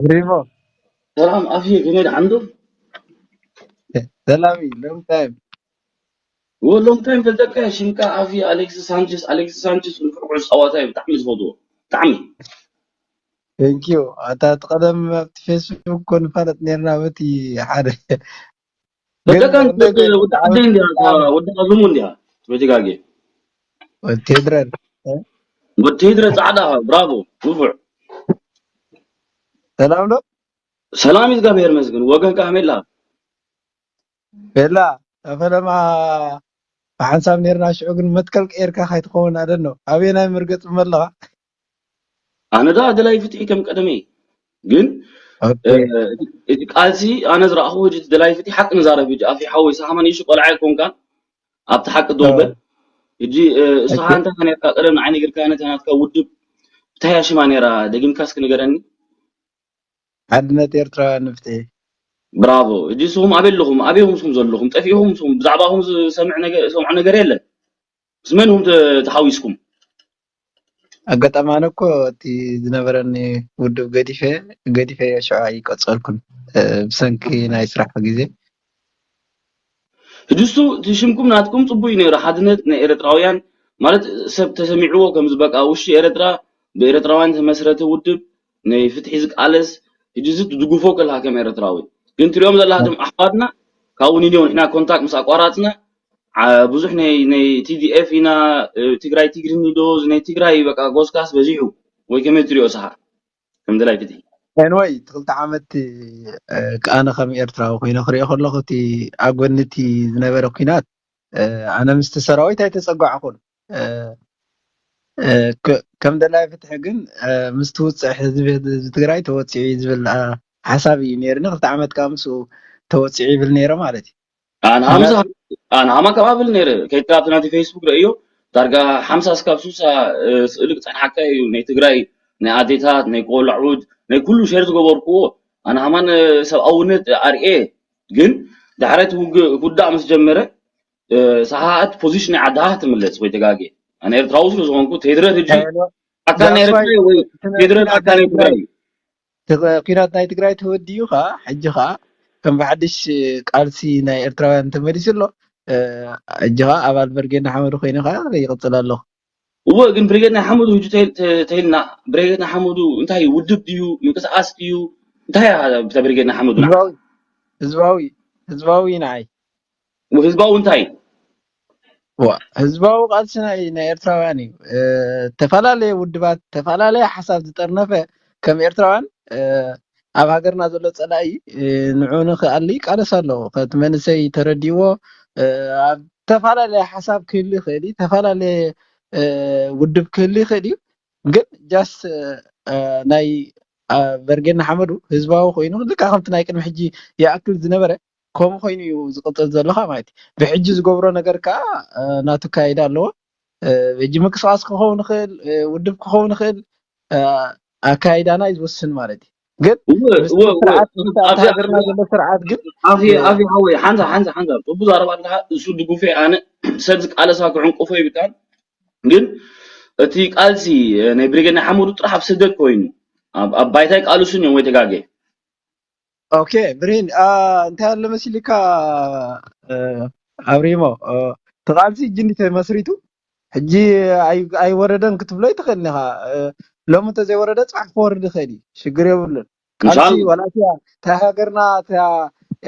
ሪሞ ሰላም ኣፍየ ከመይ ደሓንዶ? ሰላም እዩ። ሎንግ ታይም። ሎንግ ታይም ፈልጠካ ሽምካ ኣፍየ ኣሌክስ ሳንቸስ ኣሌክስ ሳንቸስ ንፍዕ ኩዕሶ ጸዋታ እዩ ብጣዕሚ ዝፈትዎ ብጣዕሚ። ቴንክ ዩ። ኣታ እቲ ቀደም ኣብቲ ፌስቡክ እኮ ንፋለጥ ነርና በቲ ሓደ በቃ ወዲ ዓደይ እንዲያ ወዲ ቀዝሙ እንዲያ በጅጋጌ ወቴድረን ወቴድረ ጻዕዳ ብራቮ ንፉዕ። ሰላም ዶ? ሰላም እግዚኣብሔር መስግን። ወገን ከመይ ኣላ? ቤላ ፈለማ ብሓንሳብ ነርና ሽዑ ግን መትከል ቀይርካ ካይትኸውን ኣደኖ ኣበየናይ መርገጽ መለኻ? ኣነ ደኣ ደላይ ፍትሒ ከም ቀደመይ ግን እቲ ቃልሲ ኣነ ዝረኣኹ ሕጂ እቲ ደላይ ፍትሒ ሓቂ ንዛረብ ሕጂ ኣፊ ሓወይ ሰሓማ ንእሽቱ ቆልዓ ኣይኮንካን ኣብቲ ሓቂ ደው በል። ሕጂ እስኻ እንታይ ነርካ ቀደም ንዓይ ነጊርካ ነታ ናትካ ውድብ እንታይ እያ ሽማ ነይራ? ደጊምካ እስኪ ንገረኒ። ሓድነት ኤርትራውያን ንፍትሒ። ብራቮ። ሕጂ ንስኹም ኣበይ ኣለኹም? ኣበይ ኢኹም ንስኹም ዘለኹም? ጠፊእኹም ንስኹም። ብዛዕባኹም ዝሰምዕ ነገር ዝሰምዖ ነገር የለን። ምስ መን ኢኹም ተ- ተሓዊስኩም? ኣጋጣሚ ኣነ እኮ እቲ ዝነበረኒ ውድብ ገዲፈ ገዲፈ ሽዑ ኣይቀጸልኩን ብሰንኪ ናይ ስራሕ ግዜ። ሕጂ እሱ እቲ ሽምኩም ናትኩም ጽቡቅ እዩ ነይሩ። ሓድነት ናይ ኤርትራውያን ማለት ሰብ ተሰሚዕዎ ከም ዝበቃ ውሽጢ ኤርትራ ብኤርትራውያን ተመስረተ ውድብ ናይ ፍትሒ ዝቃለስ ሕጂ እዚ ትድግፎ ከለካ ከም ኤርትራዊ ግን ትሪኦም ዘለካ እቶም ኣሕዋትና ካብኡ ንድዮ ንሕና ኮንታክት ምስ ኣቋራጽና ብዙሕ ናይ ናይ ቲዲኤፍ ኢና ትግራይ ትግርኒ ዶ ናይ ትግራይ በቃ ጎስጋስ በዚሑ ወይ ከመይ ትሪኦ ስኻ ከም ደላይ ፍትሒ? ኤንወይ እቲ ክልተ ዓመት ኣነ ከም ኤርትራዊ ኮይነ ክሪኦ ከለኹ እቲ ኣብ ጎኒ እቲ ዝነበረ ኩናት ኣነ ምስቲ ሰራዊት ኣይተጸጓዕኩን። ከም ደላይ ፍትሒ ግን ምስቲ ውፅዕ ህዝቢ ትግራይ ተወፂዑ እዩ ዝብል ሓሳብ እዩ ነይርኒ። ክልተ ዓመት ከዓ ምስኡ ተወፂዑ ይብል ነይረ ማለት እዩ። ኣነ ሃምሳ ኣነ ሃማ ካብ ኣብል ነይረ ከይድካ ኣብቲ ናቲ ፌስቡክ ረእዮ ዳርጋ ሓምሳ እስካብ ሱሳ ስእሊ ክፀንሓካ እዩ ናይ ትግራይ ናይ ኣዴታት ናይ ቆልዑት ናይ ኩሉ ሸር ዝገበርክዎ ኣነ ሃማን ሰብኣውነት ኣርኤ ግን ዳሕረቲ ውግእ ክውዳእ ምስ ጀመረ ሰሓት ፖዚሽን ናይ ዓድኻ ክትምለስ ወይ ተጋጌ ኣነ ኤርትራዊ ስለ ዝኾንኩ ቴድረት ሕጂ ኣካል ናይ ኤርትራ ወይ ቴድረት ኣካል ናይ ትግራይ ኩናት ናይ ትግራይ ተወዲኡ ከዓ ሕጂ ከዓ ከም ብሓድሽ ቃልሲ ናይ ኤርትራውያን ተመሊሱ ኣሎ። ሕጂ ከዓ ኣባል በርጌድ ንሓመዱ ኮይነ ከዓ ይቕፅል ኣለኹ። እወ ግን ብርጌድ ናይ ሓመዱ ሕጂ ተይልና ብርጌድ ናይ ሓመዱ እንታይ ውድብ ድዩ ምንቅስቃስ ድዩ እንታይ ብታ ብርጌድ ናይ ሓመዱ ህዝባዊ ህዝባዊ ንዓይ ህዝባዊ እንታይ ዋ ህዝባዊ ቃልሲ ናይ ናይ ኤርትራውያን እዩ። ተፈላለየ ውድባት ተፈላለየ ሓሳብ ዝጠርነፈ ከም ኤርትራውያን ኣብ ሃገርና ዘሎ ፀላኢ ንዑ ንክኣሊ ይቃለስ ኣሎ። ከቲ መንእሰይ ተረዲእዎ ኣብ ተፈላለየ ሓሳብ ክህሊ ይኽእል እዩ፣ ተፈላለየ ውድብ ክህሊ ይኽእል እዩ። ግን ጃስት ናይ በርጌድ ንሓመዱ ህዝባዊ ኮይኑ ልካ ከምቲ ናይ ቅድሚ ሕጂ ይኣክል ዝነበረ ከምኡ ኮይኑ እዩ ዝቕፅል ዘለኻ ማለት እዩ። ብሕጂ ዝገብሮ ነገር ከዓ ናቱ ኣካይዳ ኣለዎ። ሕጂ ምንቅስቃስ ክኸውን ይኽእል፣ ውድብ ክኸውን ይኽእል፣ ኣካይዳና እዩ ዝወስን ማለት እዩ። ግን ስርዓት ሃገርና ዘሎ ስርዓት ግን ኣፍየ ሓወይ ሓንሳ ሓንሳ ሓንሳ ጥቡ ዛረባ ኣለካ እሱ ድጉፌ ኣነ ሰብ ዝቃለሳ ክዕንቁፎ ይብታን ግን እቲ ቃልሲ ናይ ብሪጌድ ናይ ሓመዱ ጥራሕ ኣብ ስደት ኮይኑ ኣብ ባይታይ ቃልሱን እዮም ወይ ተጋጌ ኦኬ ብሬን እንታይ ኣለ መሲልካ ኣብሪሞ እቲ ቃልሲ ሕጂ እንዲ ተመስሪቱ ሕጂ ኣይወረደን ክትብሎ ይትኽእል ኢኻ። ሎሚ እንተዘይወረደ ፅባሕ ክወርድ ይኽእል እዩ፣ ሽግር የብሉን። ቃልሲ ዋላ እታ ሃገርና እታ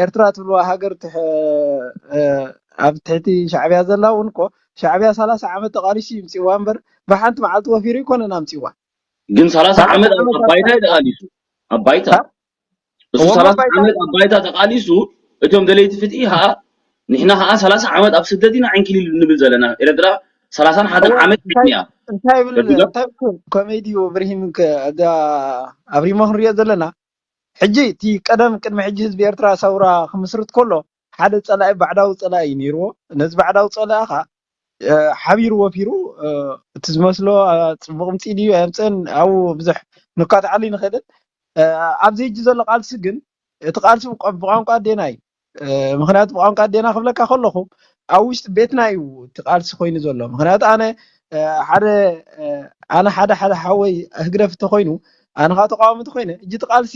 ኤርትራ ትብልዋ ሃገር ኣብ ትሕቲ ሻዕብያ ዘላ እውን እኮ ሻዕብያ ሰላሳ ዓመት ተቃሊሱ ይምፅእዋ እምበር ብሓንቲ መዓልቲ ወፊሩ ይኮነን ኣምፅእዋ። ግን ሰላሳ ዓመት ኣብ ባይታ እዩ ተቃሊሱ ኣብ ባይታ እሱ ሰላሳ ዓመት ኣብ ባይታ ተቃሊሱ እቶም ደለይቲ ፍትሒ ከዓ ንሕና ከዓ ሰላሳ ዓመት ኣብ ስደት ኢና ዕንኪሊል ንብል ዘለና ኤረትራ ሰላሳን ሓደን ዓመት እያ እንታይ ብል እንታይ ኮሜዲ ኢብራሂም ኣብሪሞ ክንሪኦ ዘለና ሕጂ እቲ ቀደም ቅድሚ ሕጂ ህዝቢ ኤርትራ ሰውራ ክምስርት ከሎ ሓደ ጸላኢ ባዕዳዊ ጸላኢ እዩ ነይርዎ ነዚ ባዕዳዊ ጸላኢ ከዓ ሓቢሩ ወፊሩ እቲ ዝመስሎ ፅቡቅ ምፅኢ ድዩ ኣየምፅእን ኣብኡ ብዙሕ ንካትዓሉ ይንኽእልን ኣብዚ ሕጂ ዘሎ ቃልሲ ግን እቲ ቃልሲ ብቋንቋ ኣዴና እዩ ምክንያቱ ብቋንቋ ኣዴና ክብለካ ከለኹ ኣብ ውሽጢ ቤትና እዩ እቲ ቃልሲ ኮይኑ ዘሎ ምክንያቱ ኣነ ሓደ ኣነ ሓደ ሓደ ሓወይ ህግደፍ እንተኮይኑ ኣነ ከዓ ተቃዋሚ እንተኮይነ ሕጂ እቲ ቃልሲ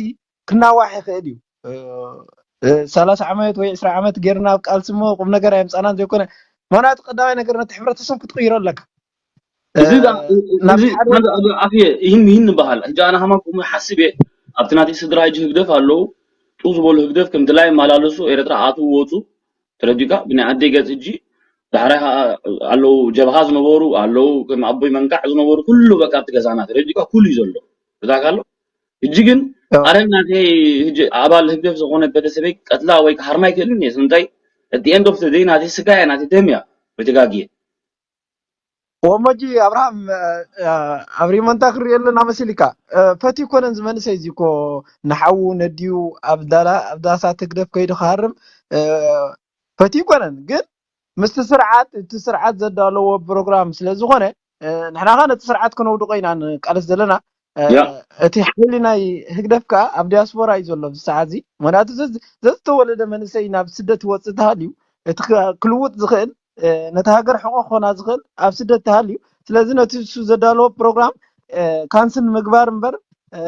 ክናዋሕ ይኽእል እዩ። እ፣ እ፣ ሰላሳ ዓመት ወይ ዕስራ ዓመት ጌርና ኣብ ቃልሲ እሞ ቁም ነገር ኣየምጻናን ዘይኮነ፣ ምኽንያቱ ቀዳማይ ነገር ነቲ ሕብረተሰብ ክትቕይሮ ኣለካ። እዚ እ፣ ዳ- ናብ እዚ ሓደ ሓንዳ ኣብ ኣፍየ ይህን ይህን ይበሃል። ሕጂ ኣነ ሃማን ከምኡ ሓስብ እየ። ኣብቲ ናተይ ስድራ ሕጂ ህግደፍ ኣለዉ። ጡ ዝበሉ ህግደፍ ከም ድላይ ይመላለሱ፣ ኤርትራ ኣትዉ ወፁ። ተረዲካ ብናይ ኣደይ ገጽ ሕጂ ዳሕራይ ኣለዉ፣ ጀብሃ ዝነበሩ ኣለዉ፣ ከም ኣቦይ መንካዕ ዝነበሩ ኩሉ በቃ ኣብቲ ገዛና ተረዲካ ኩሉ እዩ ዘሎ። ብዛካ ኣሎ። ሕጂ ግን ኣዎ። ኣረ ናተይ ሕጂ ኣባል ህግደፍ ዝኾነ ቤተሰበይ ቀትላ ወይ ክሃርማ ኣይክእልን እየ። ስለምንታይ? At the end of the day ናተይ ስጋ እያ፣ ናተይ ደም እያ። በተጋግየ። ወሞጂ ኣብርሃም፣ እ፣ እ፣ ኣብሪሞ እንታይ ክርኢ ኣለና መሲልካ? እ፣ ፈትዩ ኮነን ዝመንሰይ እዚ እኮ ንሓዉ ነድዩ ኣብ ዳላ-፣ ኣብ ዳሳት ህግደፍ ከይዱ ክሃርም፣ እ፣ ፈትዩ ኮነን። ግን ምስቲ ስርዓት፣ እቲ ስርዓት ዘዳለዎ ፕሮግራም ስለ ዝኾነ፣ እ፣ ንሕና ኸ ነቲ ስርዓት ከነውድቆ ኢና ንቃለስ ዘለና። እ፣ ያ። እቲ ሓይሊ ናይ ህግደፍ ከኣ ኣብ ዲያስፖራ እዩ ዘሎ ኣብዚ ሰዓት እዚ። ምኽንያቱ ዘዝ-፣ ዘዝተወለደ መንእሰይ ናብ ስደት ይወጽእ እንተሃልዩ፣ እቲ ክ-፣ ክልውጥ ዝኽእል፣ እ፣ ነታ ሃገር ሕቖ ክኾና ዝኽእል ኣብ ስደት ተሃልዩ። ስለዚ ነቲ እሱ ዘዳለዎ ፕሮግራም፣ እ፣ ካንስል ምግባር እምበር፣ እ፣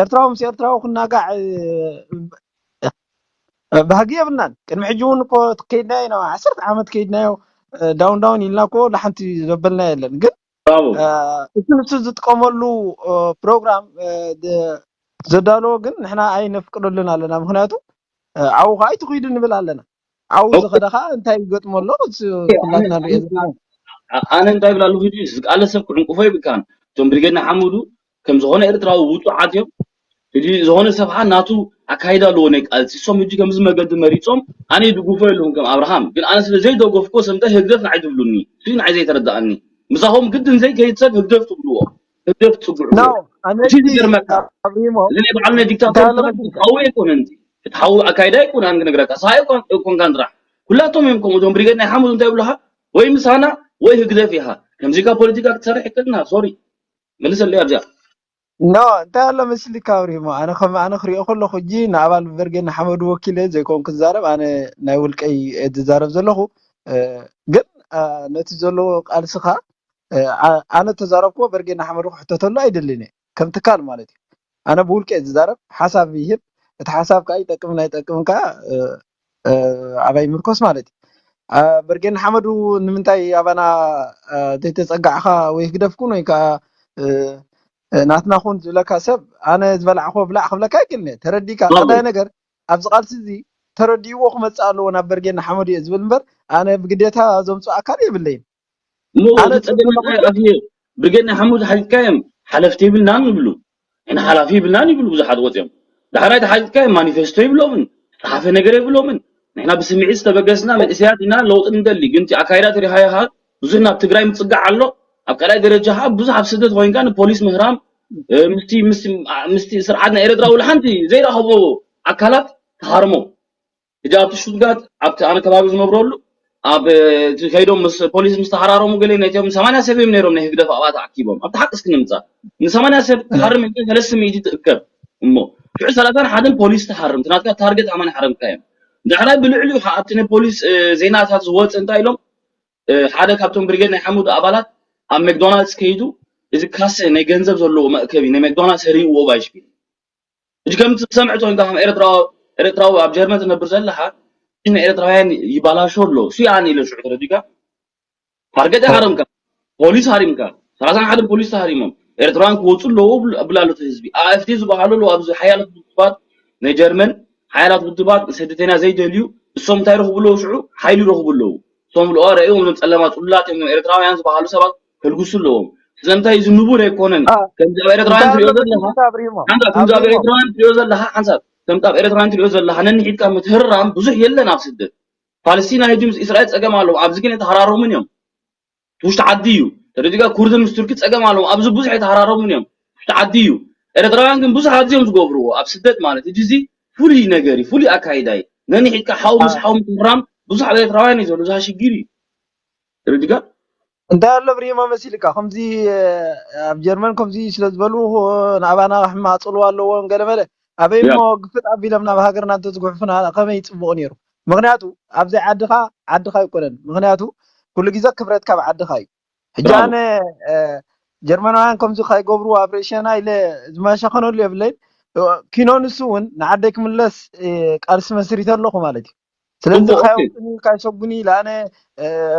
ኤርትራዊ ምስ ኤርትራዊ ክናጋዕ፣ እ፣ እ፣ ባህጊ የብልናን። ቅድሚ ሕጂ እውን እኮ ከይድናዮ ኢና፣ ዓሰርተ ዓመት ከይድናዮ፣ እ፣ ዳውን ዳውን ኢልና እኮ ንሓንቲ ዘበልና የለን። ግን፣ ብራቮ። እ፣ እቲ ንሱ ዝጥቀመሉ፣ እ፣ ፕሮግራም፣ እ፣ ደ-፣ ዘዳለዎ ግን ንሕና ኣይነፍቅደሉን ኣለና። ምኽንያቱ፣ እ፣ ዓው ከዓ ኣይትኺዱ ንብል ኣለና። ዓው ኦኬ። ዝኸደ ከዓ እንታይ ይገጥሞ ኣሎ? እሱ ኦኬ፣ ኩላትና ኣነ፣ ንሪኦ ዘለና። ኣ-፣ ኣነ እንታይ ይብል ኣለኹ፣ ሕጂ ዝቃለስ ሰብ ክዕንቅፎ ይብልካን። እቶም ብሪጌድ ንሓመዱ ከም ዝኾነ ኤርትራዊ ውጹዓት እዮም። ሕጂ ዝኾነ ሰብ ከዓ ናቱ ኣካይዳ ኣለዎ ናይ ቃልሲ። እሶም ሕጂ ከምዚ መገዲ መሪጾም፣ ኣነ ይድግፎ የለኹን ከም ኣብርሃም። ግን ኣነ ስለ ዘይደገፍኩዎ ሰብ እንታይ ህግደፍ ንዓይ ትብሉኒ? እሱ እዩ ንዓይ ዘይተረድኣኒ። ምሳኹም ግድን ዘይከይድ ሰብ ህግደፍ ትብልዎ። ህግደፍ ትጽግዕዎ። ኖ፣ ኣነ እቲ እዚ ዝገርመካ፣ ኣብሪሞ እዚ ናይ በዓል ናይ ዲክታቶር እንታይ ኣሎ ትብሉ መስልካ? ፍትሓዊ ኣይኮነን። ፍትሓዊ ኣካይዳ ኣይኮነ ኣነ ክነግረካ። ሰሃይ ኣይኮን-፣ ኣይኮንካን ጥራሕ። ኩላቶም እዮም ከምኡ። እቶም ብሪጌድ ናይ ሓመዱ እንታይ ይብሉኻ? ወይ ምሳና ወይ ህግደፍ ኢኻ። ከምዚ ኢልካ ፖለቲካ ክትሰርሕ ይክእልና። ሶሪ። መልሰለይ ኣብዚኣ። ኖ፣ እንታይ ኣሎ መስልካ ኣብሪሞ? ኣነ ከም ኣነ ክሪኦ ከለኹ ሕጂ ንኣባል ብርጌድ ንሓመዱ ወኪለ ዘይኮንኩ ዝዛረብ፣ ኣነ ናይ ውልቀይ እየ ዝዛረብ ዘለኹ። እ፣ ግን፣ እ፣ ነቲ ዘለዎ ቃልስኻ፣ እ፣ ኣ-፣ ኣነ ተዛረብኩዎ ብርጌድ ንሓመዱ ክሕተተሉ ኣይደልን እየ። ከም ትካል ማለት እዩ። ኣነ ብውልቀ እየ ዝዛረብ፣ ሓሳብ ይህብ። እቲ ሓሳብ ከኣ ይጠቅምን ኣይጠቅምን ከኣ፣ እ፣ እ፣ ኣባይ ምርኮስ ማለት እዩ። እ፣ ብርጌድ ንሓመዱ ንምንታይ ኣባና፣ እ፣ ዘይተጸጋዕኻ ወይ ህግደፍ ኩን ወይ ከኣ፣ እ፣ እ፣ ናትና ኩን ዝብለካ ሰብ፣ ኣነ ዝበላዕክዎ ብላዕ ክብለካ ኣይክእልን እየ። ተረዲእካ? ዋው። ቀዳይ ነገር፣ ኣብዚ ቃልሲ እዚ ተረዲእዎ ክመጽእ ኣለዎ ናብ ብርጌድ ንሓመዱ እየ ዝብል እምበር፣ ኣነ ብግዴታ ዘምጽኦ ኣካል የብለይን። እሞ ኣነ እቲ ጸገም ጽቡቕ እንታይ እዩ? ኣፍየ ብርጌድ ንሓመዱ ሓቲትካዮም ሓለፍቲ የብልናን ይብሉ። ንሕና ሓላፊ የብልናን ይብሉ ብዙሓት ወጺኦም። ዳሕራይ ተሓቲትካዮም ማኒፌስቶ ይብሎምን፣ ዝተሓፈ ነገር የብሎምን። ንሕና ብስምዒት ዝተበገስና መንእሰያት ኢና፣ ለውጢ ንደሊ። ግን እቲ ኣካይዳ ተሪሃዮ ኸኣ ብዙሕ ናብ ትግራይ ምጽጋዕ ኣሎ። ኣብ ካልኣይ ደረጃ ኸኣ ብዙሕ ኣብ ስደት ኮይንካ ንፖሊስ ምህራም፣ እ፣ ምስቲ፣ ምስቲ፣ ምስቲ ስርዓት ናይ ኤርትራ ውላ ሓንቲ ዘይረኸቦ ኣካላት ተሃርሞ። ሕጂ ኣብቲ ሽቱትጋርት፣ ኣብቲ ኣነ ከባቢ ዝነብረሉ፣ ኣብ፣ እ፣ እቲ ከይዶም ምስ ፖሊስ ምስ ተሃራረሙ ገለ ናይቶም ሰማንያ ሰብ እዮም ነይሮም ናይ ህግደፍ ኣባላት ተኣኪቦም። ኣብቲ ሓቂ እስኪ ንምጻእ። ንሰማንያ ሰብ እ። ትሃርም እንተ ሰለስተ ሚእቲ ትእከብ እሞ፣ ሽዑ ሰላሳን ሓደን ፖሊስ ትሃርም። እቲ ናትካ ታርጌት ኣማን ሓረምካ እዮም። ዳሕራይ ብልዕሊኡ ኸዓ ኣብቲ ናይ ፖሊስ፣ እ፣ ዜናታት ዝወጽእ እንታይ ኢሎም፣ እ፣ ሓደ ካብቶም ብሪጌድ ናይ ሓሙድ ኣባላት ኣብ ሜክዶናልድስ ከይዱ፣ እዚ ካሰ ናይ ገንዘብ ዘለዎ መእከቢ ናይ ሜክዶናልድስ ርእይዎ ባይሽፒል። ሕጂ ከምቲ ዝሰምዕቶ እንካ ከም ኤርትራዊ፣ ኤርትራዊ ኣብ ጀርመን ትነብር ዘለኻ፣ ሕጂ ንኤርትራውያን ይባላሾ ኣሎ። እሱ ይኣን ኢለ ሽዑ ተረዲካ። ታርጌት ሃረምካ፣ ፖሊስ ሃሪምካ፣ ሰላሳን ሓደን ፖሊስ ተሃሪሞም። ኤርትራውያን ክወፁ ኣለዎ ብል-፣ ብል ኣሎ እቲ ህዝቢ። ኣኤፍዲ ዝበሃሉ ኣለዉ ኣብዚ ሓያላት ውድባት ናይ ጀርመን፣ ሓያላት ውድባት ንስደተኛ ዘይደልዩ፣ እሶም እንታይ ይረኽቡ ኣለዉ ሽዑ? ሓይሊ ይረኽቡ ኣለዉ። እሶም ብልኦ ረእዮም እዞም ጸለማ ጽሉላት እዮም፣ ኤርትራውያን ዝበሃሉ ሰባት ከልግሱ ኣለዎም። ስለምንታይ እዚ ንቡር ኣይኮነን። አ፣ ከምዚ ኣብ ኤርትራውያን እንታይ ትሪኦ ኣሎ ዘለኻ፣ መስልካ ኣብሪሞ? ሓንሳብ ከምዚ ኣብ ኣብሪሞ። ኤርትራውያን ትሪኦ ዘለኻ፣ ሓንሳብ ከምዚ ኣብ ኤርትራውያን ትሪኦ ዘለኻ፣ ነንሒድካ ምትህራም ብዙሕ የለን ኣብ ስደት። ፓለስቲና ሕጂ ምስ እስራኤል ጸገም ኣለዎም። ኣብዚ ግን የተሃራረሙን እዮም። ውሽጢ ዓዲ እዩ። ተረዲእካ? ኩርድን ምስ ቱርኪ ጸገም ኣለዎም። ኣብዚ ብዙሕ የተሃራረሙን እዮም። ውሽጢ ዓዲ እዩ። ኤርትራውያን ግን ብዙሕ ኣዝዮም ዝገብርዎ ኣብ ስደት ማለት እዩ። እዚ ፍሉይ ነገር እዩ፣ ፍሉይ ኣካይዳ እዩ። ነንሒድካ ሓው ምስ አ። ሓው ምትህራም ብዙሕ ኣብ ኤርትራውያን እዩ ዘሎ። እዚ ሽግር እዩ። ተረዲእካ? እንታይ ኣሎ ብሪሞ መሲልካ? ከምዚ፣ እ፣ ኣብ ጀርመን ከምዚ ስለ ዝበሉ፣ እ፣ ንኣባና ክሕማጽልዋ ኣለዎም ገለ መለ። ኣበይ ያ። እሞ ግፍጥ ኣቢሎም ናብ ሃገርና እንተዝጉሕፉና ከመይ ይጽቡቕ ነይሩ? ምኽንያቱ ኣብዘይ ዓድኻ፣ ዓድኻ ኣይኮነን። ምኽንያቱ ኩሉ ግዜ ክብረትካ ኣብ ዓድኻ እዩ። ሕጂ ብራቮ። ኣነ፣ እ፣ ጀርመናውያን ከምዚ ከይገብሩ ኣብ ርእሸና ኢለ ዝመሸኸነሉ የብለይን። ኪኖ ንሱ እውን ንዓደይ ክምለስ ቃልሲ መስሪተ ኣለኹ ማለት እዩ። ስለዚ ካይወቅኒ ካይሰጉኒ ኢለ ኣነ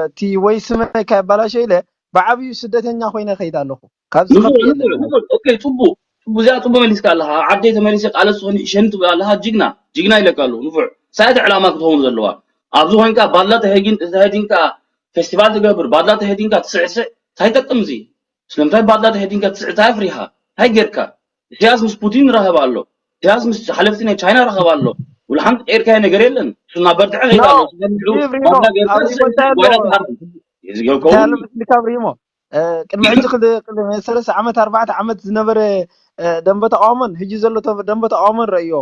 እቲ ወይ ስመይ ካይባላሸ ኢለ ብዓብዩ ስደተኛ ኮይነ ከይድ ኣለኹ። ካብዚ ከፍ የለን። ኦኬ፣ ጽቡቅ ጽቡቅ፣ እዚኣ ጽቡቅ መሊስካ ኣለኻ። ዓደይ ተመሊሰ ቃለስ ዝኾነ ይሸን ትብል ኣለኻ። ጅግና ጅግና ኢለካ ኣለኹ። ንፉዕ ሳይት ዕላማ ክትኸውን ዘለዋ ኣብዚ ኮይንካ ባላ ተሄጊን ተሄዲንካ ፌስቲቫል ትገብር፣ ባላ ተሄዲንካ ትስዕስዕ እንታይ ይጠቅም እዚ? ስለምንታይ ባላ ተሄዲንካ ትስዕስዕ? እንታይ ኣፍሪኻ? እንታይ ጌርካ? ኢሳያስ ምስ ፑቲን ራኸብ ኣሎ። ኢሳያስ ምስ ሓለፍቲ ናይ ቻይና ራኸብ ኣሎ። ውላ ሓንቲ ቀይርካዮ ነገር የለን። እሱ እናበርትዐ ከይድ ኣሎ። ስለ ንዑ ባላ ጌርካ ትስዕስዕ፣ ጓይላ ትሃርም። እዚ ጌርካ እውን ምስልካ ብሪሞ ቅድሚ ሕጂ ክል- ክል- ሰለስተ ዓመት ኣርባዕተ ዓመት ዝነበረ ደንበ ተቃውሞን ሕጂ ዘሎ ተ- ደንበ ተቃውሞን ረእዮ።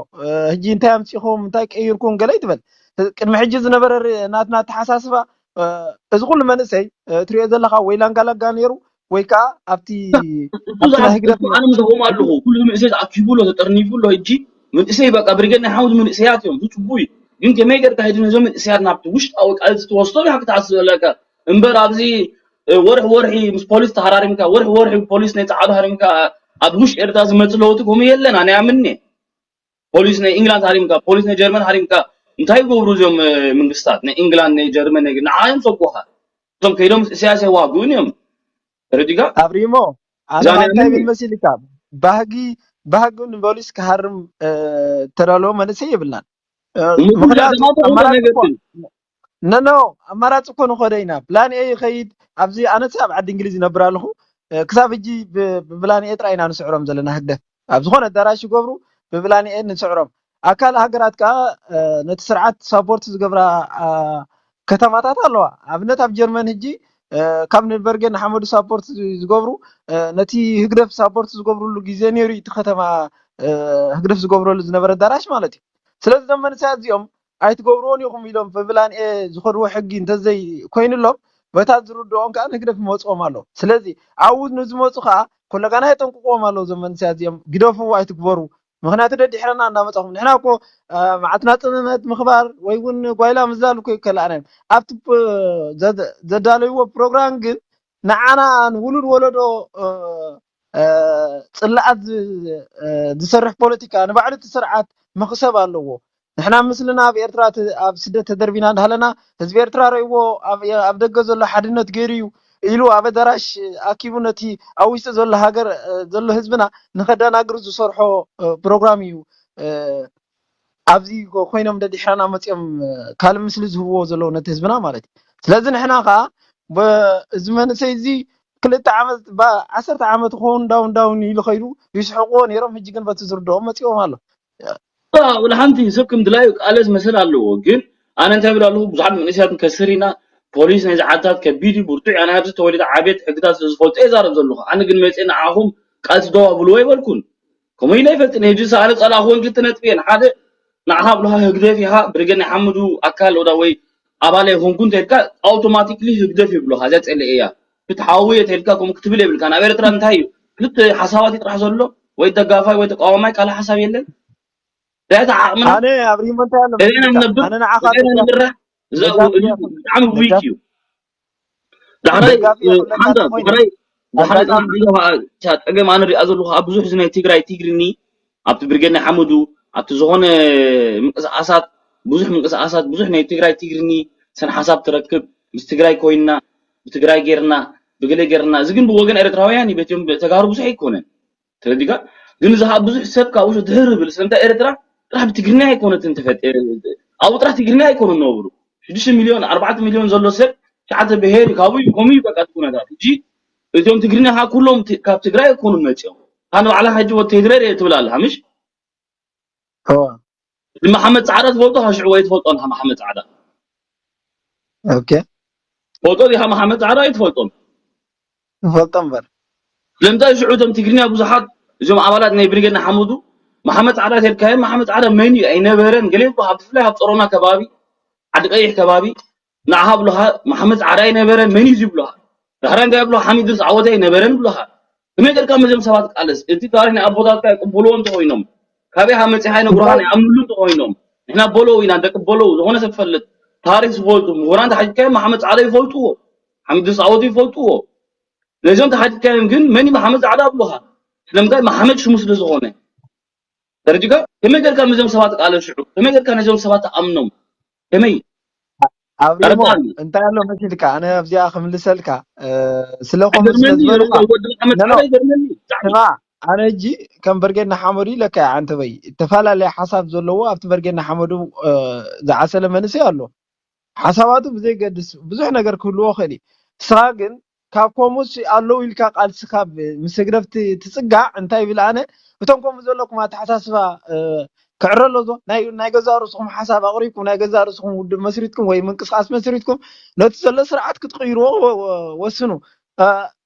ሕጂ እንታይ ኣምፂኹም እንታይ ቀይርኩም ገለ ይትበል። ቅድሚ ሕጂ ዝነበረ ር- ናትና ኣተሓሳስባ እዚ ኩሉ መንእሰይ ትሪኦ ዘለካ ወይ ላንጋላጋ ነይሩ ወይ ከዓ ኣብቲ ኣብቲ ናይ ህግደፍ ኣነ ምሳኹም ኣለኹ። ኩሉ መንእሰይ ተኣኪቡ ኣሎ፣ ተጠርኒፉ ኣሎ። ሕጂ መንእሰይ በቃ ብርገድ ናይ ሓሙድ መንእሰያት እዮም። ዝፅቡ እዩ። ግን ከመይ ጌርካ ሕጂ ነዞም መንእሰያት ናብቲ ውሽጣዊ ቃልሲ ትወስዶም ኢኻ ክትሓስብ ዘለካ እምበር ኣብዚ ወርሒ ወርሒ ምስ ፖሊስ ተሃራሪምካ ወርሒ ወርሒ ፖሊስ ናይ ፃዕዱ ሃሪምካ ኣብ ውሽጢ ኤርትራ ዝመፅእ ለውጢ ከምኡ የለን። ኣነ ያምኔ ፖሊስ ናይ ኢንግላንድ ሃሪምካ ፖሊስ ናይ ጀርመን ሃሪምካ እንታይ ይገብሩ እዚኦም መንግስታት ናይ ኢንግላንድ ናይ ጀርመን ናይ ንዓዮም ሰብኩኻ እቶም ከይዶም ምስ ኢሳያስ የዋግኡን እዮም። ተረዲጋ ኣብሪሞ ኣነ እንታይ ብል መሲልካ ባህጊ ባህጊ ንፖሊስ ክሃርም ተዳለዎ መንእሰይ የብልናን። ምክንያቱ ኣማራፂ እኮ ነኖ ኣማራፂ እኮ ንኸደ ኢና ፕላን ኤ ይኸይድ። ኣብዚ ኣነስ ኣብ ዓዲ እንግሊዝ ይነብር ኣለኹ። ክሳብ ሕጂ ብፕላን ኤ ጥራይ ኢና ንስዕሮም ዘለና ህግደፍ ኣብ ዝኾነ ኣዳራሽ ይገብሩ ብፕላን ኤ ንስዕሮም። ኣካል ሃገራት ከዓ ነቲ ስርዓት ሳፖርት ዝገብራ ከተማታት ኣለዋ። ኣብነት ኣብ ጀርመን ሕጂ ካብ ንበርገን ንሓመዱ ሳፖርት ዝገብሩ ነቲ ህግደፍ ሳፖርት ዝገብሩሉ ግዜ ነይሩ እቲ ከተማ ህግደፍ ዝገብረሉ ዝነበረ ኣዳራሽ ማለት እዩ። ስለዚ እዞም መንእሰያት እዚኦም ኣይትገብርዎን ኢኹም ኢሎም ብፕላን ኤ ዝኸድዎ ሕጊ እንተዘይ ኮይኑሎም በታ ዝርድኦም ከዓ ንህግደፍ ይመፅኦም ኣሎ። ስለዚ ኣብኡ ንዝመፁ ከዓ ኮለጋና የጠንቅቅዎም ኣለዉ። እዞም መንእሰያት እዚኦም ግደፉ ኣይትግበሩ። ምክንያቱ ደድሕረና እናመፃኹም ንሕና እኮ መዓት ናፅነት ምኽባር ወይ እውን ጓይላ ምዛል እኮ ይከላእና እዮም። ኣብቲ ዘዳለይዎ ፕሮግራም ግን ንዓና ንውሉድ ወለዶ ፅላኣት ዝሰርሕ ፖለቲካ ንባዕሉ እቲ ስርዓት መኽሰብ ኣለዎ። ንሕና ምስልና ኣብ ኤርትራ ኣብ ስደት ተደርቢና እንዳሃለና ህዝቢ ኤርትራ ረእይዎ ኣብ ደገ ዘሎ ሓድነት ገይሩ እዩ ኢሉ ኣብ ኣዳራሽ ኣኪቡ ነቲ ኣብ ውሽጢ ዘሎ ሃገር ዘሎ ህዝብና ንኸደናግር ዝሰርሖ ፕሮግራም እዩ። ኣብዚ ኮይኖም ደድሕራና መፂኦም ካልእ ምስሊ ዝህብዎ ዘለዉ ነቲ ህዝብና ማለት እዩ። ስለዚ ንሕና ከዓ እዚ መንእሰይ እዚ ክልተ ዓመት ዓሰርተ ዓመት ክኸውን ዳውን ዳውን ኢሉ ከይዱ ይስሕቅዎ ነይሮም። ሕጂ ግን በቲ ዝርድኦም መፂዎም ኣሎ። ወላ ሓንቲ ሰብ ከም ድላዩ ቃለስ መሰል ኣለዎ። ግን ኣነ እንታይ ብል ኣለኹ ብዙሓት መንእሰያት ንከስር ኢና ፖሊስ ናይዚ ዓድታት ከቢድ እዩ ብርቱዕ እያ ናይ ኣብዚ ተወሊደ ዓብየት ሕግታት ስለ ዝፈልጦ የዛረብ ዘለኹ። ኣነ ግን መፅእ ንዓኹም ቃልሲ ደው ኣብልዎ ይበልኩን ከምኡ ኢለ ይፈልጥን ሕጂ ሰኣለ ፀላእኹ ክልተ ነጥቢ እየን ሓደ ንዓኻ ብልኻ ህግደፍ ኢኻ ብርገድ ናይ ሓምዱ ኣካል ወዳ ወይ ኣባል ኣይኮንኩ እንተልካ ኣውቶማቲክሊ ህግደፍ ይብሉኻ እዚያ ፀልእ እያ ፍትሓዊ እየ ተልካ ከምኡ ክትብል የብልካ ኣብ ኤርትራ እንታይ እዩ ክልተ ሓሳባት እዩ ጥራሕ ዘሎ ወይ ደጋፋይ ወይ ተቃዋማይ ካልእ ሓሳብ የለን እንታይ ዓቕምና ኣነ ኣብ ሪሞ እንታይ ኣሎ ዘለና ነብር ኣነ ንዓኻ ንብራ ብጣዕሚ ዊክ እዩ ዳሕራይ ሓንታ ዳሕራይ ዳሕራይ ጸገም ኣነ ሪኣ ዘለኹ ኣብ ብዙሕ ናይ ትግራይ ትግርኒ ኣብቲ ብርጌድ ናይ ሓመዱ ኣብቲ ዝኾነ ምንቅስቃሳት ብዙሕ ምንቅስቃሳት ብዙሕ ናይ ትግራይ ትግርኒ ሰን ሓሳብ ትረክብ ምስ ትግራይ ኮይንና ብትግራይ ጌርና ብገለ ጌርና እዚ ግን ብወገን ኤርትራውያን እዩ በቲዮም ተጋሩ ብዙሕ ኣይኮነን ተረዲካ ግን እዚ ብዙሕ ሰብ ካብኡ ድህር ብል ስለምንታይ ኤርትራ ጥራሕ ብትግርኛ ኣይኮነትን ተፈጥ ኣብኡ ጥራሕ ትግርኛ ኣይኮኑ ነብሩ ሽዱሽተ ሚልዮን ኣርባዕተ ሚልዮን ዘሎ ሰብ ሸዓተ ብሄር ካብኡ እዩ ከምኡ እዩ በቃ እቲ ኩነታት ሕጂ እዚኦም ትግርኛ ከዓ ኩሎም ካብ ትግራይ ኣይኮኑ መፂኦም ካን ባዕላ ሕጂ ወተድረር እየ ትብል ኣለካ ምሽ እዋ ንመሓመድ ፃዕዳ ትፈልጦ ካብ ሽዑ ወይ ትፈልጦ ንካ መሓመድ ፃዕዳ ኦኬ ትፈልጦ ዲካ መሓመድ ፃዕዳ ኣይትፈልጦን ንፈልጦ እምበር ስለምንታይ ሽዑ እቶም ትግርኛ ብዙሓት እዞም ኣባላት ናይ ብሪገድ ንሓመዱ መሓመድ ፃዕዳ ተልካዮ መሓመድ ፃዕዳ መን እዩ ኣይነበረን ገለ ይብሉ ካብ ብፍላይ ካብ ፀሮና ከባቢ ዓዲ ቀይሕ ከባቢ ንዓኻ ብሉኻ መሓመድ ፃዕዳ ኣይነበረን መን እዩ ዝብሉኻ ዳሕራይ እንታይ ብሎ ሓሚድ ድርስ ዓወት ኣይነበረን ብሉኻ ከመይ ጌርካ መዚኦም ሰባት ቃለስ እቲ ታሪክ ናይ ኣቦታትካ ይቅብልዎ እንተኮይኖም ካበይ ሃ መፂኻ ይነግሩኻን ይኣምንሉ እንተኮይኖም ንሕና በለው ኢና ደቂ በለው ዝኾነ ሰብ ፈልጥ ታሪክ ዝፈልጡ ምሁራን ተሓቲትካዮም መሓመድ ፃዕዳ ይፈልጥዎ ሓሚድ ድርስ ዓወት ይፈልጥዎ ነዚኦም ተሓቲትካዮም ግን መን እዩ መሓመድ ፃዕዳ ኣብሉኻ ስለምንታይ መሓመድ ሽሙ ስለ ዝኾነ ተረዲካ? ከመይ ጌርካ ምስዞም ሰባት ቃለስ ሽዑ? ከመይ ጌርካ ነዞም ሰባት ኣምኖም? ከመይ? ኣብሪሞ እንታይ ኣሎ መሲልካ? ኣነ ኣብዚኣ ክምልሰልካ ስለ ከምኡ ስለ ዝበልካ ስማ ኣነ እጂ ከም በርጌድ ንሓመዱ ኢለካ እየ። ዓንተበይ እተፈላለየ ሓሳብ ዘለዎ ኣብቲ በርጌድ ንሓመዱ ዝዓሰለ መንእሰይ ኣሎ። ሓሳባቱ ብዘይገድስ ብዙሕ ነገር ክህልዎ ክእል እዩ። ንስኻ ግን ካብ ከምኡስ ኣለዉ ኢልካ ቃልሲ ካብ ምስ ህግደፍ ትጽጋዕ እንታይ ይብል? ኣነ እቶም ከምኡ ዘለኩም ኣተሓሳስባ ክዕረ ኣለዎ። ናይ ገዛ ርእስኹም ሓሳብ ኣቕሪብኩም ናይ ገዛ ርእስኹም ውድብ መስሪትኩም ወይ ምንቅስቃስ መስሪትኩም ነቲ ዘሎ ስርዓት ክትቕይርዎ ወስኑ።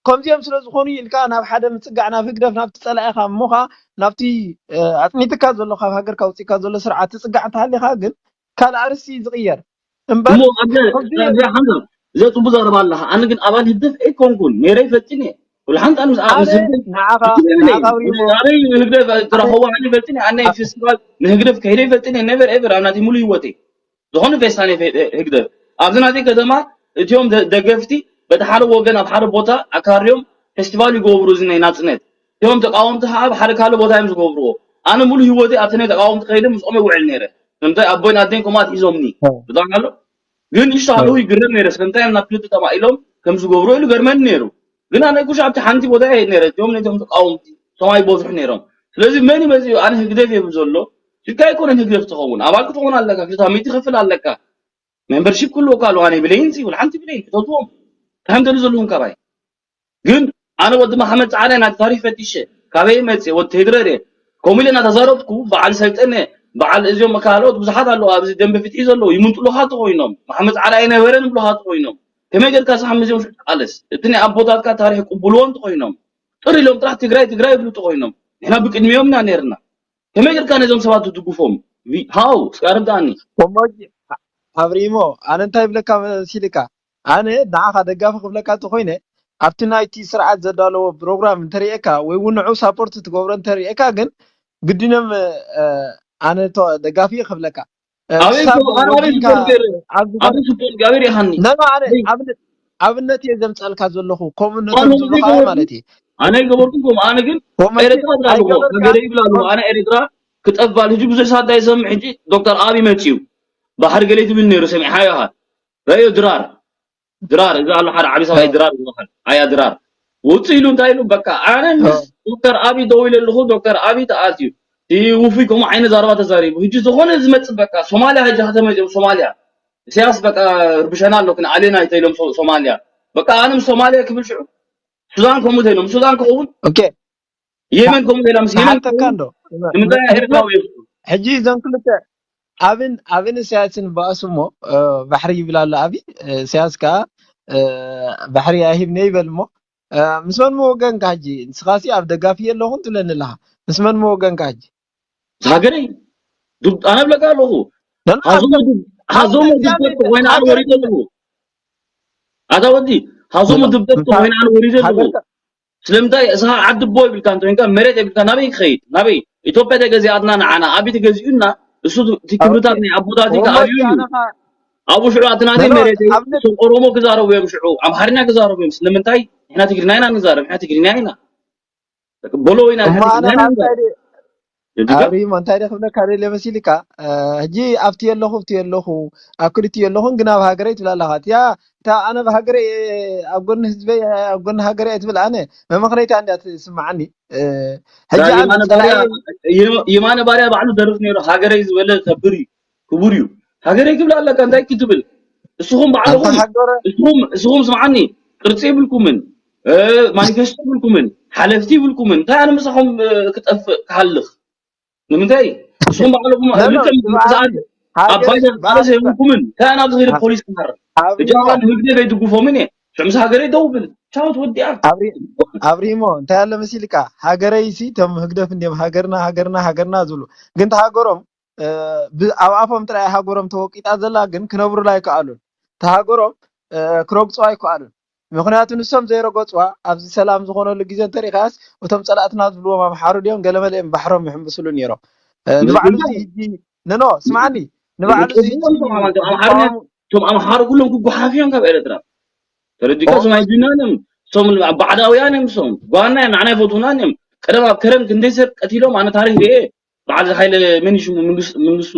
ከምዚኦም ስለ ዝኾኑ ኢልካ ናብ ሓደ ምጽጋዕ ናብ ህግደፍ ናብቲ ጸላኢኻ እሞ ኸኣ ናብቲ ኣጽኒትካ ዘሎ ካብ ሃገርካ ውጽእካ ዘሎ ስርዓት ትጽጋዕ እንተሃሊኻ ግን ካልእ ኣርእስቲ እዩ ዝቕየር እምበር እሞ ኣብዚ ከምዚ ኣብዚ ሓንሳብ እዚኣ ጽቡቅ ዘረባ ኣለኻ። ኣነ ግን ኣባል ህግደፍ ኣይኮንኩን ነይረ ይፈልጥን እየ። ወላ ሓንቲ ኣነ ምስ ምስ ኣነ ህግደፍ ንዓኻ ክትብል እየ። ንዓኻ ኣብሪሞ ኣበይ ህግደፍ ዝረኸቦ ኣነ ይፈልጥን እየ። ኣነ ኣብ ፌስቲቫል ንህግደፍ ከይደ ይፈልጥን እየ። ኔቨር ኤቨር ኣብ ናተይ ሙሉ ህይወተይ ዝኾነ ፌስታ ናይ ፌ- ህግደፍ ኣብዚ ናተይ ከተማ እቲኦም ደ- ደገፍቲ በቲ ሓደ ወገን ኣብ ሓደ ቦታ ኣካርዮም ፌስቲቫል ይገብሩ እዚ ናይ ናጽነት እቲኦም ተቃወምቲ ከዓ ኣብ ሓደ ካልእ ቦታ እዮም ዝገብርዎ ኣነ ሙሉ ህይወተይ ኣብቲ ናይ ተቃወምቲ ከይደ ምስኦም ይውዕል ነይረ ንምንታይ ኣቦይን ኣደይን ከምኡ ኣትሒዞምኒ ብጣዕሚ ኣሎ ግን ይሻሉ ይግረም ነይረ ስለምንታይ እዮም ናብ ክልተ ተማኢሎም ከም ዝገብሩ ኢሉ ገርመኒ ነይሩ ግን ኣነ ኩሽ ኣብቲ ሓንቲ ቦታ ይሄድ ነይረ እቲኦም ነቶም ተቃወምቲ ሰማይ ይበዝሑ ነይሮም ስለዚ መን ይመፅኡ ኣነ ህግደፍ የብል ዘሎ ሽካ ኣይኮነን ህግደፍ ትኸውን ኣባል ክትኾን ኣለካ ክልተ ሚእቲ ከፍል ኣለካ ሜምበርሺፕ ክህልወካ ኣለዎ ኣነ ብለይን ሲ ሓንቲ ብለይን ክተትዎም እንታይ ደሊ ዘለኹም ካባይ ግን ኣነ ወዲ መሓመድ ፃዕዳ ኢና ታሪክ ፈቲሸ ካበይ መፅእ ወዲ ቴድረር እየ ከምኡ ኢለ እናተዛረብኩ በዓል ሰልጠነ በዓል እዚኦም ካልኦት ብዙሓት ኣለዉ ኣብዚ ደንበ ፍትሒ ዘለዉ ይምንጥሉኻ ተኮይኖም መሓመድ ፃዕዳ ኣይነበረን ይብሉኻ ተኮይኖም ከመይ ጌርካ ስሓም እዚኦም ሽዑ ትቃለስ እቲ ናይ ኣቦታትካ ታሪክ ቅቡልዎ እንተኮይኖም ጥር ኢሎም ጥራሕ ትግራይ ትግራይ ይብሉ ተኮይኖም ንሕና ብቅድሚኦም ኢና ነርና ከመይ ጌርካ ነዞም ሰባት ትድግፎም ሃው እስኪ ኣረዳእኒ ኣብሪሞ ኣነ እንታይ ይብለካ መሲልካ ኣነ ንዓኻ ደጋፊ ክብለካ እንተኾይነ ኣብቲ ናይቲ ስርዓት ዘዳለዎ ፕሮግራም እንተሪኤካ ወይ እውን ንዑ ሳፖርት ትገብሮ እንተሪኤካ ግን ግድኖም ኣነ ደጋፊ ክብለካ ኣበይ ኣበይ ኣበይ ሪኢኻኒ ኣብነት እየ ዘምፀልካ ዘለኹ ከምኡነቶም ዝብሉካ ማለት እዩ ኣነ ይገበርኩም ከምኡ ኣነ ግን ኤረትራ ይብላ ኣለኹ ሃገረ ይብላ ኣለኹ ኣነ ኤረትራ ክጠፋል ህጂ ብዙሕ ሰዓት ይሰምዕ ሕጂ ዶክተር ኣብይ መፅዩ ባሕሪ ገለ ትብል ነይሩ ሰሚዕኻዮ ኢኻ ረዮ ድራር ድራር እዚ ኣሎ ሓደ ዓቢ ሰብኣይ ድራር ዝበሃል ኣያ ድራር ውፅእ ኢሉ እንታይ ኢሉ በቃ ኣነ ምስ ዶክተር ኣብይ ደው ኢለ ኣለኹ ዶክተር ኣብይ ተኣትዩ እቲ ውፉይ ከምኡ ዓይነት ዛረባ ተዛሪቡ ህጂ ዝኾነ ዝመፅእ በቃ ሶማልያ ህጂ ከተመፅኦም ሶማልያ ኢሳያስ በቃ ርብሸና ኣሎ ክንኣሌና ተኢሎም ሶማልያ በቃ ኣነ ምስ ሶማልያ ክብል ሽዑ ሱዳን ከምኡ ተኢሎም ሱዳን ክኸውን የመን ከምኡ ኢላ ምስ የመን ክኸውን ንምንታይ ኤርትራዊ እዮም ሕጂ እዞም ክልተ ኣብን ኣብን ኢሳያስን ባእሱ እሞ ባሕሪ ይብል ኣሎ ኣቢ ኢሳያስ ከዓ ባሕሪ ኣይሂብኒ ይበል እሞ ምስ መን ምወገንካ ሕጂ ንስኻሲ ኣብ ደጋፊ ኣለኹን ትብለኒ ኣለኻ ምስ መን ምወገንካ ሕጂ ሃገረይ ኣነ ብለካ ኣለኹ ሓዞሞ ድብደት ኮይና ኣነ ወሪደ ኣለኹ ኣታ ወዲ ሓዞሞ ድብደት ኮይና ኣነ ወሪደ ኣለኹ ስለምንታይ እስኻ ዓዲ ቦ ይብልካ እንተኮይንካ መሬት የብልካ ናበይ ክኸይድ ናበይ ኢትዮጵያ ተገዚኣትና ንዓና ኣቢ ተገዚኡና እሱ እቲ ክብርታት ናይ ኣቦታቲ ከኣልዩ እዩ ኣብኡ ሽዑ ኣቲ ናተይ መሬት ኦሮሞ ክዛረቡ እዮም ሽዑ ኣምሓርኛ ክዛረቡ እዮም ስለምንታይ ንሕና ትግርኛ ኢና ንዛረብ ንሕና ትግርኛ ኢና በሎ ኢና ኣሪሞ እንታይ ደ ክብለካ ደለ መሲልካ ሕጂ ኣብቲ የለኹ ኣብቲ የለኹ ኣብ ክልቲ የለኹን ግን ኣብ ሃገረይ ትብል ኣለኻ እቲያ እታ ኣነ ብሃገረይ ኣብ ጎኒ ህዝበይ ኣብ ጎኒ ሃገረይ ትብል ኣነ መመኽነይታ እንዳ ትስምዓኒ ሕጂ ኣነ ጸላኢ የማነ ባርያ ባዕሉ ደርፍ ነይሩ ሃገረይ ዝበለ ከብር እዩ ክቡር እዩ ሃገረይ ክብል ኣለካ እንታይ ክትብል እስኹም ባዕልኹም እስኹም እስኹም ስምዓኒ ቅርፂ የብልኩምን ማኒፌስቶ ይብልኩምን ሓለፍቲ ይብልኩምን እንታይ ኣነ ምሳኹም ክጠፍእ ክሃልኽ ንምንታይ እስኹም ባዕልኹም ልክዕ ምሳኣል ኣብ ባይታ ቃለስ የብልኩምን እንታይ ኣነ ኣብዚ ኸይደ ፖሊስ ክሃር እጃ ህግደፍ ኣይድግፎምን እየ ሽዑ ምስ ሃገረይ ደው ብል ቻው ትወዲኣ ኣብሪሞ እንታይ ኣለ መሲልካ ሃገረይ ሲ ቶም ህግደፍ እንዲም ሃገርና ሃገርና ሃገርና ዝብሉ ግን ተሃገሮም ኣብ ኣፎም ጥራይ ሃገሮም ተወቂጣ ዘላ ግን ክነብሩላ ኣይከኣሉን ተሃገሮም ክረግፁ ኣይከኣሉን ምኽንያቱ ንሶም ዘይረገፅዋ ኣብዚ ሰላም ዝኾነሉ ግዜ እንተሪኢኻያስ እቶም ፀላእትና ዝብልዎም ኣምሓሩ ድዮም ገለመለ እዮም ባሕሮም ይሕምብስሉ ነይሮም ንባዕሉ ሕጂ ንኖ ስማዓኒ ንባዕሉ እቶም ኣምሓሩ ኩሎም ክጓሓፍ እዮም ካብ ኤረትራ ተረዲካ ሶም ኣይድናን እዮም ሶም ባዕዳውያን እዮም ሶም ጓና እዮም ንዓና ይፈትውናን እዮም ቀደም ኣብ ከረን ክንደይ ሰብ ቀቲሎም ኣነ ታሪክ ርኤ በዓል ሃይለ መን እዩ ሽሙ? መንግስ- መንግስቱ።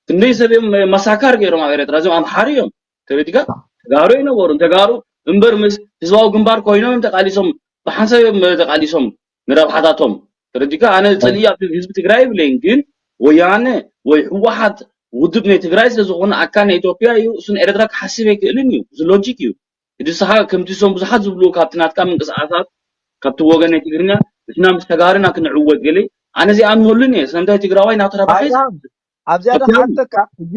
ክንደይ ሰብ እዮም ማሳካር ገይሮም ኣብ ኤርትራ? እዚኦም ኣምሓሩ እዮም። ተረዲካ? ተጋሩ ኣይነበሩን። ተጋሩ እምበር ምስ ህዝባዊ ግንባር ኮይኖም እዮም ተቃሊሶም፣ ብሓንሳብ እዮም ተቃሊሶም ንረብሓታቶም። ተረዲካ? ኣነ ፅልኢ ኣብ ህዝቢ ትግራይ ይብለይን፣ ግን ወያነ ወይ ህወሓት ውድብ ናይ ትግራይ ስለዝኾነ ኣካል ናይ ኢትዮጵያ እዩ። እሱን ኤርትራ ክሓስብ ኣይክእልን እዩ። እዚ ሎጂክ እዩ። እዚ ንስኻ ከምቲ እሶም ብዙሓት ዝብሉ ካብቲ ናትካ ምንቅስቃሳት ካብቲ ወገን ናይ ትግርኛ ንሕና ምስ ተጋርና ክንዕወት ገለ ኣነ እዚኣምነሉን እየ። ስለምንታይ ትግራዋይ ናተረባሒ ኣብዚኣ ዶ ክሓተካ ሕጂ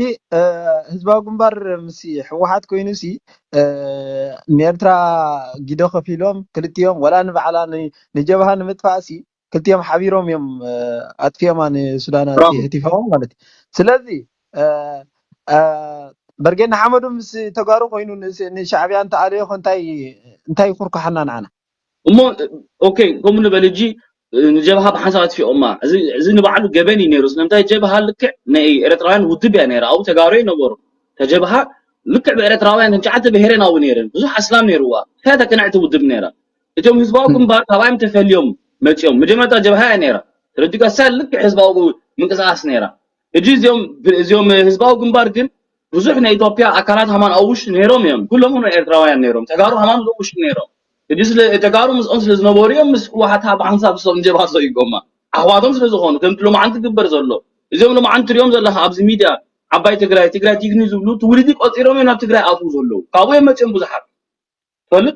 ህዝባዊ ግንባር ምስ ህወሓት ኮይኑ ሲ ንኤርትራ ጊዶ ከፊሎም ክልቲኦም ወላ ንባዕላ ንጀብሃ ንምጥፋእ ሲ ክልቲኦም ሓቢሮም እዮም ኣጥፊኦማ ንሱዳን ህቲፎማ ማለት እዩ። ስለዚ በርጌድ ንሓመዱ ምስ ተጋሩ ኮይኑ ንሻዕብያ እንተኣለዮ እንታይ እንታይ ይኩርኩሓና ንዓና? እሞ ኦኬ፣ ከምኡ ንበል። እጂ ንጀብሃ ብሓንሳብ ኣጥፊኦማ። እዚ ንባዕሉ ገበን እዩ ነይሩ። ስለምንታይ ጀብሃ ልክዕ ናይ ኤርትራውያን ውድብ እያ ነይራ። ኣብኡ ተጋሩ ይነበሩ። ተጀብሃ ልክዕ ብኤርትራውያን ትሽዓተ ብሄረን ኣብኡ ነይረን። ብዙሕ ኣስላም ነይርዋ። እንታይ ተቀናዕቲ ውድብ ነይራ። እቶም ህዝባዊ ግንባር ካብኣዮም ተፈልዮም መፅኦም። መጀመርታ ጀብሃ እያ ነይራ። ተረዲካ? እሳ ልክዕ ህዝባዊ ምንቅስቃስ ነይራ። እጂ እዚኦም እዚኦም ህዝባዊ ግንባር ግን ብዙሕ ናይ ኢትዮጵያ ኣካላት ሃማን ኣብ ውሽጢ ነይሮም እዮም። ኩሎም ሆኖ ኤርትራውያን ነይሮም። ተጋሩ ሃማን ኣብ ውሽጢ ነይሮም። እጂ ስለ ተጋሩ ምስኦም ስለ ዝነበሩ እዮም ምስ ህወሓት ብሓንሳብ ዝሰብ እንጀባ ሰው ይጎማ ኣሕዋቶም ስለ ዝኾኑ ከምቲ ሎማዓንቲ ትግበር ዘሎ እዚኦም ሎማዓንቲ ትሪኦም ዘለኻ ኣብዚ ሚድያ ዓባይ ትግራይ ትግራይ ቲግኒ ዝብሉ ትውልዲ ቆፂሮም እዮም ናብ ትግራይ ኣትዉ ዘለዉ ካብኡ እዮም መፅኦም ብዙሓት ትፈልጥ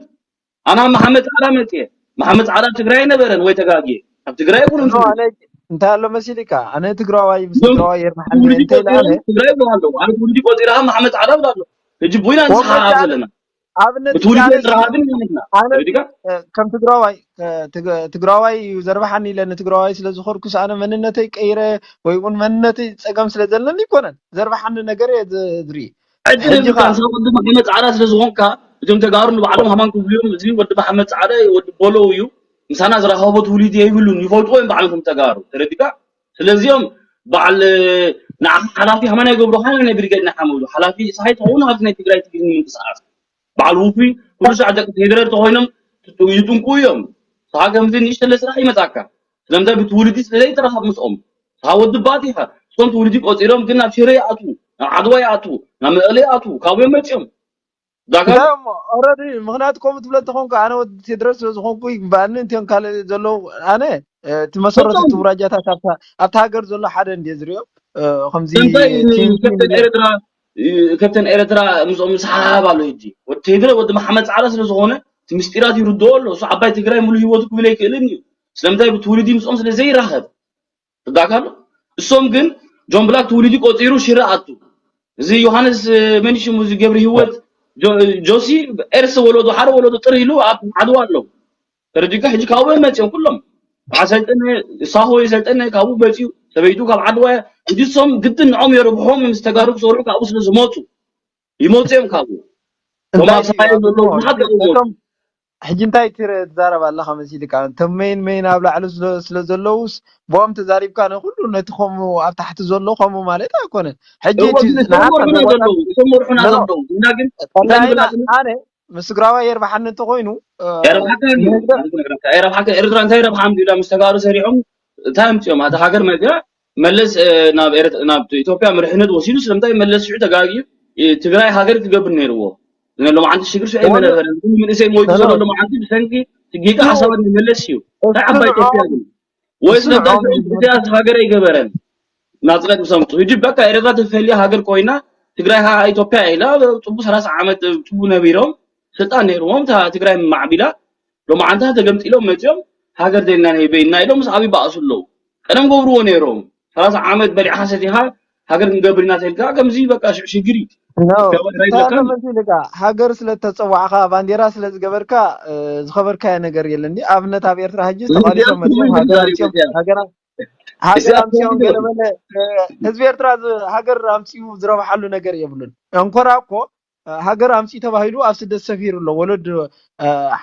ኣና መሓመድ ፃዕዳ መፅየ መሓመድ ፃዕዳ ትግራይ ነበረን ወይ ተጋጊየ ኣብ ትግራይ ይኩን እንታይ ኣሎ መሲልካ ኣነ ትግራዋይ ምስ ትግራዋይ የርመሓኒ እንተ ኢለ ኣነ ትግራይ ይብሉ ኣለዉ ኣነ ትውልዲ ቆፂራ መሓመድ ፃዕዳ ይብሉ ኣለዉ ሕጂ ቡይና ንስሓሓብ ዘለና ኣብነት ብትውልዲ ኣነ ኤርትራ ግን ማለት ና ኣነ ተረዲካ ከም ትግራዋይ ትግ- ትግራዋይ እዩ ዘርባሓኒ ኢለ ንትግራዋይ ስለ ዝኾርኩስ ኣነ መንነተይ ቀይረ ወይ እውን መንነተይ ፀገም ስለ ዘለኒ ይኮነን ዘርባሓኒ ነገር እየ ዝ- ዝርኢ ዕድል ሕጂ የብልካን ኸዓ- ሰብ ወዲ መሓመድ ፃዕዳ ስለ ዝኾንካ እዞም ተጋሩ ንባዕሎም ሃማን ክብልዮም እዚ ወዲ መሓመድ ፃዕዳ ወዲ ቦለው እዩ ምሳና ዝራኸቦ ትውልዲ የይብሉን ይፈልጥዎ እዮም ባዕሎም ከም ተጋሩ ተረዲካ ስለዚኦም በዓል ንዓኻ ሓላፊ ሃማን ኣይገብሩኻን ናይ ብሪጌድ ናይ ሓመዱ ሓላፊ ፀሓይ ትኸውን ሃብቲ ናይ ትግራይ ትግርኛ ምንቅስቃስ በዓል ውፉይ ኩሉ ሰዓት ደቂ ፌደረል ተኾይኖም ይጥንቁ እዮም። ንስኻ ከምዚ ንእሽተለ ስራሕ ይመጻካ። ስለምንታይ ብትውልዲ ስለ ዘይተራኸብ ምስኦም። ንስኻ ወዲ ባት ኢኻ። እሶም ትውልዲ ቆጺሮም ግን ናብ ሽረ ይኣትዉ፣ ናብ ዓድዋ ይኣትዉ፣ ናብ መቐለ ይኣትዉ፣ ካብኡ እዮም መጺኦም። ዳካ እንታይ እሞ ኦረዲ ምክንያቱ ከምኡ ትብለ እንተኾንካ ኣነ ወዲ ቴድሮስ ስለ ዝኾንኩ ይግበኣኒ እንቲኦም ካልእ ዘለዉ ኣነ እቲ መሰረቱ እቲ ውራጃታት ኣብታ ኣብታ ሃገር ዘሎ ሓደ እንድየ ዝሪኦ ከምዚ ከምታይ ቲንኪን ከብተን ኤርትራ ከብተን ኤርትራ ምስኦም ዝሰሓሓብ ኣሎ ሕጂ ወዲ ቴድረ ወዲ መሓመድ ፃዕዳ ስለ ዝኾነ እቲ ምስጢራት ይርድኦ ኣሎ እሱ ዓባይ ትግራይ ሙሉ ህይወቱ ክብል ኣይክእልን እዩ ስለምንታይ ብትውልዲ ምስኦም ስለ ዘይራኸብ ትዳካ ኣሎ እሶም ግን ጆን ብላክ ትውልዲ ቆፂሩ ሽረ ኣቱ እዚ ዮሃንስ መን ሽሙ እዚ ገብሪ ህይወት ጆሲ ኤርስ ወለዶ ሓደ ወለዶ ጥር ኢሉ ኣብ ዓድዋ ኣለዉ ተረዲካ ሕጂ ካብኡ እዮም መፅኦም ኩሎም በዓል ሰልጠነ ሳሆ ሰልጠነ ካብኡ መፅኡ ሰበይቱ ካብ ዓድዋ እያ እንጂ እሶም ግድን ንዖም የረብሖም ምስ ተጋሩ ክሰርሑ ካብኡ ስለ ዝመፁ ይመፁ እዮም ካብኡ እቶም ኣብ ሰማይ ዘለዉ ብዙሓት ደቂ እቶም ሕጂ እንታይ ትረ- ትዛረብ ኣለኻ መሲልካ እቶም መይን መይን ኣብ ላዕሊ ስለ- ስለ ዘለዉስ ብኦም ተዛሪብካ ንኩሉ ነቲ ከምኡ ኣብ ታሕቲ ዘሎ ከምኡ ማለት ኣይኮነን ሕጂ እወ እቲ ግን እቶም ንዓኻ መርሑና ዘለዉ እቶም መርሑና ዘለዉ እና ግን እንታይ ጠላይና ንብላ ኣነ ምስ ትግራዋይ የርባሓኒ እንተኮይኑ የረብሓካ የረብሓካ ኤርትራ እንታይ ረብሓ ኣምፂኡላ ምስ ተጋሩ ሰሪሖም እንታይ ኣምፅኦም ኣቲ ሃገር መፅያ መለስ ናብ ኤርት- ናብ ኢትዮጵያ መሪሕነት ወሲዱ ስለምንታይ መለስ ሽዑ ተጋጊዩ እ፣ ትግራይ ሃገር ክገብር ነይርዎ ግን ሎማዓንቲ ሽግር ሽዑ ኣይመነበረን ግን መንእሰይ ሞይቱ ዘሎ ሎማዓንቲ ብሰንኪ ትጌጋ ሓሳባት መለስ እዩ እንታይ ዓባይ ኢትዮጵያ ግን ወይ ስለምንታይ ሽዑ ኢትዮጵያ ሃገር ኣይገበረን ናፅነት ምስ ኣምፅኡ ሕጂ በቃ ኤርትራ ተፈልያ ሃገር ኮይና ትግራይ ከዓ ኢትዮጵያ ኢላ ፅቡ ሰላሳ ዓመት ፅቡ ነቢሮም ስልጣን ነይርዎም እታ ትግራይ ማዕቢላ ሎማዓንታ ተገምጢሎም መፂኦም ሃገር ደልና ናይ በይና ኢሎም ምስ ኣብ ይበኣሱ ኣለዉ ቀደም ገብርዎ ነይሮም ሰላሳ ዓመት በሊዕካ ሰቲኻ ሃገር ክንገብር ኢና ተልካ ከምዚ በቃ ሽግር እዩ መሲልካ ሃገር ስለ ተፀዋዕካ ባንዴራ ስለ ዝገበርካ ዝኸበርካዮ ነገር የለን ኣብነት ኣብ ኤርትራ ሕጂ ተቃሊሶም መፅኦም ሃገር ኣምፅኦም ሃገር ሃገር ኣምፅኦም ገለ በለ ህዝቢ ኤርትራ ሃገር ኣምፅኡ ዝረብሓሉ ነገር የብሉን። እንኮራ እኮ ሃገር ኣምፅኡ ተባሂሉ ኣብ ስደት ሰፊሩ ኣሎ። ወለድ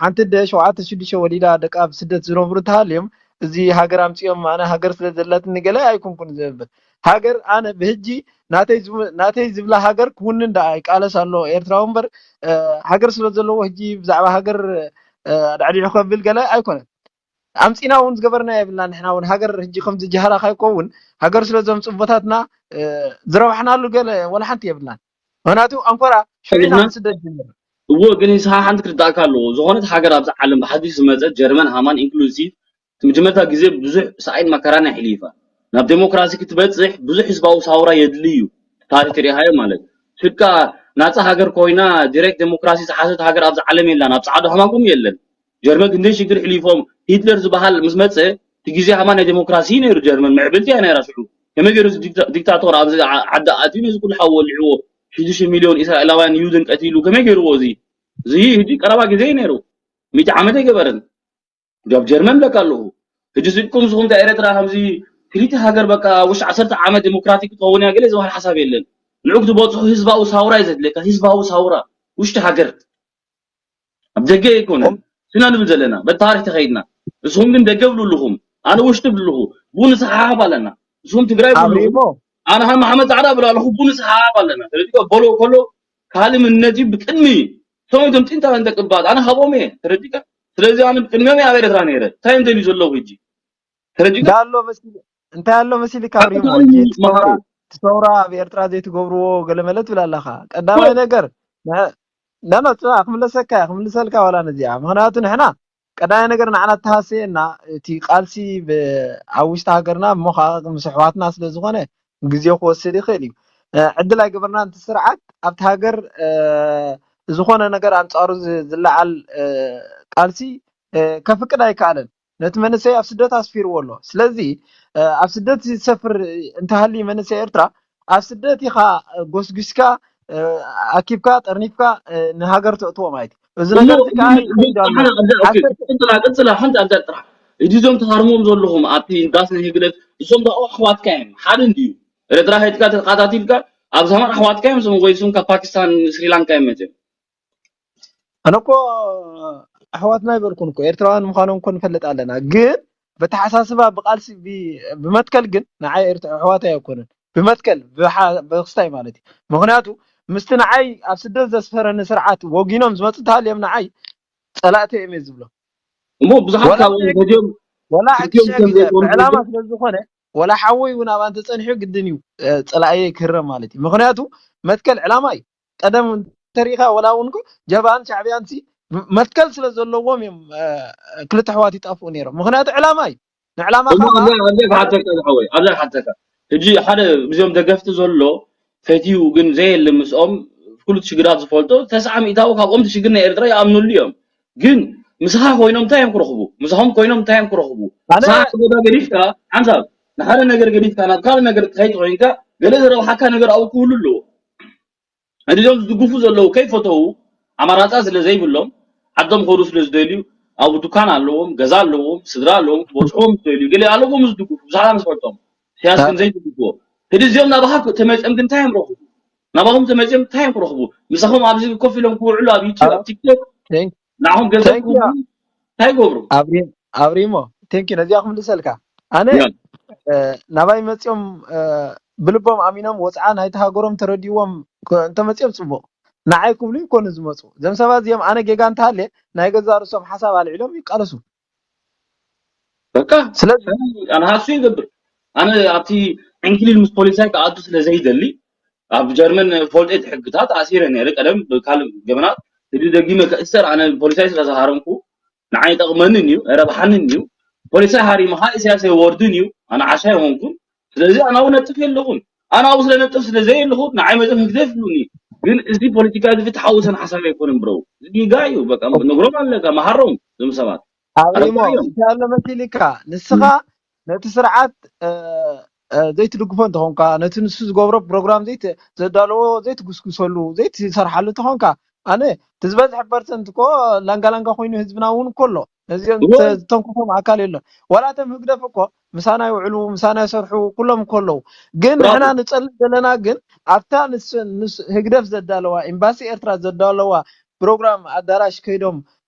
ሓንቲ ደ ሸውዓተ ሽዱሽተ ወሊዳ ደቃ ኣብ ስደት ዝነብሩ እንተሃልዮም እዚ ሃገር ኣምፅኦም ኣነ ሃገር ስለ ዘለትኒ ገለ ኣይኮንኩን ዝብል ሃገር ኣነ ብህጂ ናተይ ዝብ- ናተይ ዝብላ ሃገር ክውንን ደኣ ይቃለስ ኣሎ ኤርትራዊ እምበር ሃገር ስለ ዘለዎ ህጂ ብዛዕባ ሃገር ኣድዕዲዑ ከብል ገለ ኣይኮነን። ኣምፂና እውን ዝገበርና የብልና። ንሕና እውን ሃገር ሕጂ ከምዚ ጀሃራ ካይኮውን ሃገር ስለ ዘምፅቦታትና ዝረባሕናሉ ገለ ወላ ሓንቲ የብልናን። ምክንያቱ ኣንኮራ ሽዑ ኢና ስደት ጀምር። እዎ ግን ንስኻ ሓንቲ ክርዳእካ ኣለዎ። ዝኾነት ሃገር ኣብዚ ዓለም ብሓድሽ ዝመፀት ጀርመን ሃማን ኢንክሉሲቭ እቲ መጀመርታ ግዜ ብዙሕ ስቓይን መከራን ኣሕሊፋ ናብ ዴሞክራሲ ክትበፅሕ ብዙሕ ህዝባዊ ሳውራ የድሊ እዩ። ታሪክ ሪኢኻዮ ማለት ሽቃ ናፃ ሃገር ኮይና ዲሬክት ዴሞክራሲ ዝሓዘት ሃገር ኣብዚ ዓለም የላን። ኣብ ፃዕዳ ሃማኩም የለን። ጀርመን ክንደይ ሽግር ሕሊፎም ሂትለር ዝበሃል ምስ መፀ እቲ ግዜ ሃማ ናይ ዴሞክራሲ ነይሩ። ጀርመን ምዕብልቲ እያ ነይራ ሽዑ። ከመይ ገይሩ እዚ ዲክታቶር ኣብዚ ዓዲ ኣትዩ ነዚ ኩሉ ሓዊ ወሊዕዎ ሽዱሽተ ሚልዮን እስራኤላውያን ይሁድን ቀቲሉ ከመይ ገይርዎ እዚ እዚ ሕጂ ቀረባ ግዜ እዩ ነይሩ። ሚእቲ ዓመት ኣይገበረን። ኣብ ጀርመን ብለካ ኣለኹ። ሕጂ ስኢልኩም ንስኹም እንታይ ኤረትራ ከምዚ ክልተ ሃገር በቃ ውሽ ዓሰርተ ዓመት ዴሞክራቲክ ክትኸውን እያ ገለ ዝበሃል ሓሳብ የለን። ንዑ ክትበፅሑ ህዝባዊ ሳውራ እዩ ዘድልየካ። ህዝባዊ ሳውራ ውሽጢ ሃገር ኣብ ደገ ኣይኮነን ስና ንብል ዘለና በቲ ታሪክ ተኸይድና ንስኹም ግን ደገ ብሉ ኣለኹም ኣነ ውሽጢ ብሉ ኣለኹ ቡን ሰሓሓብ ኣለና ንስኹም ትግራይ ብሉ ኣለኹም ኣነ ከም መሓመድ ፃዕዳ ብሉ ኣለኹ ቡን ሰሓሓብ ኣለና ስለዚ በሎ ከሎ ካልእ መንነት እዩ ብቅድሚ ሰው እቶም ጥንታውያን ደቂ ባት ኣነ ካብኦም እየ ተረዲካ ስለዚ ኣነ ብቅድሚኦም እየ ኣብ ኤረትራ ነይረ እንታይ እዮም ደልዩ ዘለዉ ሕጂ ተረዲካ ዳሎ መሲል እንታይ ኣሎ መሲልካ ኣብሪሞ ሕጂ እቲ ሰውራ እቲ ሰውራ ኣብ ኤርትራ ዘይትገብርዎ ገለመለ ትብል ኣለኻ ቀዳማይ ነገር ኖ ኖ ጽባሕ ክምለሰካ እየ ክምልሰልካ ዋላ ነዚኣ ምኽንያቱ ንሕና ቀዳማይ ነገር ንዓና እተሃሰየና እቲ ቃልሲ ኣብ ውሽጢ ሃገርና እሞ ከዓ ምስ ኣሕዋትና ስለ ዝኾነ ግዜ ክወስድ ይኽእል እዩ ዕድል ኣይገበርና ነቲ ስርዓት ኣብቲ ሃገር ዝኾነ ነገር ኣንጻሩ ዝለዓል ቃልሲ ከፍቅድ ኣይከኣለን ነቲ መንእሰይ ኣብ ስደት ኣስፊርዎ ኣሎ። ስለዚ ኣብ ስደት ዝሰፍር እንተሃልዩ መንእሰይ ኤርትራ ኣብ ስደት ኢኻ ጎስጒስካ ኣኪብካ ጠርኒፍካ ንሃገር ተእትዎ ማለት እዩ። እዚ ነገር እዚ ከዓ ይከይድ ኣሎ። ዓሰርተ ቅጽላ ቅጽላ ሓንቲ ኣብዛ ጥራሕ እዚ እዞም ተሃርሞም ዘለኹም ኣብቲ ዳስ ናይ ህግደፍ እሶም ደኣ ኣሕዋትካ እዮም ሓደ እንድዩ ኤርትራ ከይድካ ተተኻታቲልካ ኣብ ሰማን ኣሕዋትካ እዮም እሶም ወይ እሶም ካብ ፓኪስታን ስሪላንካ እዮም መፅኦም ኣነ እኮ ኣሕዋትና ይበልኩን እኮ ኤርትራውያን ምዃኖም እኮ ንፈልጥ ኣለና ግን በተሓሳስባ ብቃልሲ ብመትከል ግን ንዓይ ኣሕዋት ኣይኮኑን ብመትከል ብክስታይ ማለት እዩ ምክንያቱ ምስቲ ንዓይ ኣብ ስደት ዘስፈረኒ ስርዓት ወጊኖም ዝመፁ እንተሃልዮም ንዓይ ፀላእቲ እዮም እየ ዝብሎም እሞ ብዙሓት ካብኦም ነዚኦም ወላ ዕላማ ስለዝኾነ ወላ ሓወይ እውን ኣብኣ እንተፀኒሑ ግድን እዩ ፀላእየ ክህረም ማለት እዩ ምክንያቱ መትከል ዕላማ እዩ ቀደም እንተሪኢኻ ወላ እውን ጀብሃን ሻዕብያን ሲ መትከል ስለ ዘለዎም እዮም ክልተ ኣሕዋት ይጠፍኡ ነይሮም ምክንያቱ ዕላማ እዩ ንዕላማ ኣብዛ ሓተካ ዝሓወይ ኣብዛ ሓተካ ሕጂ ሓደ ብዚኦም ደገፍቲ ዘሎ ፈትዩ ግን ዘየለ ምስኦም ኩሉ ሽግራት ዝፈልጦ ተስዓ ሚእታዊ ካብኦም ሽግር ናይ ኤርትራ ይኣምኑሉ እዮም ግን ምሳኻ ኮይኖም እንታይ እዮም ክረኽቡ ምሳኹም ኮይኖም እንታይ እዮም ክረኽቡ ምሳኻ ገዳ ገዲፍካ ሓንሳብ ንሓደ ነገር ገዲፍካ ናብ ካልእ ነገር ክትኸይድ ኮይንካ ገለ ዝረብሓካ ነገር ኣብኡ ክህሉ ኣለዎ ሕጂ እዞም ዝድግፉ ዘለዉ ከይፈተዉ ኣማራፃ ስለ ዘይብሎም ዓዶም ክኸዱ ስለ ዝደልዩ ኣብኡ ዱካን ኣለዎም፣ ገዛ ኣለዎም፣ ስድራ ኣለዎም፣ ክበፅሕዎም ዝደልዩ ገለ ኣለዎም ዝድግፉ ብዙሓት ኣነ ዝፈልጦም ኢሳያስ ግን ዘይድግፍዎ ሕጂ እዚኦም ናባኻ ተመፅኦም ግን እንታይ እዮም ረኽቡ? ናባኹም ተመፅኦም እንታይ እዮም ክረኽቡ? ምሳኹም ኣብዚ ኮፍ ኢሎም ክውዕሉ ኣብ ዩቱብ ኣብ ቲክቶክ ንዓኹም ገንዘብ ክህቡ እንታይ ይገብሩ? ኣብሪሞ ቴንኪ ነዚኣ ክምልሰልካ ኣነ ናባይ መፂኦም ብልቦም ኣሚኖም ወፅዓ ናይቲ ሃገሮም ተረዲእዎም እንተመፂኦም ፅቡቕ ንዓይ ክብሉ ይኮኑ ዝመፁ እዞም ሰባት እዚኦም ኣነ ጌጋ እንተሃልየ ናይ ገዛ ርእሶም ሓሳብ ኣልዒሎም ይቃለሱ በቃ ስለዚ ኣነ ሃሱ ይገብር ኣነ ኣብቲ ዕንክሊል ምስ ፖሊሳይ ክኣቱ ስለ ዘይደሊ ኣብ ጀርመን ፈልጦ እቲ ሕግታት ኣሲረ ነይረ ቀደም ብካልእ ገበናት ሕጂ ደጊመ ክእሰር ኣነ ፖሊሳይ ስለ ዝሃረምኩ ንዓይ ይጠቕመንን እዩ ረብሓንን እዩ ፖሊሳይ ሃሪምኻ ኢሳያስ ኣይወርድን እዩ ኣነ ዓሻ ኣይኾንኩን ስለዚ ኣነ ኣብኡ ነጥፍ የለኹን ኣነ ኣብኡ ስለ ነጥፍ ስለ ዘየለኹ ንዓይ መፅም ህግደፍ ይብሉኒ ግን እዚ ፖለቲካ እዚ ፍትሓዊ ሰን ሓሳብ ኣይኮነን ብረው እዚ ጌጋ እዩ በቃ ነግሮም ኣለካ መሃሮም እዞም ሰባት ኣብሪሞ እንታይ ኣሎ መሲልካ ንስኻ ነቲ ስርዓት ዘይትድግፎ እንተኾንካ ነቲ ንሱ ዝገብሮ ፕሮግራም ዘዳለዎ ዘይትጉስጉሰሉ ዘይትሰርሓሉ እንተኾንካ ኣነ እቲ ዝበዝሐ ፐርሰንት እኮ ላንጋላንጋ ኮይኑ ህዝብና እውን እኮ ኣሎ ነዚኦም ዝተንኮፎም ኣካል የለን ዋላ እቶም ህግደፍ እኮ ምሳና ይውዕሉ ምሳና ይሰርሑ ኩሎም እኮ ኣለዉ ግን ንሕና ንፀልእ ዘለና ግን ኣብታ ህግደፍ ዘዳለዋ ኤምባሲ ኤርትራ ዘዳለዋ ፕሮግራም ኣዳራሽ ከይዶም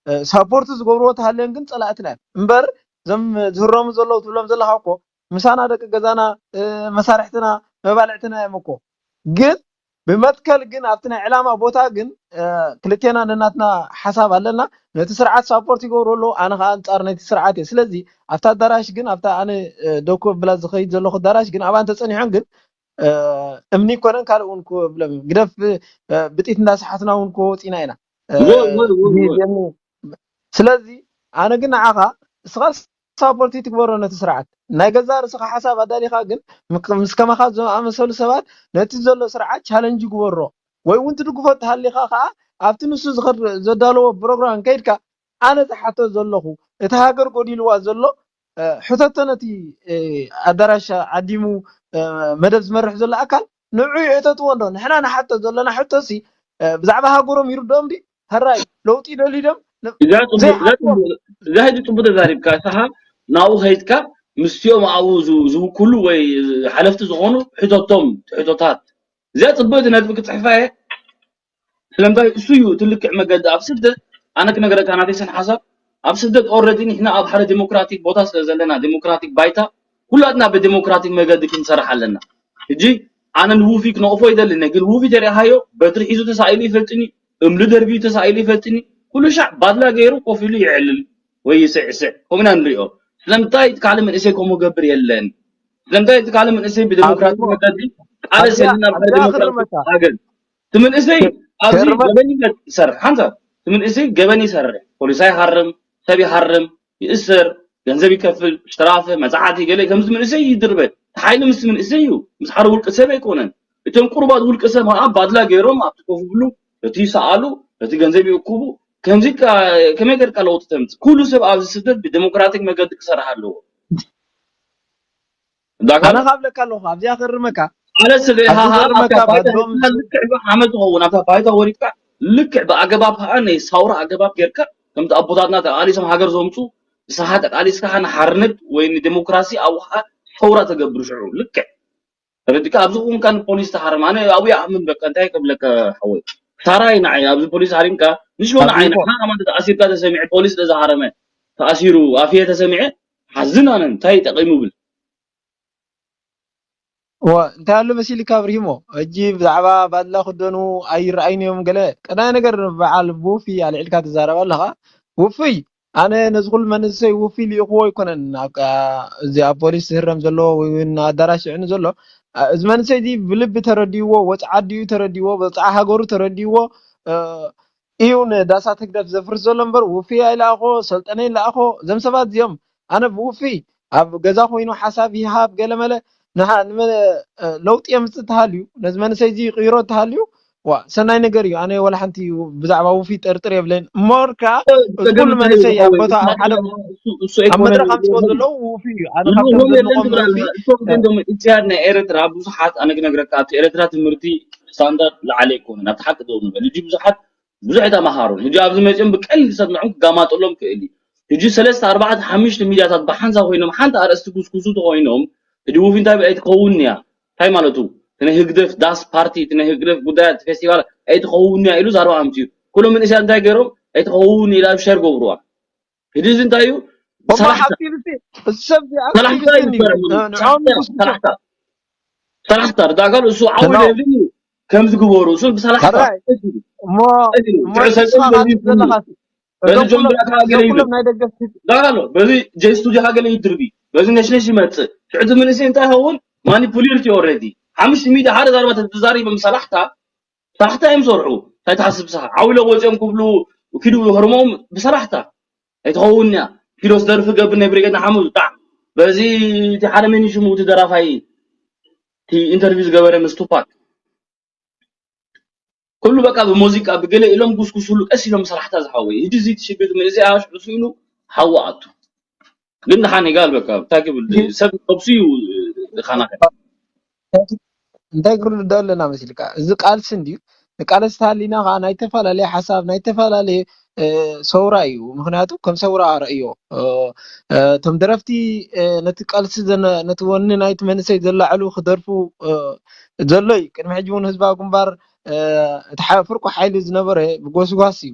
ሳፖርት ዝገብርዎ ተሃልዮም ግን ፀላእትና እዮም እምበር እዞም ዝህረሙ ዘለዉ ትብሎም ዘለካ እኮ ምሳና ደቂ ገዛና መሳርሕትና መባልዕትና እዮም እኮ ግን ብመትከል ግን ኣብቲ ናይ ዕላማ ቦታ ግን ክልቴና ነናትና ሓሳብ ኣለና። ነቲ ስርዓት ሳፖርት ይገብሩ ኣለዉ፣ ኣነ ከዓ ኣንፃር ነቲ ስርዓት እየ። ስለዚ ኣብታ ኣዳራሽ ግን ኣብታ ኣነ ደኩ ብላ ዝኸይድ ዘለኹ ኣዳራሽ ግን ኣብኣን ተፀኒሖን ግን እምኒ ይኮነን ካልእ እውን ክብሎም እዮም። ግደፍ ብጢት እንዳሰሓትና እውን ክወፂና ኢና። ስለዚ ኣነ ግን ንዓኻ እስኻ ሳፖርት ትግበሮ ነቲ ስርዓት ናይ ገዛ ርእስኻ ሓሳብ ኣዳሊኻ ግን ምስ ከማኻ ዝኣመሰሉ ሰባት ነቲ ዘሎ ስርዓት ቻለንጅ ግበሮ ወይ እውን ትድግፎ ተሃሊኻ ከዓ ኣብቲ ንሱ ዘዳለዎ ፕሮግራም ከይድካ ኣነ ዝሓቶ ዘለኹ እቲ ሃገር ጎዲልዋ ዘሎ ሕተቶ ነቲ ኣዳራሽ ዓዲሙ መደብ ዝመርሕ ዘሎ ኣካል ንዑ ይሕተትዎ እንዶ ንሕና ንሓቶ ዘለና ሕቶሲ ብዛዕባ ሃገሮም ይርድኦም ዲ ሕራይ ለውጢ ይደልዩ ድዮም እዛ ሕጂ ፅቡቅ ተዛሪብካ እስኻ ናብኡ ከይድካ ምስቲኦም ኣብኡ ዝውክሉ ወይ ሓለፍቲ ዝኾኑ ሕተቶም ሕቶታት እዚኣ ፅብቅቲ ነጥቢ ክፅሕፋ እየ ስለምንታይ እሱ እዩ እቲ ልክዕ መገዲ ኣብ ስደት ኣነ ክነገረካ ናተይ ሰን ሓሳብ ኣብ ስደት ኦረዲ ንሕና ኣብ ሓደ ዲሞክራቲክ ቦታ ስለ ዘለና ዲሞክራቲክ ባይታ ኩላትና ብዲሞክራቲክ መገዲ ክንሰርሕ ኣለና ሕጂ ኣነ ንውፊ ክነቕፎ ይደልን ግን ውፊ ተሪእኻዮ በትሪ ሒዙ ተሳኢሉ ይፈልጥን እዩ እምሊ ደርቢዩ ተሳኢሉ ይፈልጥን እዩ ኩሉ ሻዕ ባድላ ገይሩ ኮፍ ኢሉ ይዕልል ወይ ይስዕስዕ ከምኡ ኢና ንሪኦ ስለምንታይ እቲ ካልእ መንእሰይ ከምኡ ገብር የለን ስለምንታይ እቲ ካልእ መንእሰይ ብዲሞክራቲክ መገዲ ቃለስ የለን ናብ ሓደ ዲሞክራቲክ ሃገር እቲ መንእሰይ ኣብዚ ገበን ይሰርሕ ሓንሳብ እቲ መንእሰይ ገበን ይሰርሕ ፖሊሳ ይሃርም ሰብ ይሃርም ይእሰር ገንዘብ ይከፍል ሽተራፈ መፅዓት ይገለ ከምዚ መንእሰይ ይድርበ እቲ ሓይሊ ምስ መንእሰይ እዩ ምስ ሓደ ውልቂ ሰብ ኣይኮነን እቶም ቁሩባት ውልቂ ሰብ ከዓ ባድላ ገይሮም ኣብቲ ኮፍ ብሉ እቲ ይሰኣሉ እቲ ገንዘብ ይእኩቡ ከምዚ ከመይ ገርካ ለውጢ ተምፅእ ኩሉ ሰብ ኣብዚ ስደት ብዲሞክራቲክ መገዲ ክሰርሕ ኣለዎ ኣነ ካብለካ ኣለኹ ኣብዚኣ ክርመካ ኣነ ስለ ልክዕ ዓመት ትኸውን ኣብታ ባይታ ወሪድካ ልክዕ ብኣገባብ ከዓ ናይ ሳውራ ኣገባብ ጌርካ ከምቲ ኣቦታትና ተቃሊሶም ሃገር ዘምፁ ንስኻ ተቃሊስካ ንሓርነት ወይ ንዲሞክራሲ ኣብኡ ከዓ ሰውራ ተገብር ሽዑ ልክዕ ተረዲካ ኣብዚ ኩንካ ንፖሊስ ተሃረም ኣነ ኣብኡ ይኣምን በቃ እንታይ ከብለካ ሓወይ ታራይ ንዓይ ኣብዚ ፖሊስ ሃሪምካ ንሽ ንዓይ ንሕና ከማን ተኣሲርካ ተሰሚዐ ፖሊስ ስለዝሃረመ ተኣሲሩ ኣፍየ ተሰሚዐ ሓዝን ኣነ እንታይ ጠቂሙ ብል እዋ እንታይ ኣሎ መሲልካ ኣብርሂሞ ሕጂ ብዛዕባ ባድላ ክደኑ ኣይረኣይን እዮም ገለ ቀዳይ ነገር በዓል ብውፍይ ኣልዒልካ ትዛረብ ኣለኻ ውፍይ ኣነ ነዚ ኩሉ መንእሰይ ውፍይ ልኢኽዎ ኣይኮነን እዚ ኣብ ፖሊስ ዝህረም ዘሎ ወይ እውን ኣዳራሽ ይዕኑ ዘሎ እዚ መንእሰይ እዚ ብልቢ ተረዲእዎ ወፃ ዓዲኡ ተረዲእዎ ወፃ ሃገሩ ተረዲእዎ እዩ ንዳሳት ህግደፍ ዘፍርስ ዘሎ እምበር ውፍይ ኣይለኣኾ ሰልጠነ ይለኣኾ እዞም ሰባት እዚኦም ኣነ ብውፍይ ኣብ ገዛ ኮይኑ ሓሳብ ይሃብ ገለመለ ለውጢ የምፅእ ተሃልዩ ነዚ መንእሰይ እዚ ይቅይሮ ተሃልዩ ዋ ሰናይ ነገር እዩ ኣነ ወላ ሓንቲ ብዛዕባ ውፍይ ጥርጥር የብለን እሞር ከዓ እቲ ኩሉ መንእሰይ ኣብ ቦታ ኣብ ሓደ ኣብ መድረክ ኣምፅኦ ዘለዉ ውፍይ እዩ ኣነ ካብቶም ዘድንቆም ውፍይ ኢትያድ ናይ ኤርትራ ብዙሓት ኣነ ክነግረካ ኣብቲ ኤርትራ ትምህርቲ ስታንዳርድ ላዓለ ኣይኮነን ኣብቲ ሓቂ ደው ንበል ሕጂ ብዙሓት ብዙሕ ተማሃሩ ሕጂ ኣብዚ መፅኦም ብቀሊል ሰምዖም ክጋማጠሎም ክእል እዩ ሕጂ ሰለስተ ኣርባዕተ ሓሙሽተ ሚድያታት ብሓንሳ ኮይኖም ሓንቲ ኣርእስቲ ጉስጉሱ ተኮይኖም ሕጂ ውፊ እንታይ ብኣይ ትኸውን እያ እንታይ ማለቱ እቲ ናይ ህግደፍ ዳስ ፓርቲ እቲ ናይ ህግደፍ ጉዳያት ፌስቲቫል ኣይትኸውን እያ ኢሉ ዛረባ ኣምፅኡ ኩሎም መንእሰያት እንታይ ገይሮም ኣይትኸውን ኢላ ሸር ገብርዋ ሕጂ እዚ እንታይ እዩ እሞ ሓብቲ ብቲ እዚ ሰብ እዚ ኣክቲቪስት እዩ ንዕኦም ንጉስ ሰላሕታ ዳጋሉ እሱ ዓው ይደሊ ከምዚ ግበሩ እሱ ብሰላሕታ እሞ እሞ ንስኻ ካብቲ ዘለኻ እዞም ኩሎም ናይ ደገፍቲ ዳጋሉ በዚ ጀስቱ ዲኻ ገለ ይድርቢ በዚ ነሽነሽ ይመፅእ ሽዕቲ መንእሰይ እንታይ ይኸውን ማኒፑሌት እዩ ኦልሬዲ ሓሙሽተ ሚድያ ሓደ ዛረባ ተዛሪቦም ሰላሕታ ሰላሕታ እዮም ዝሰርሑ እንታይ ትሓስብ ንስኻ ዓው ኢሎም ወፂኦም ክብሉ ኪዱ ህርሞም ብሰላሕታ ኣይትኸውን እያ ኪዶስ ደርፊ ገብር ናይ ብሪጌድ ንሓመዱ ጣዕ በዚ እቲ ሓደ መን እዩ ሽሙ እቲ ደራፋይ እቲ ኢንተርቪው ዝገበረ ምስ ቱፓክ ኩሉ በቃ ብሙዚቃ ብገለ ኢሎም ጉስጉስሉ ቀስ ኢሎም ሰላሕታ ዝሓወይ ሕጂ እዚ ትሽግር መንእሰይ ኣሽዑ ስኢሉ ሓዊ ኣቱ ግን ደሓን ይጋል በቃ እንታይ ክብል ሰብ ነብሱ እዩ ኻና እንታይ ክርድኦ ኣለና መሲልካ እዚ ቃልሲ እንድዩ ንቃልሲ ተሃሊና ከዓ ናይ ተፈላለየ ሓሳብ ናይ ተፈላለየ ሰውራ እዩ ምክንያቱ ከም ሰውራ ረእዮ እቶም ደረፍቲ ነቲ ቃልሲ ነቲ ወኒ ናይቲ መንእሰይ ዘላዕሉ ክደርፉ ዘሎ እዩ ቅድሚ ሕጂ እውን ህዝባዊ ግንባር እቲ ፍርቁ ሓይሊ ዝነበረ ብጎስጓስ እዩ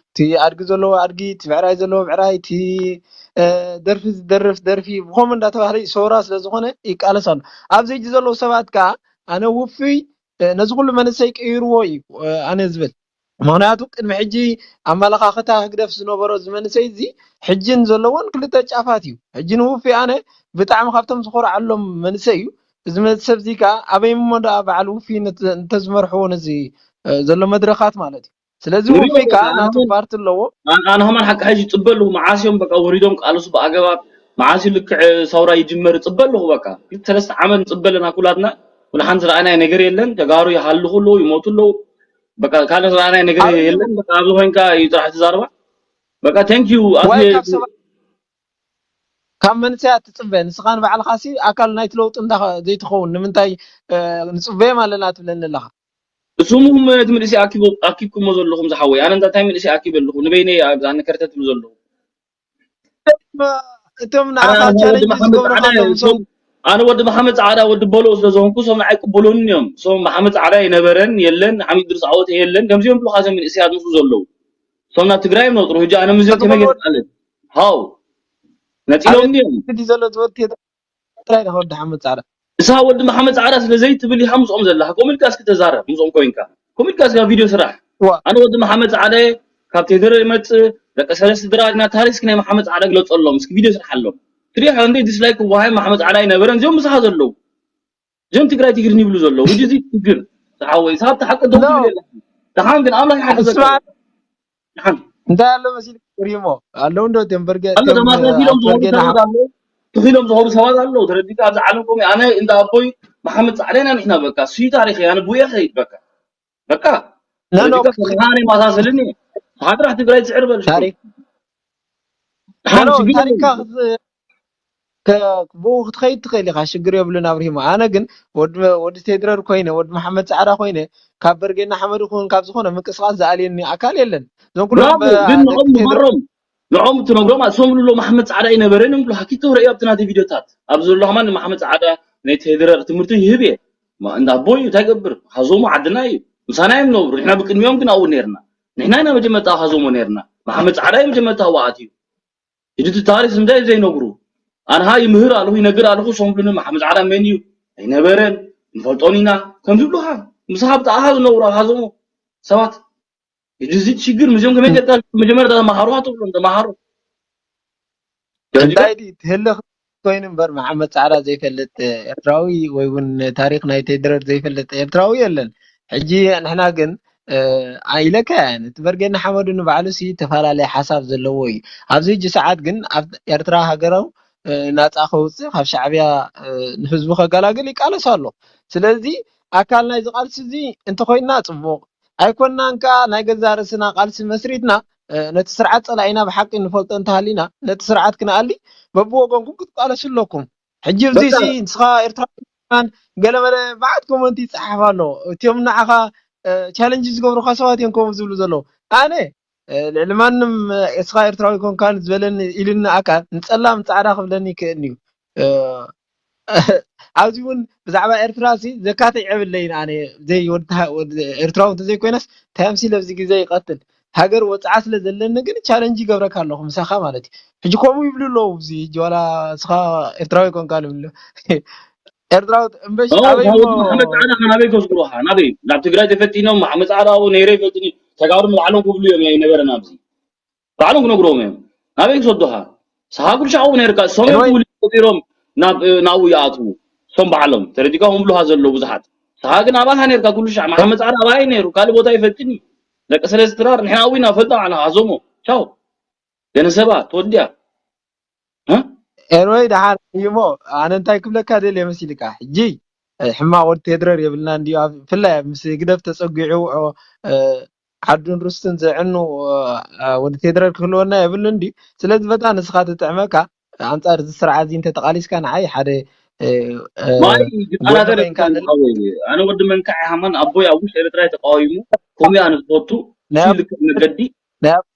እቲ ኣድጊ ዘለዎ ኣድጊ እቲ ብዕራይ ዘለዎ ብዕራይ እቲ ደርፊ ዝደርፍ ደርፊ ብከምኡ እንዳተባህለ ይሰውራ ስለዝኮነ ይቃለስ ኣሎ ኣብዚ ሕጂ ዘለዉ ሰባት ከዓ ኣነ ውፍይ ነዚ ኩሉ መንእሰይ ቀይርዎ እዩ ኣነ ዝብል። ምክንያቱ ቅድሚ ሕጂ ኣመለኻኽታ ህግደፍ ዝነበሮ እዚ መንእሰይ እዚ ሕጅን ዘለዎን ክልተ ጫፋት እዩ። ሕጂ ንውፍይ ኣነ ብጣዕሚ ካብቶም ዝኮርዓሎም መንእሰይ እዩ። እዚ ሰብ እዚ ከዓ ኣበይ እሞ ደኣ በዓል ውፍይ እንተዝመርሕዎ ነዚ ዘሎ መድረኻት ማለት እዩ። ስለዚ ውፍይ ከዓ ናቱ ፓርቲ ኣለዎ። ኣነ ከማን ሓቂ ሕጂ ይፅበ ኣለኹ። መዓስ እዮም በቃ ወሪዶም ቃልሱ ብኣገባብ መዓስ እዩ ልክዕ ሰውራ ይጅመር ይፅበ ኣለኹ። በቃ ክልተ ሰለስተ ዓመት ንፅበ ኣለና ኩላትና። ኩሉ ሓንቲ ዝረኣናይ ነገር የለን። ተጋሩ ይሃልኹ ኣለዉ፣ ይሞቱ ኣለዉ። በቃ ካልእ ዝረኣናይ ነገር የለን። በቃ ኣብዚ ኮይንካ እዩ ጥራሕ ትዛረባ። በቃ thank you ኣቲ ዋይ ካብ ሰባት ካብ መንእሰያት ትፅበ ንስኻ ንባዕልኻሲ ኣካል ናይቲ ለውጢ እንዳ ዘይትኸውን ንምንታይ ንፅበዮም ኣለና ትብለኒ ኣለኻ? እሱም ነቲ መንእሰይ ኣኪቦ ኣኪብኩሞ ዘለኹም ዝሓወይ ኣነ እንታይ መንእሰይ ኣኪበ ኣለኹ ንበይነይ ኣብዛ ንከርተ ትብሉ ዘለኹ እቶም ንዓኻ ቻለንጅ ዝገብሩኻ ኣለዉ እሶም ኣነ ወዲ መሓመድ ፃዕዳ ወዲ በሎ ስለ ዝኾንኩ እሶም ንዓይ ቅበሎኒ እዮም እሶም መሓመድ ፃዕዳ የነበረን የለን ሓሚድ ድርስ ዓወተ የለን ከምዚኦም ብሉኻ ዘም መንእሰያት ምስኡ ዘለዉ እሶም ናብ ትግራይ እዮም ነጥሩ ሕጂ ኣነ ምስዚኦም ከመይ ገይረ ቃለ ሃው ነፂሎም ድዮም ዘሎ ዝወድ ጥራይ ኢኻ ወዲ ሓመድ ፃዕዳ። እሳ ወዲ መሓመድ ፃዕዳ ስለ ዘይትብል ኢኻ ምስኦም ዘለኻ። ከምኡ ኢልካ እስኪ ተዛረብ ምስኦም ኮይንካ። ከምኡ ኢልካ እስኪ ቪድዮ ስራሕ። ኣነ ወዲ መሓመድ ፃዕዳ እየ ካብ ቴደረ ይመፅእ ደቂ ሰለስተ ድራ ዲና ታሪክ እስኪ ናይ መሓመድ ፃዕዳ ግለፀሎም እስኪ ቪድዮ ስርሓሎም። ትሪኦ እንደ ዲስላይክ ክወሃብ መሓመድ ፃዕዳ ኣይነበረን እዚኦም ምሳኻ ዘለዉ። እዚኦም ትግራይ ትግርኒ ይብሉ ዘለዉ። ሕጂ እዚ ችግር ዝሓወይ ሳብ ተሓቂ ደው ትብል የለኻ። ደሓን ግን ኣምላኽ ይሓግዘካ። እንታይ ኣሎ መሲልካ ሪሞ ኣለዉ እንዶ እቶም በርገ ኣሎ ተማሳሲሎም ዝኸዱ ሰባት ኣለዉ ትኺሎም ዝኸዱ ሰባት ኣለዉ ተረዲካ ኣብዚ ዓለም ኮሚ ኣነ እንዳ ኣቦይ መሓመድ ፃዕዳይና ንሕና በቃ ስዩ ታሪክ ኣነ ቡየ ከይድ በቃ በቃ ተረዲካ ተማሃሪ ማሳስልኒ ሃድራሕ ትግራይ ትዕር በል ታሪክ ታሪካ ብኡ ክትኸይድ ትኽእል ኢኻ፣ ሽግር የብሉን ኣብርሂሞ። ኣነ ግን ወዲ ቴድረር ኮይነ፣ ወዲ መሓመድ ፃዕዳ ኮይነ፣ ካብ በርጌና ሓመድ ይኹን ካብ ዝኾነ ምንቅስቓስ ዝኣልየኒ ኣካል የለን። እዞም ኩሎም ግን ንዖም ንመሮም ንዖም ትነግሮም እሶም ዝብሎ መሓመድ ፃዕዳ ኣይነበረን እዮም ብሎ ሃኪቶ ረእዮ ኣብቲ ናተይ ቪድዮታት ኣብዚ ዘሎ ከማን ንመሓመድ ፃዕዳ ናይ ቴድረር ትምህርቲ ይህብ እየ እንዳ ኣቦ እዩ እንታይ ገብር ሃዞሞ ዓድና እዩ ምሳና እዮም ነብሩ ንሕና ብቅድሚኦም ግን ኣብኡ ነርና ንሕና ኢና መጀመርታ ሃዞሞ ነርና መሓመድ ፃዕዳ እዩ መጀመርታ ኣብኡ ኣትዩ ሕጂ እቲ ታሪክ እንታይ ዘይነግሩ ኣንሃ ይምህር ኣለኹ ይነግር ኣለኹ ሶምብሉኒ መሓመድ ዓላ መን እዩ ኣይነበረን ንፈልጦን ኢና ከም ዝብሉካ ምሳኻ ብጣዕኻ ዝነብሩ ኣብ ሃዘሞ ሰባት ሕጂ እዚ ሽግር ምስኦም ከመይ ጌርካ መጀመርታ ተመሃሩ ኣትብሎም ተመሃሩ እንታይ ድዩ ትህልኽ ኮይኑ እምበር መሓመድ ፃዕዳ ዘይፈልጥ ኤርትራዊ ወይ እውን ታሪክ ናይ ቴድረር ዘይፈልጥ ኤርትራዊ የለን ሕጂ ንሕና ግን ኢለካ እየ እቲ በርጌድ ንሓመዱ ንባዕሉ ሲ ተፈላለየ ሓሳብ ዘለዎ እዩ ኣብዚ ሕጂ ሰዓት ግን ኣብ ኤርትራ ሃገራው ናፃ ከውፅእ ካብ ሻዕብያ ንህዝቡ ከገላግል ይቃለስ ኣሎ ስለዚ ኣካል ናይዚ ቃልሲ እዚ እንተኮይንና ፅቡቅ ኣይኮንናን ከዓ ናይ ገዛ ርእስና ቃልሲ መስሪትና ነቲ ስርዓት ፀላኢና ብሓቂ ንፈልጦ እንተሃሊና ነቲ ስርዓት ክንኣሊ በብወገንኩም ክትቃለሱ ኣለኩም ሕጂ እዚ ንስኻ ኤርትራ ገለመለ መዓት ኮመንት ይፀሓፍ ኣሎ እቲኦም ንዓኻ ቻለንጅ ዝገብሩካ ሰባት እዮም ከምኡ ዝብሉ ዘለዉ ኣነ ልዕሊ ማንም እስኻ ኤርትራዊ ኮንካን ዝበለኒ ኢሉኒ ኣካል ንፀላም ፃዕዳ ክብለኒ ይክእል እዩ ኣብዚ እውን ብዛዕባ ኤርትራ ሲ ዘካትዕ የብለይን ኣነ ዘይ ኤርትራዊ እንተዘይኮይነስ እንታይ ኣምሲለ ኣብዚ ግዜ ይቀትል ሃገር ወፅዓ ስለ ዘለኒ ግን ቻለንጅ ይገብረካ ኣለኹ ምሳኻ ማለት እዩ ሕጂ ከምኡ ይብሉ ኣለዉ እዚ ሕጂ ዋላ እስኻ ኤርትራዊ ኮንካ ንብሎ ኤርትራዊ እምበሽ ኣበይ እሞ መሓመድ ፃዕዳ ናበይ ከዝግሩኻ ናበይ ናብ ትግራይ ተፈቲኖም መሓመድ ፃዕዳ ኣብኡ ነይረ ይፈልጥኒ ተጋሩ ንባዕሎም ክብሉ እዮም ኣይነበረን ኣብዚ ባዕሎም ክነግርዎም እዮም ናበይ ክሰዱኻ ስኻ ኩሉ ሻዕ ኣብኡ ነይርካ እሶም እዮም ትውልዲ ቆፂሮም ናብኡ ይኣትዉ እሶም ባዕሎም ተረዲካ ሆምብሉኻ ዘለዉ ብዙሓት ስኻ ግን ኣባኻ ነይርካ ኩሉ ሻዕ መሓመድ ፃዕዳ ኣባይ ነይሩ ካልእ ቦታ ይፈልጥኒ ደቂ ሰለስተ ትራር ንሕና ኣብኡ ኢና ፈልጣ ባዕልኻ ኣዞሞ ቻው ገነ ሰባ ተወዲያ ኤርወይ ደሓን እዩሞ ኣነ እንታይ ክብለካ ደልየ መሲልካ ሕጂ ሕማቅ ወዲ ቴድረር የብልና እንዲ ብፍላይ ምስ ግደፍ ተፀጊዑ ዓዱን ርስትን ዘዕኑ ወዲ ቴድረር ክህልወና የብሉ እንዲ ስለዚ በታ ንስኻ ትጥዕመካ ኣንፃር እዚ ስርዓት እዚ እንተተቃሊስካ ንዓይ ሓደ ኣነ ወዲ መንካዕ ሃማን ኣቦይ ኣብ ውሽጢ ኤርትራ ተቃዊሙ ከምኡ ኣነ ዝፈቱ ልክዕ መገዲ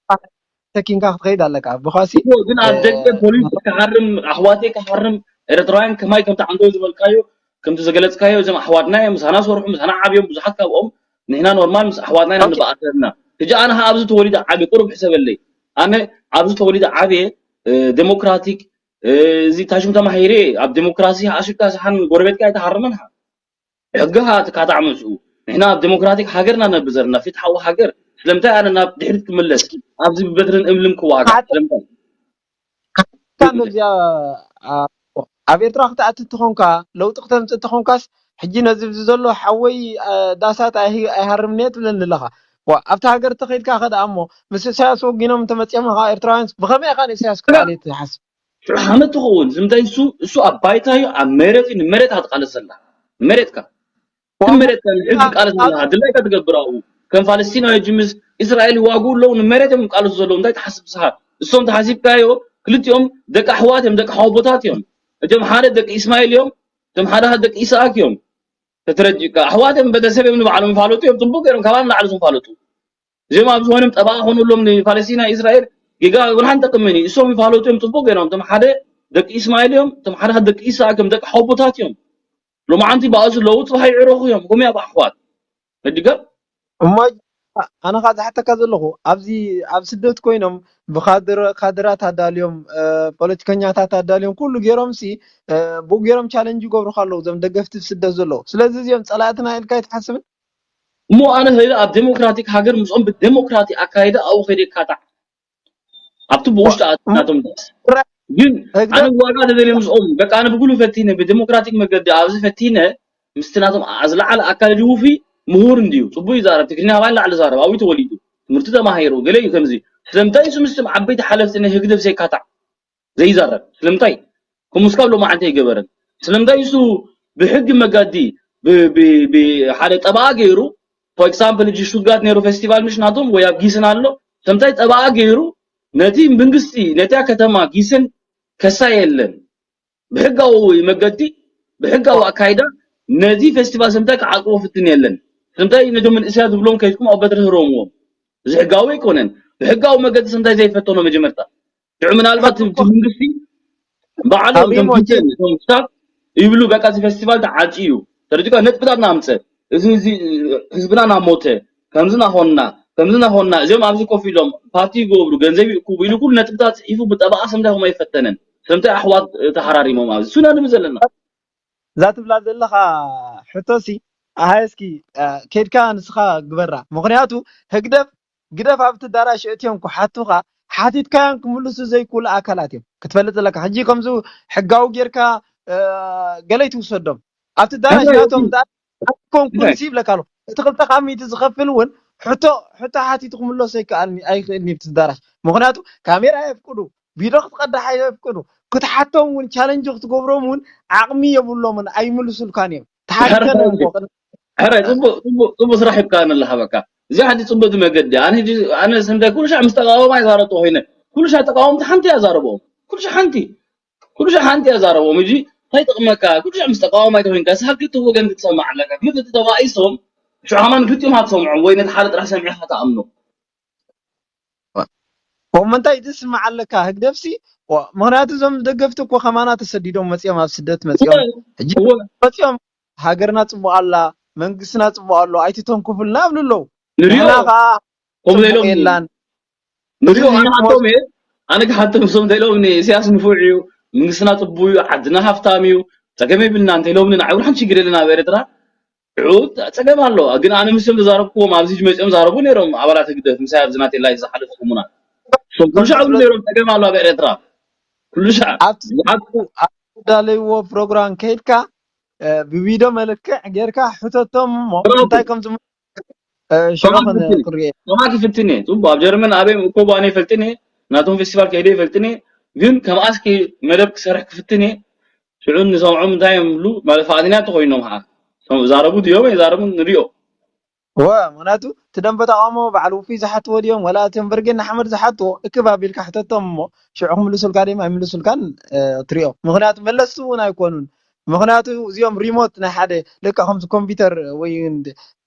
ተኪንካ ክትኸይድ ኣለካ ብኳሲ ግን ኣብ ደገ ፖሊስ ክሃርም ኣሕዋተይ ክሃርም ኤርትራውያን ከማይ ከምቲ ዓንዶ ዝበልካዮ ከምቲ ዘገለጽካዮ እዞም ኣሕዋትና እዮም ምሳና ሰርሑ ምሳና ዓብዮም ብዙሓት ካብኦም ንሕና ኖርማል ምስ ኣሕዋትና ኢና ንበኣሰልና ሕጂ ኣነ ከ ኣብዚ ተወሊደ ዓቢ ቁሩብ ሕሰበለይ ኣነ ኣብዚ ተወሊደ ዓብየ ዴሞክራቲክ እዚ ታሽም ተማሂረ ኣብ ዴሞክራሲ ኣሽካ ሰሓን ጎረቤትካ ኣይተሃርምን ሕግኻ ትካታዕ ምስኡ ንሕና ኣብ ዴሞክራቲክ ሃገር ኢና ነብር ዘለና፣ ፍትሓዊ ሃገር። ስለምንታይ ኣነ ናብ ድሕሪት ክምለስ፣ ኣብዚ ብበትርን እምልን ክዋጋእ? ስለምንታይ? ካብ እዚኣ ኣብ ኤርትራ ክትኣቲ እንተኾንካ፣ ለውጢ ክተምፅእ እንተኾንካስ፣ ሕጂ ነዚ ኣብዚ ዘሎ ሓወይ ዳሳት ኣይሃርምንየ ትብለኒ ኣለኻ። ኣብቲ ሃገር ተኸይድካ ከደኣ እሞ ምስ ኢሳያስ ወጊኖም እንተመፅኦም ኸዓ ኤርትራውያንስ ብኸመይ ኢኻ ንኢሳያስ ክትኣሊ ትሓስብ? ሽዑ ሓመድ ትኸውን። ዝምታይ እሱ እሱ ኣብ ባይታ እዩ፣ ኣብ መሬት እዩ። ንመሬት ኣትቃለስ ዘላ መሬትካ እቲ መሬትካ ንሕግ ቃለስ ዘላ ድላይካ ትገብር ኣብኡ። ከም ፋለስቲናዊ ሕጂ ምስ እስራኤል ይዋግኡ ኣለዉ፣ ንመሬት እዮም ቃለሱ ዘለዉ። እንታይ ትሓስብ ንስኻ? እሶም ተሓሲብካዮ ክልቲኦም ደቂ ኣሕዋት እዮም፣ ደቂ ሓወቦታት እዮም። እቶም ሓደ ደቂ እስማኤል እዮም፣ እቶም ሓደ ደቂ ኢስኣክ እዮም። ተተረዲእካ ኣሕዋት እዮም፣ ቤተሰብ እዮም፣ ንባዕሎም ይፋለጡ እዮም። ጽቡቅ ገይሮም ካባና ንላዕሊ ዝፋለጡ እዚኦም ኣብ ዝኾነ ጠበቓ ኮኑሎም ንፋለስቲና እስራኤል ጌጋ ወላ ሓንቲ ጠቅምን እዩ። እሶም ይፋለጡ እዮም ጽቡቅ ገይሮም። እቶም ሓደ ደቂ እስማኤል እዮም፣ እቶም ሓደ ደቂ ኢስኣክ እዮም፣ ደቂ ሓወቦታት እዮም። ሎማዓንቲ ባእሱ ኣለዉ፣ ጽባሕ ይዕረኹ እዮም። ከምኡ ኣብ ኣሕዋት መድገም እሞ ኣነ ካ ዝሓተካ ዘለኹ ኣብዚ ኣብ ስደት ኮይኖም ብካድራት ኣዳልዮም ፖለቲከኛታት ኣዳልዮም ኩሉ ገይሮም ሲ ብኡ ገይሮም ቻለንጅ ይገብሩካ ኣለዉ እዞም ደገፍቲ ስደት ዘለዉ። ስለዚ እዚኦም ጸላእትና ኢልካ ኣይትሓስብን? እሞ ኣነ ከይደ ኣብ ዴሞክራቲክ ሃገር ምስኦም ብዴሞክራቲ ኣካይደ ኣብኡ ከይደ ይካታዕ ኣብቲ ብውሽጢ ናቶም ዳስ ግን ኣነ ዋጋ ተደልየ ምስኦም በቃ ኣነ ብጉሉ ፈቲነ ብዴሞክራቲክ መገዲ ኣብዚ ፈቲነ ምስቲ ናቶም ዝለዓለ ኣካይዲ ውፊ ምሁር እንድዩ ጽቡቅ ይዛረብ ትግርኛ ባይ ላዕሊ ዛረብ ኣብኡ ተወሊዱ ትምህርቲ ተማሂሩ ገለ እዩ ከምዚ ስለምንታይ እሱ ምስቶም ዓበይቲ ሓለፍቲ ናይ ህግደፍ ዘይካታዕ ዘይዛረብ ስለምንታይ ከሙስካብ ሎማዓንቲ ኣይገበረን ስለምንታይ እሱ ብሕጊ መጋዲ ብሓደ ጠበኣ ገይሩ for example እጂ ሽቱትጋርት ነይሩ ፌስቲቫል ምሽ ናቶም ወይ ኣብ ጊስን ኣሎ ስለምንታይ ጠበኣ ገይሩ ነቲ መንግስቲ ነቲያ ከተማ ጊስን ከሳ የለን ብሕጋዊ መገዲ ብሕጋዊ ኣካይዳ ነዚ ፌስቲቫል ስለምንታይ ክዓጽዎ ፍትን የለን ስለምንታይ ነቶም መንእሰያት ዝብሎም ከይድኩም ኣብ በትሪ ህረምዎም እዚ ሕጋዊ ኣይኮነን ብሕጋዊ መገዲ ስለምንታይ ዘይፈተኖ መጀመርታ ሽዑ ምናልባት እቲ መንግስቲ ባዕሎም ከም ጊሰን እቶም ስታፍ ይብሉ በቃ እዚ ፌስቲቫል ተዓጽዩ እዩ ተረዲእካ ነጥብታት ናምፀ እዚ ህዝብና ናሞተ ከምዚ ናኾንና ከምዚ ናኾንና እዚኦም ኣብዚ ኮፍ ኢሎም ፓርቲ ይገብሩ ገንዘብ ይእክቡ ኢሉ ኩሉ ነጥብታት ፅሒፉ ብጠበቓ ስለምንታይ ከምኡ ኣይፈተነን ስለምንታይ ኣሕዋት ተሓራሪሞም ኣብዚ ሱና ንብል ዘለና እዛ ትብላ ዘለኻ ሕቶሲ ኣሃ እስኪ ከድካ ንስኻ ግበራ ምኽንያቱ ህግደፍ ግደፍ ኣብቲ ኣዳራሽ ኣእትዮም ክሓቱኻ ሓቲትካዮም ክምልሱ ዘይክእሉ ኣካላት እዮም ክትፈልጥ ዘለካ ሕጂ ከምዚ ሕጋዊ ጌርካ ገለ ይትውሰዶም ኣብቲ ኣዳራሽ ናቶም ኮንኩርሲ ይብለካ ኣሎ እቲ ክልተ ካብ ሚእቲ ዝኸፍል እውን ሕቶ ሕቶ ሓቲቱ ክምለሶ ኣይክኣልኒ ኣይክእልኒ ኣብቲ ኣዳራሽ ምኽንያቱ ካሜራ የፍቅዱ ቪድዮ ክትቀድሕ ኣየፍቅዱ ክትሓቶም እውን ቻለንጅ ክትገብሮም እውን ዓቕሚ የብሎምን ኣይምልሱልካን እዮም ተሓቲቶም እዮም ሕረ ፅቡቅ ስራሕ ሂብካ ኣለካ በቃ እዚ ሓንቲ ፅቡቅ መገዲ ኣነ ሕጂ ኣነ ስንታይ ኩሉ ሻዕ ምስ ተቃወማ ይዛረብቶ ኮይነ ኩሉ ሻዕ ተቃወምቲ ሓንቲ እያ ዛረብኦም ኩሉ ሻዕ ሓንቲ ኩሉ ሻዕ ሓንቲ እያ ዛረብኦም ሕጂ እንታይ ይጠቅመካ ኩሉ ሻዕ ምስ ተቃወማይ ተኮይንካ ስካ ክልተ ወገን ክትሰማዕ ኣለካ ግን እቲ ተባኢሶም ሽዑ ከማን ክልቲኦም ሃትሰምዖም ወይ ነቲ ሓደ ጥራሕ ሰሚዕካ ተኣምኖ እሞ እንታይ ዝስማዕ ኣለካ ህግደፍሲ ምክንያቱ እዞም ደገፍቲ እኮ ከማና ተሰዲዶም መፅኦም ኣብ ስደት መፅኦም ሕጂ መፅኦም ሃገርና ፅቡቅ ኣላ መንግስትና ፅቡቅ ኣሎ ኣይትተንኩፍልና ይብሉ ኣለዉ ንሕና ከዓ ከምኡ ኢሎም የላን ንሪኦ ኣነ ሓቶም እየ ኣነ ክሓቶም እሶም እንታይ ኢሎም ንኢሳያስ ንፉዕ እዩ መንግስትና ፅቡቅ እዩ ዓድና ሃፍታም እዩ ፀገም የብልና እንታይ ኢሎም ንዓይ እውን ሓንቲ ሽግር የለን ኣብ ኤርትራ ሽዑ ፀገም ኣሎ ግን ኣነ ምስኦም ዝዛረብክዎም ኣብዚ መፅኦም ዛረቡ ነይሮም ኣባላት ህግደፍ ምሳይ ኣብዚ ናተይ ላይፍ ዝሓለፉ ሰሙናት እሶም ኩሉ ሻዕ ነይሮም ፀገም ኣሎ ኣብ ኤርትራ ኩሉ ሻዕ ዝሓቁ ዝዳለይዎ ፕሮግራም ከይድካ ብቪድዮ መልክዕ ጌርካ ሕተቶም እሞ እንታይ ከም ዝም ሽዑ ክንሪኦ ከማኪ ፍትኔ ፅቡቅ ኣብ ጀርመን ኣበይ እኮ ባነ ይፈልጥን እየ ናቶም ፌስቲቫል ከይደ ይፈልጥን እየ ግን ከምኣስኪ መደብ ክሰርሕ ክፍትን እየ ሽዑ ንሰምዖም እንታይ እዮም ዝብሉ ማለት ፈቓደኛ ተኮይኖም ከዓ ዛረቡ ድዮም ኣይዛረቡ ንሪኦ እወ ምክንያቱ እቲ ደንበ ተቃውሞ በዓል ውፉይ ዝሓትዎ ድዮም ወላ እቶም በርጌድ ንሓመድ ዝሓትዎ እክብ ኣቢልካ ሕተቶም እሞ ሽዑ ክምልሱልካ ድዮም ኣይምልሱልካን ትሪኦ ምክንያቱ መለስቲ እውን ኣይኮኑን ምክንያቱ እዚኦም ሪሞት ናይ ሓደ ልክዕ ከምዚ ኮምፒውተር ወይ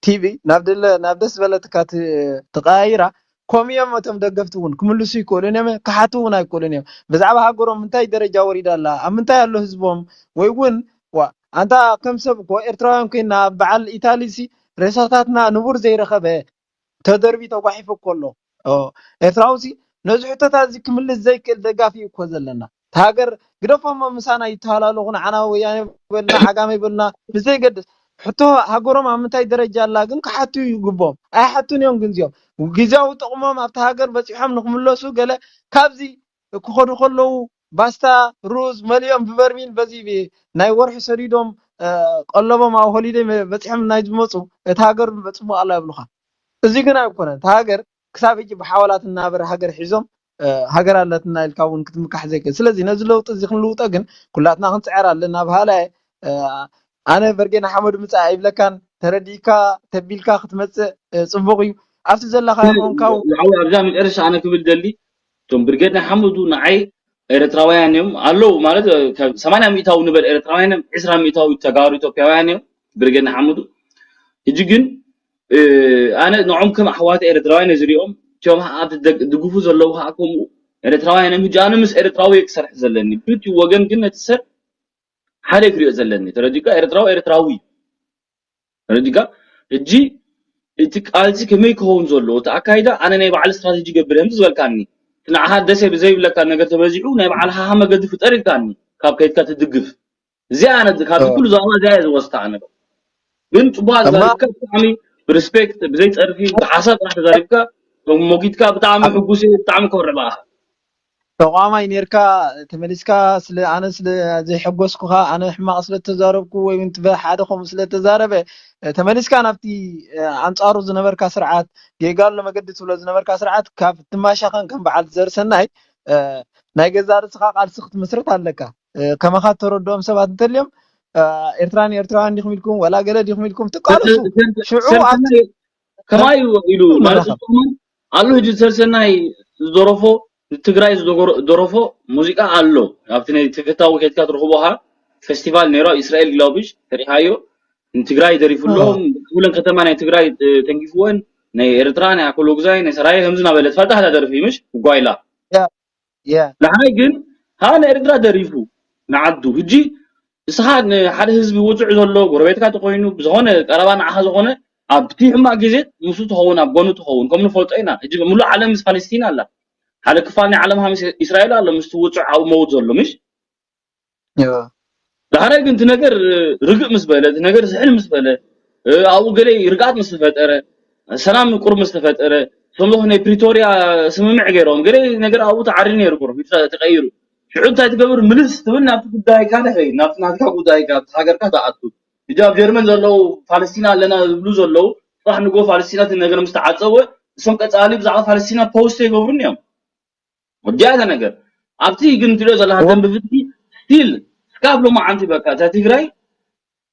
ቲቪ ናብ ደለ ናብ ደስ ዝበለትካ ትቀያይራ ከምኡ እዮም እቶም ደገፍቲ እውን ክምልሱ ይክእሉን እዮም ክሓቱ እውን ኣይክእሉን እዮም ብዛዕባ ሃገሮም ምንታይ ደረጃ ወሪዳ ኣላ ኣብ ምንታይ ኣሎ ህዝቦም ወይ እውን ዋ ኣንታ ከም ሰብ እኮ ኤርትራውያን ኮይና ኣብ በዓል ኢታሊ ሲ ሬሳታትና ንቡር ዘይረኸበ ተደርቢ ተጓሒፉ እኮ ኣሎ ኤርትራዊ ሲ ነዚ ሕቶታት እዚ ክምልስ ዘይክእል ደጋፊ እዩ እኮ ዘለና ሃገር ግደፎሞ ምሳና ይተሃላለኹ ንዓና ወያነ በልና ዓጋመ ይበሉና ብዘይገድስ ሕቶ ሃገሮም ኣብ ምንታይ ደረጃ ኣላ ግን ክሓቱ ይግብኦም። ኣይሓቱን እዮም። ግን እዚኦም ግዜያዊ ጥቕሞም ኣብቲ ሃገር በፂሖም ንክምለሱ ገለ ካብዚ ክኸዱ ከለዉ ባስታ፣ ሩዝ መሊኦም ብበርሚል በዚ ናይ ወርሒ ሰዲዶም ቀለቦም ኣብ ሆሊደይ በፂሖም ናይ ዝመፁ እቲ ሃገር በፅቡቕ ኣላ ይብሉኻ። እዚ ግን ኣይኮነን። እቲ ሃገር ክሳብ ሕጂ ብሓዋላ ትናበር ሃገር ሒዞም ሃገር ኣለትና ኢልካ እውን ክትምካሕ ዘይክእል። ስለዚ ነዚ ለውጢ እዚ ክንልውጦ ግን ኩላትና ክንፅዕር ኣለና በሃላይ። ኣነ በርጌና ሓመዱ ምፃእ ኣይብለካን። ተረዲእካ ተቢልካ ክትመፅእ ፅቡቕ እዩ። ኣብቲ ዘለካ ይኸውን ካብ ኣብዛ መጨረሻ ኣነ ክብል ደሊ እቶም ብርጌድ ናይ ሓመዱ ንዓይ ኤርትራውያን እዮም ኣለዉ ማለት ሰማንያ ሚእታዊ ንበል ኤርትራውያን እዮም። ዕስራ ሚእታዊ ተጋሩ ኢትዮጵያውያን እዮም ብርጌድ ናይ ሓመዱ። ሕጂ ግን ኣነ ንዖም ከም ኣሕዋት ኤርትራውያን ዝሪኦም እቲኦም ድግፉ ዘለዉ ከዓ ከምኡ ኤርትራውያን እዮም። ሕጂ ኣነ ምስ ኤርትራዊ ክሰርሕ ዘለኒ ብቲ ወገን ግን ነቲ ሰብ ሓደ ክሪኦ ዘለኒ ተረዲካ ኤርትራዊ ኤርትራዊ ተረዲካ። ሕጂ እቲ ቃልሲ ከመይ ክኸውን ዘለዎ እቲ ኣካይዳ ኣነ ናይ ባዕል ስትራቴጂ ገብር ከምዚ ዝበልካኒ ንዓኻ ደሰ ብዘይብለካ ነገር ተበዚሑ ናይ ባዕልኻ መገዲ ፍጠር ኢልካኒ ካብ ከይድካ ትድግፍ እዚኣ ኣነ ካብዚ ኩሉ ዛዕባ እዚኣ እየ ዝወስዳ ኣነ ግን ፅቡቅ ተዛሪብካ ብጣዕሚ ብሪስፔክት ብዘይ ፀርፊ ብሓሳብ ጥራሕ ተዛሪብካ ሞጊትካ ብጣዕሚ ሕጉስ እየ ብጣዕሚ ኮርዕ ብኣኻ ተቋማይ ኔርካ ተመሊስካ ስለ ኣነ ስለ ዘይሐጎስኩኻ ኣነ ሕማቕ ስለ ተዛረብኩ ወይ እውን ሓደ ከምኡ ስለ ተዛረበ ተመሊስካ ናብቲ ኣንጻሩ ዝነበርካ ስርዓት ጌጋ ኣሎ መገዲ ትብሎ ዝነበርካ ስርዓት ካብ ትማሻኸን ከም በዓል ዘርሰናይ ናይ ገዛ ርእስኻ ቃልሲ ክትምስርት ኣለካ። ከማኻ ተረድኦም ሰባት እንተልዮም ኤርትራን ኤርትራውያን ዲኹም ኢልኩም ወላ ገለ ዲኹም ኢልኩም ትቃለሱ ሽዑ ከማይ ኢሉ ማለት ኣሎ ሕጂ ዘርሰናይ ዝደረፎ ንትግራይ ዝደረፎ ሙዚቃ ኣሎ ኣብቲ ናይ ተፈታዊ ከድካ ትረኽቦ ካ ፌስቲቫል ነይሩ ኣብ እስራኤል ግላውብሽ ተሪኻዮ ንትግራይ ደሪፉሎም ኩለን ከተማ ናይ ትግራይ ተንኪፍወን ናይ ኤርትራ ናይ ኣኮሎግዛይ ናይ ሰራየ ከምዚ ናበለ ትፈልጣ ዳ ደርፊ ምሽ ጓይላ ዳሕራይ ግን ካ ናይ ኤርትራ ደሪፉ ንዓዱ ሕጂ እስኻ ንሓደ ህዝቢ ውፅዕ ዘሎ ጎረቤትካ ተኮይኑ ብዝኾነ ቀረባ ንዓኻ ዝኾነ ኣብቲ ሕማቅ ግዜ ንሱ ትኸውን ኣብ ጎኑ ትኸውን ከም ንፈልጦ ኢና ሕጂ ብምሉእ ዓለም ምስ ፓለስቲን ኣላ ሓደ ክፋል ናይ ዓለም ሃምስ እስራኤል ኣሎ ምስቲ ውፅዕ ኣብኡ መውት ዘሎ ምሽ ዳሕራይ ግን እቲ ነገር ርግእ ምስ በለ እቲ ነገር ዝሕል ምስ በለ ኣብኡ ገለ ርግኣት ምስ ተፈጠረ ሰላም ቁሩብ ምስ ተፈጠረ እቶም ዝኾነ ናይ ፕሪቶርያ ስምምዕ ገይሮም ገለ ነገር ኣብኡ ተዓሪ ነይሩ ቁሩብ ተቀይሩ ሽዑ እንታይ ትገብር ምልስ ትብል ናብቲ ጉዳይካ ንኸይድ ናብቲ ናትካ ጉዳይካ ኣብቲ ሃገርካ ትኣቱ ሕጂ ኣብ ጀርመን ዘለዉ ፓለስቲና ኣለና ዝብሉ ዘለዉ ፅባሕ ንጎ ፓለስቲና እቲ ነገር ምስ ተዓፀወ እሶም ቀፃሊ ብዛዕባ ፓለስቲና ፖስት ይገብሩን እዮም ወዲያ እዛ ነገር ኣብቲ ግን ትሪኦ ዘለካ ደንብ ፍትሒ ስቲል እስካብ ሎማዓንቲ በቃ እታ ትግራይ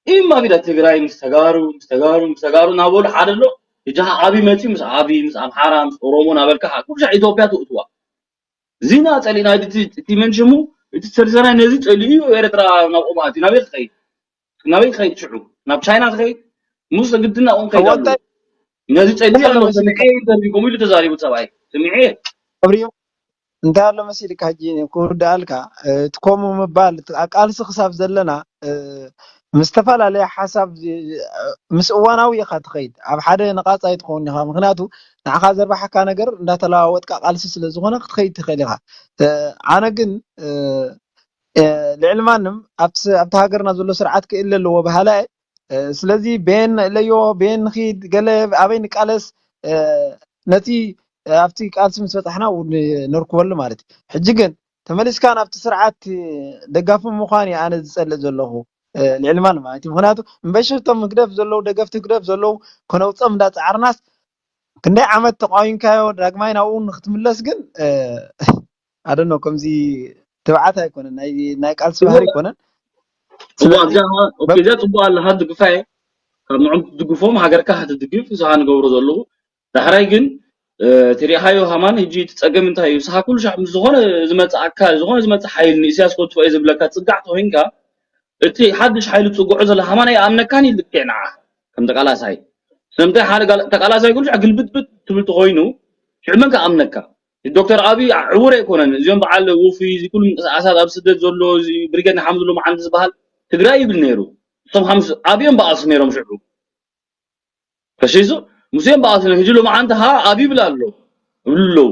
ኢማ ቢዳ ትግራይ ምስ ተጋሩ ምስ ተጋሩ ምስ ተጋሩ እናበሉ ሓደ ኣሎ ሕጂ ከዓ ዓብዪ መፂኡ ምስ ዓብዪ ምስ ኣምሓራ ምስ ኦሮሞ እናበልካ ከዓ ኩሉ ሻዕ ኢትዮጵያ ትእትዋ ዚና ፀሊእና እቲ መን ሽሙ እቲ ሰልሰናይ ነዚ ፀሊኡ ኤርትራ ናብ ኦማእቲ ናበይ ክኸይድ ናበይ ክኸይድ ሽዑ ናብ ቻይና ክኸይድ ሙስ ግድና ቁም ከይድ ኣሎ ነዚ ፀሊኡ ኣሎ ሰምዔ ተርቢጎም ኢሉ ተዛሪቡ ፀባይ ስምዔ ኣብሪም እንታይ ኣሎ መሲልካ ሕጂ ክውርድኣልካ እቲ ከምኡ ምባል ቃልሲ ክሳብ ዘለና ምስ ዝተፈላለየ ሓሳብ ምስ እዋናዊ ኢኻ ትኸይድ ኣብ ሓደ ንቃፅ ኣይትኸውን ኢኻ ምክንያቱ ንዓኻ ዘርባሓካ ነገር እንዳተለዋወጥካ ቃልሲ ስለ ዝኾነ ክትኸይድ ትኽእል ኢኻ ኣነ ግን ልዕሊ ማንም ኣብቲ ኣብቲ ሃገርና ዘሎ ስርዓት ክእለ ኣለዎ በሃላ እየ። ስለዚ በየን ንእለዮ፣ በየን ንኺድ፣ ገለ ኣበይ ንቃለስ ነቲ ኣብቲ ቃልሲ ምስ በጻሕና ኣብኡ ነርክበሉ ማለት እዩ። ሕጂ ግን ተመሊስካ ናብቲ ስርዓት ደጋፊ ምዃን እየ ኣነ ዝጸልእ ዘለኹ ልዕሊ ማንም ማለት እዩ። ምኽንያቱ እምበሸቶም ህግደፍ ዘለዉ ደገፍቲ ህግደፍ ዘለዉ ከነውጽኦም እንዳጸዓርናስ ክንደይ ዓመት ተቃዊምካዮ ዳግማይ ናብኡ ንክትምለስ ግን ኣደኖ ከምዚ ትብዓት ኣይኮነን ናይ ቃልሲ ባህሪ ኣይኮነን እዛ ፅቡቅ ኣለካ ድግፋ እየ ካብ ንዕም ትድግፎም ሃገርካ ክትድግፍ ንስኻ ንገብሮ ዘለኹ ዳሕራይ ግን ትሪኢኻዮ ሃማን ሕጂ እቲ ፀገም እንታይ እዩ ንስኻ ኩሉ ሻዕ ምስ ዝኾነ ዝመፅእ ኣካል ዝኾነ ዝመፅእ ሓይል ንእስያስ ከጥፎ እየ ዝብለካ ፅጋዕ ተኮይንካ እቲ ሓድሽ ሓይሊ ትፅግዖ ዘሎ ሃማን ኣይኣምነካን እዩ ልክዕ ንዓ ከም ተቃላሳይ ስለምንታይ ሓደ ተቃላሳይ ኩሉ ሻዕ ግልብጥብጥ ትብል ተኮይኑ ሽዑ መን ከኣምነካ ዶክተር ኣብይ ዕውር ኣይኮነን እዚኦም በዓል ውፉይ እዚ ኩሉ ምንቅስቃሳት ኣብ ስደት ዘሎ እዚ ብርጌድ ንሓምዱ ሎማዓንቲ ዝበሃል ትግራይ ይብል ነይሩ እቶም ሓምስ ኣብዮም በኣሱ ነይሮም ሽዑ ከሽሱ ሙሴን በኣሱ ነይሩ ሕጂ ሎማዓንቲ ካ ኣብ ይብል ኣሎ ይብሉ ኣለዉ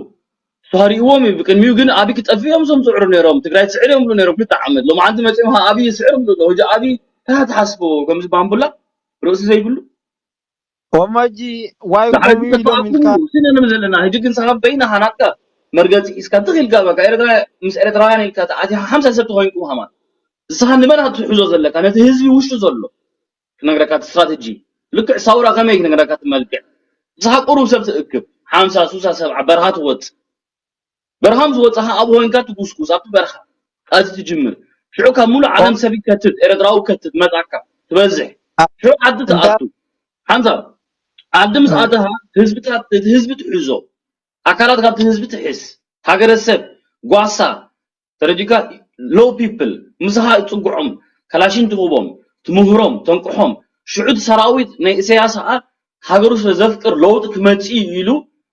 ተሃሪእዎም እዩ ብቅድሚኡ ግን ኣብይ ክጠፍእ እዮም እዞም ዝዕሩ ነይሮም ትግራይ ትስዕር እዮም ብሉ ነይሮም ክልተ ዓመት ሎማዓንቲ መፂኦም ካ ኣብይ ይስዕር ብሉ ኣለዉ ሕጂ ኣብይ እንታይ ትሓስቦ ከምዚ ባምቡላ ርእሲ ዘይብሉ ወማጂ ዋይ ንዓይ ኮሚዩ ኢሎም ተተኣኩቡ ኢልካ ስነ ንብዘለና ሕጂ ግን ሰሓብ በይናኻ ናትካ መርገፂ ሒዝካ ትኽ ኢልካ በቃ ኤርትራ ምስ ኤርትራውያን ኢልካ ተኣትኻ ሓምሳ ሰብ ተኾይንኩም ሃማን ንስኻ ንመን ትሕዞ ዘለካ ነቲ ህዝቢ ውሽጡ ዘሎ ክነግረካ እቲ ስትራተጂ ልክዕ ሳውራ ከመይ ክነግረካ እቲ መልክዕ ንስኻ ቁሩብ ሰብ ትእክብ ሓምሳ ሱሳ ሰብ ኣብ በረኻ ትወፅእ በረኻ ምስ ወፃኻ ኣብ ኮይንካ ትጉስጉስ ኣብቲ በረኻ ቃልሲ ትጅምር ሽዑ ካብ ሙሉእ ዓለም ሰብ ይከትት ኤርትራዊ ከትት መፃካ ትበዝሕ ሽዑ ዓዲ ትኣቱ ሓንሳብ ዓዲ ምስ ኣተኻ ህዝብታት እቲ ህዝቢ ትሕዞ ኣካላት ካብቲ ህዝቢ ትሕዝ ሃገረሰብ ጓሳ ተረዲካ low people ምሳኻ ትፅግዖም ካላሽን ትህቦም ትምህሮም ተንቅሖም ሽዑ እቲ ሰራዊት ናይ ኢሳያስ ከዓ ሃገሩ ስለ ዘፍቅር ለውጢ ክመፅእ እዩ ኢሉ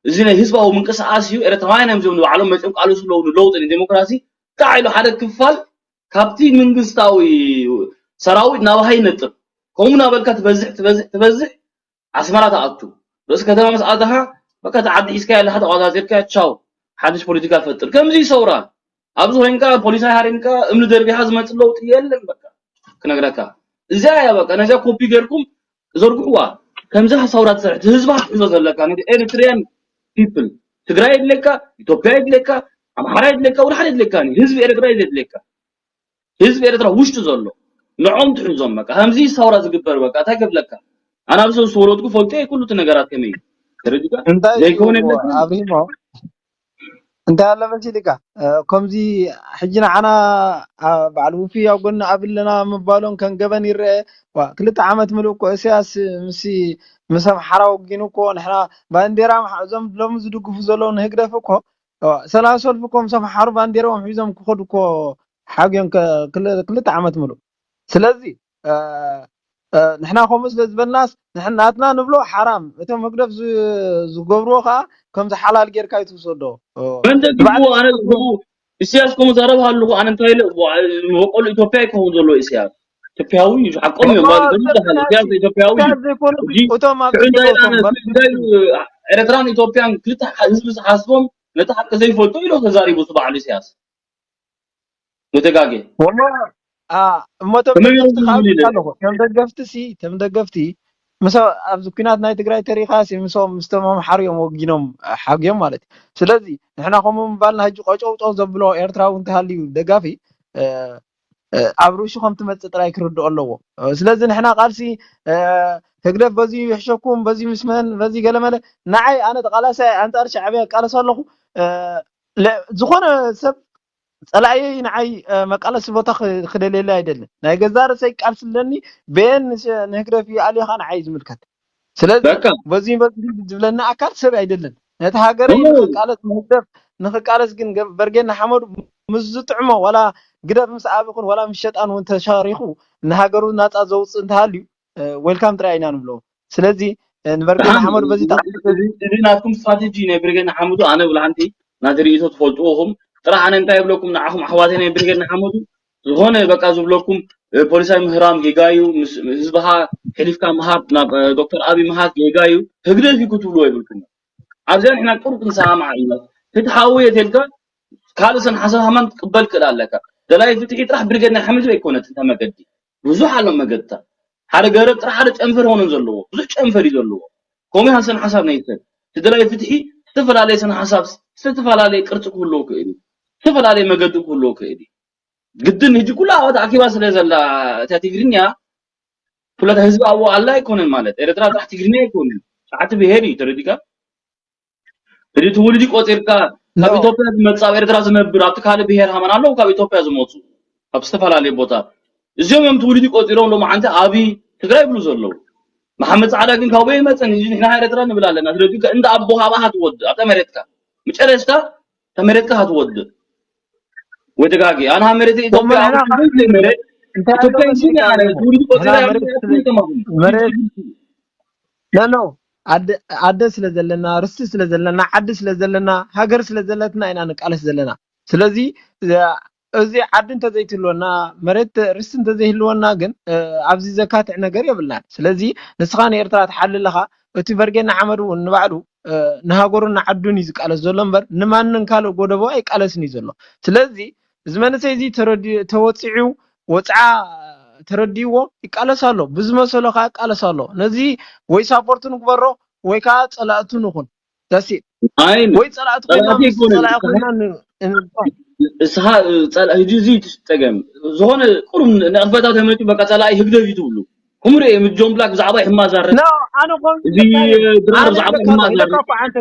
እዚ ናይ ህዝባዊ ምንቅስቃስ እዩ ኤርትራውያን እዮም ዝብሉ ባዕሎም መፅኦም ቃልሱ ኣለዉ ንለውጢ ንዴሞክራሲ ከዓ ኢሉ ሓደ ክፋል ካብቲ መንግስታዊ ሰራዊት ናባኻ ይነጥፍ ከምኡ ናበልካ ትበዝሕ ትበዝሕ ትበዝሕ ኣስመራ ትኣቱ ርእሲ ከተማ ምስ ኣተኻ በቃ እቲ ዓዲ ሒዝካ ኣለኻ ተቋፃፂርካ ቻው ሓድሽ ፖለቲካ ፈጥር ከምዚ ሰውራ ኣብዚ ኮይንካ ፖሊስ ሃሪምካ እምኒ ደርቢኻ ዝመፅእ ለውጢ የለን በቃ ክነግረካ እዚኣ እያ በቃ ነዚኣ ኮፒ ገርኩም ዘርግሕዋ ከምዚ ሰውራ ትሰርሕ ህዝባ ትሕዞ ዘለካ ነቲ ኤሪትሪያን ፒፕል ትግራይ የድለካ ኢትዮጵያ የድለካ ኣምሓራ የድለካ ወላ ሓደ የድለካ ህዝቢ ኤርትራ የድለካ ህዝቢ ኤርትራ ውሽጢ ዘሎ ንዖም ትሕዞም በቃ ከምዚ ሰውራ ዝግበር በቃ እንታይ ከብለካ ኣነ ኣብ ሰው ዝወለድኩ ፈልጦ ኩሉ እቲ ነገራት ከመይ ተረዲካ እንታይ ዘይኮነ እዩ የብለካ ኣብሪሞ እንታይ ኣሎ መሲልካ ከምዚ ሕጂ ንዓና በዓል ውፊ ኣብ ጎኒ ኣብለና ምባሎም ከም ገበን ይረአ ክልተ ዓመት ምሉእ እኮ እስያስ ምስ ምስ ኣምሓራ ወጊኑ እኮ ንሕና ባንዴራ እዞም ሎሚ ዝድግፉ ዘለዉ ንህግደፍ እኮ ሰላም ሰልፊ እኮ ምስ ኣምሓሩ ባንዴራኦም ሒዞም ክኸዱ እኮ ሓግዮም ክልተ ዓመት ምሉእ ስለዚ ንሕና ከምኡ ስለ ዝበልናስ ንሕናትና ንብሎ ሓራም እቶም ህግደፍ ዝገብርዎ ከዓ ከምዚ ሓላል ጌርካ ይትውሰዶ መን ደግፍዎ ኣነ ዝብሉ ኢሳያስ ከምኡ ዛረብ ሃልኹ ኣነ እንታይ ኢለ በቆሉ ኢትዮጵያ ይከውን ዘሎ ኢሳያስ ኢትዮጵያዊ ሓቆም እዮም ባሉ ኢሳያስ ኢትዮጵያዊ ዘይኮኑ እቶም ኣብ እንታይ ኤርትራን ኢትዮጵያን ክልተ ህዝቢ ዝሓስቦም ነቲ ሓቂ ዘይፈልጡ ኢሎ ተዛሪቡ ባዕሉ ኢሳያስ ወተጋጌ እሞ ቶም ደገፍቲ ካብ ኣለኹ ቶም ደገፍቲ ሲ ቶም ደገፍቲ ምስ ኣብዚ ኩናት ናይ ትግራይ ተሪኻሲ ምሶም ምስቶም ኣምሓሩ እዮም ወጊኖም ሓግዮም ማለት እዩ ስለዚ ንሕና ከምኡ ምባልና ሕጂ ቆጨውጦ ዘብሎ ኤርትራዊ እንተሃልዩ ደጋፊ ኣብ ርእሱ ከም ትመፅእ ጥራይ ክርድኦ ኣለዎ ስለዚ ንሕና ቃልሲ ህግደፍ በዚ ይሕሸኩም በዚ ምስመን በዚ ገለመለ ንዓይ ኣነ ተቃላሳይ ኣንፃር ሻዕብያ ቃለስ ኣለኹ ዝኾነ ሰብ ፀላእየይ ንዓይ መቃለሲ ቦታ ክደልየለ ኣይደልን ናይ ገዛ ርእሰይ ቃልሲ ኣለኒ በየን ንህግደፍ ይኣልዮ ከዓ ንዓይ ዝምልከት ስለዚ በዚ በዚ ዝብለኒ ኣካል ሰብ ኣይደልን ነቲ ሃገረይ ንክቃለስ ንህግደፍ ንክቃለስ ግን በርጌና ሓመዱ ምስ ዝጥዕሞ ዋላ ግደፍ ምስ ኣብ ይኹን ዋላ ምስ ሸጣን እውን ተሻሪኹ ንሃገሩ ናፃ ዘውፅእ እንተሃልዩ ዌልካም ጥራይ ኢና ንብሎ ስለዚ ንበርጌና ሓመዱ በዚ እዚ ናትኩም ስትራቴጂ ናይ ብርጌድ ንሓመዱ ኣነ ብልሓንቲ ናቲ ርእቶ ትፈልጥዎ ኹም ጥራሕ ኣነ እንታይ ይብለኩም ንዓኹም ኣሕዋተይ ናይ ብርጌድ ንሓመዱ ዝኾነ በቃ ዝብለኩም ፖሊሳይ ምህራም ጌጋ እዩ ህዝብኻ ሕሊፍካ ምሃብ ናብ ዶክተር ኣብይ ምሃብ ጌጋ እዩ ህግደፍ እዩ ክትብልዎ ይብልኩም ኣብዚኣ ንሕና ቁሩብ ክንሰማማዕ ኢና ፍትሓዊ እየ ተልካ ካልእ ሰን ሓሳብ ሃማን ትቅበል ክእል ኣለካ ደላይ ፍትሒ ጥራሕ ብርጌድ ናይ ሓመዱ ኣይኮነት እንተ መገዲ ብዙሕ ኣሎ መገድታ ሓደ ገረብ ጥራሕ ሓደ ጨንፈር ሆኖ ዘለዎ ብዙሕ ጨንፈር እዩ ዘለዎ ከምኡ ሃሰን ሓሳብ ናይ ሰብ ትደላይ ፍትሒ ዝተፈላለየ ሰን ሓሳብ ዝተፈላለየ ቅርፂ ክህልዎ ክእል እዩ ዝተፈላለየ መገዲ ክህልዎ ክእል እዩ ግድን ህጂ ኩላ ኣወት ኣኪባ ስለ ዘላ እታ ትግርኛ ኩለታ ህዝቢ ኣብኡ ኣላ ኣይኮነን ማለት ኤርትራ ጥራሕ ትግርኛ ኣይኮነን ሰዓቲ ብሄር እዩ ተረዲካ ሕጂ እቲ ውልዲ ቆፂርካ ካብ ኢትዮጵያ ዝመፅእ ኣብ ኤርትራ ዝነብር ኣብቲ ካልእ ብሄር ሃመን ኣለዉ ካብ ኢትዮጵያ ዝመፁ ካብ ዝተፈላለየ ቦታ እዚኦም እዮም እቲ ውልዲ ቆፂሮም ሎም ሓንቲ ኣብይ ትግራይ ይብሉ ዘለዉ መሓመድ ፃዕዳ ግን ካብኡ ይመፀን እዚ ንሕና ኤርትራ ንብል ኣለና ስለዚ እንዳ ኣቦኻ ኣብኣ ትወድእ ኣብታ መሬትካ መጨረሽታ እታ መሬትካ ትወድእ ወይ ተጋጊ ኣና መሬት ኢትዮጵያ መሬት ኢትዮጵያ ኖ ኣደ ስለ ዘለና ርስቲ ስለ ዘለና ዓዲ ስለ ዘለና ሃገር ስለ ዘለትና ኢና ንቃለስ ዘለና ስለዚ እዚ ዓዲ እንተዘይትህልወና መሬት ርስቲ እንተዘይህልወና ግን ኣብዚ ዘካትዕ ነገር የብልናን ስለዚ ንስኻ ንኤርትራ ትሓሊ ኣለኻ እቲ በርጌና ሓመድ እውን ንባዕሉ ንሃገሩን ንዓዱን እዩ ዝቃለስ ዘሎ እምበር ንማንን ካልእ ጎደቦ ኣይቃለስን እዩ ዘሎ ስለዚ እዚ መንእሰይ እዚ ተወፂዑ ወፅዓ ተረዲዎ ይቃለስ ኣሎ፣ ብዝመሰሎ ከዓ ይቃለስ ኣሎ። ነዚ ወይ ሳፖርት ንግበሮ ወይ ከዓ ፀላእቱ ንኹን። ዳሴ ኣይ ወይ ፀላእቱ ኮይና ፀላእቲ ምስ ይኮነ ፀላኢ ኮይና ን- ን- እስኻ ጸላ- ህጂ እዚ እቲ ጸገም ዝኾነ ቁሩብ ንዕፈታ ተመልኪ በቃ ጸላኢ ህግደፍ እዩ ትብሉ። ክምሪ እዮም ጆን ብላክ ብዛዕባ ሕማ ዛረብ ኖ ኣነ ኮም እዚ ድራር ብዛዕባ ሕማ ዛረብ ኣንተ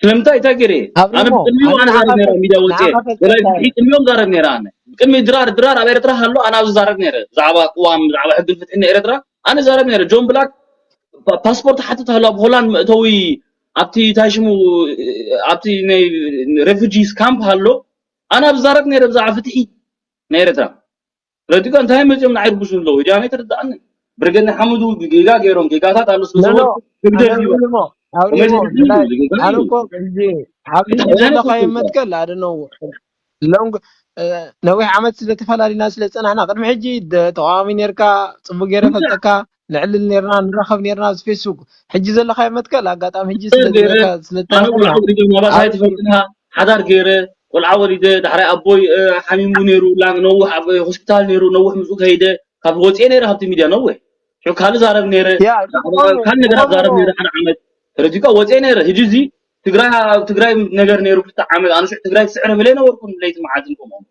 ስለምንታይ እንታይ ገይረ ኣነ ኣብሪሞ ብቅድሚኡ ኣነ ዛረብ ነረ ሚድያ ወፅየ ንዓኻ ወላይ ፈልጠካ ብድሕሪ ቅድሚኦም ዛረብ ነረ ኣነ ብቅድሚ ድራር ድራር ኣብ ኤርትራ ሃሎ ኣነ ኣብዚ ዛረብ ነረ ብዛዕባ ቅዋም ብዛዕባ ሕግን ፍትሕን ኤርትራ ኣነ ዛረብ ነረ ጆን ብላክ ፓ- ፓስፖርት ሓትት ሃሎ ኣብ ሆላንድ መእተዊ ኣብቲ እንታይ ሽሙ ኣብቲ ናይ ሬፉጂስ ካምፕ ሃሎ ኣነ ኣብ ዛረብ ነረ ብዛዕባ ፍትሒ ናይ ኤርትራ ረዲካ እንታይ መፅኦም ንዓይ ርጉሱ ኣለዉ እጃ ናይ ተረዳኣኒ ብርገድ ንሓመዱ ጌጋ ገይሮም ጌጋታት ኣሎ ስለ ኖ፣ ኖ፣ ዝበልኩ ህግደፍ እዩ ኣውሪሞ ኮሜዲ ኣውሪሞ ህግደፍ እዩ ጌጋ ኣነ እዩ እኮ እዚ ኣብዚ ዘለኻዮ መትከል ኣደነው ሎም ነዊሕ ዓመት ስለ ተፈላለዩና ስለ ዝፀናሕና ቅድሚ ሕጂ ደ- ተቃዋሚ ነርካ ፅቡቅ ገይረ ፈልጠካ ንዕልል ነርና ንራኸብ ነርና ኣብዚ ፌስቡክ ሕጂ ዘለኻዮ መትከል ኣጋጣሚ ሕጂ ስለ ገይረ ዝረካ- ስለ ኣነ ዝጠናኸና ቆልዓ ወሊደ ማባሳይ ኣብዚ ትፈልጥና ሓዳር ገይረ ቆልዓ ወሊደ ዳሕራይ ኣቦይ እ፣ ሓሚሙ ነይሩ ላ ነውሕ ኣብ ሆስፒታል ነይሩ ነውሕ ምስኡ ከይደ ካብ ወፅኤ ነይረ ካብቲ ሚድያ ነውሕ ሽዑ ካልእ ዛረብ ነይረ ያ ካልእ ነገር ኣዛረብ ነይረ ሓደ ዓመት ተረዲካ ወፅኤ ነይረ ሕጂ እዚ ትግራይ ኣብ ትግራይ ነገር ነይሩ ክልተ ዓመት ኣነ ሽዑ ትግራይ ትስዕረ ብለ ነበርኩ ለይቲ መዓልትን ከምኦም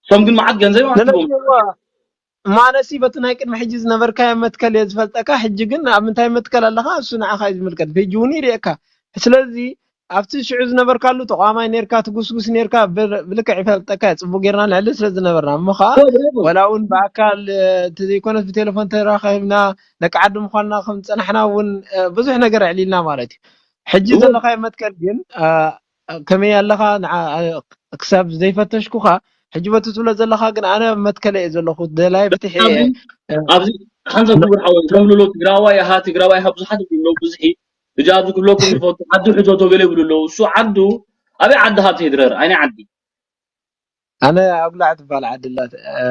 እሶም ግን መዓት ገንዘብ እዮም ኣኪቦም ነነዋ ማነሲ በቲ ናይ ቅድሚ ሕጂ ዝነበርካዮ መትከል እየ ዝፈልጠካ ሕጂ ግን ኣብ ምንታይ መትከል ኣለካ እሱ ንዓኻ እዩ ዝምልከት ሕጂ እውን ይርእየካ ስለዚ ኣብቲ ሽዑ ዝነበርካሉ ተቋማይ ነርካ ትጉስጉስ ነርካ ብ- ብልክዕ ይፈልጠካ እየ ጽቡቅ ጌርና ንዕሊ ስለ ዝነበርና እሞ ከዓ ወላ እውን ብኣካል እ፣ እንተዘይኮነስ ብቴሌፎን ተራኸብና ደቂ ዓዲ ምኳንና ከም ዝፀናሕና እውን እ፣ ብዙሕ ነገር ኣዕሊልና ማለት እዩ ሕጂ ዘለካዮ መትከል ግን እ፣ ከመይ ኣለኻ ንዓ- ክሳብ ዘይፈተሽኩኻ ሕጂ በቲ ትብሎ ዘለኻ ግን ኣነ ኣብ መትከለ እየ ዘለኹ ደላይ ፍትሒ እየ ኣብዚ ሓንሳብ ክቡር ሓወይ ከም ዝብሎ ትግራዋይ ኢኻ ትግራዋይ ኢኻ ብዙሓት ይብሉ ኣለዉ ብዙሒ ሕጂ ኣብዚ ክብለኩም ዝፈቱ ዓዱ ሕተቶ ገለ ይብሉ ኣለዉ እሱ ዓዱ ኣበይ ዓዲ ሃብቲ ይድረር ኣይናይ ዓዲ ኣነ ኣጉላዕ ትበሃል ዓዲ ኣላት እ፣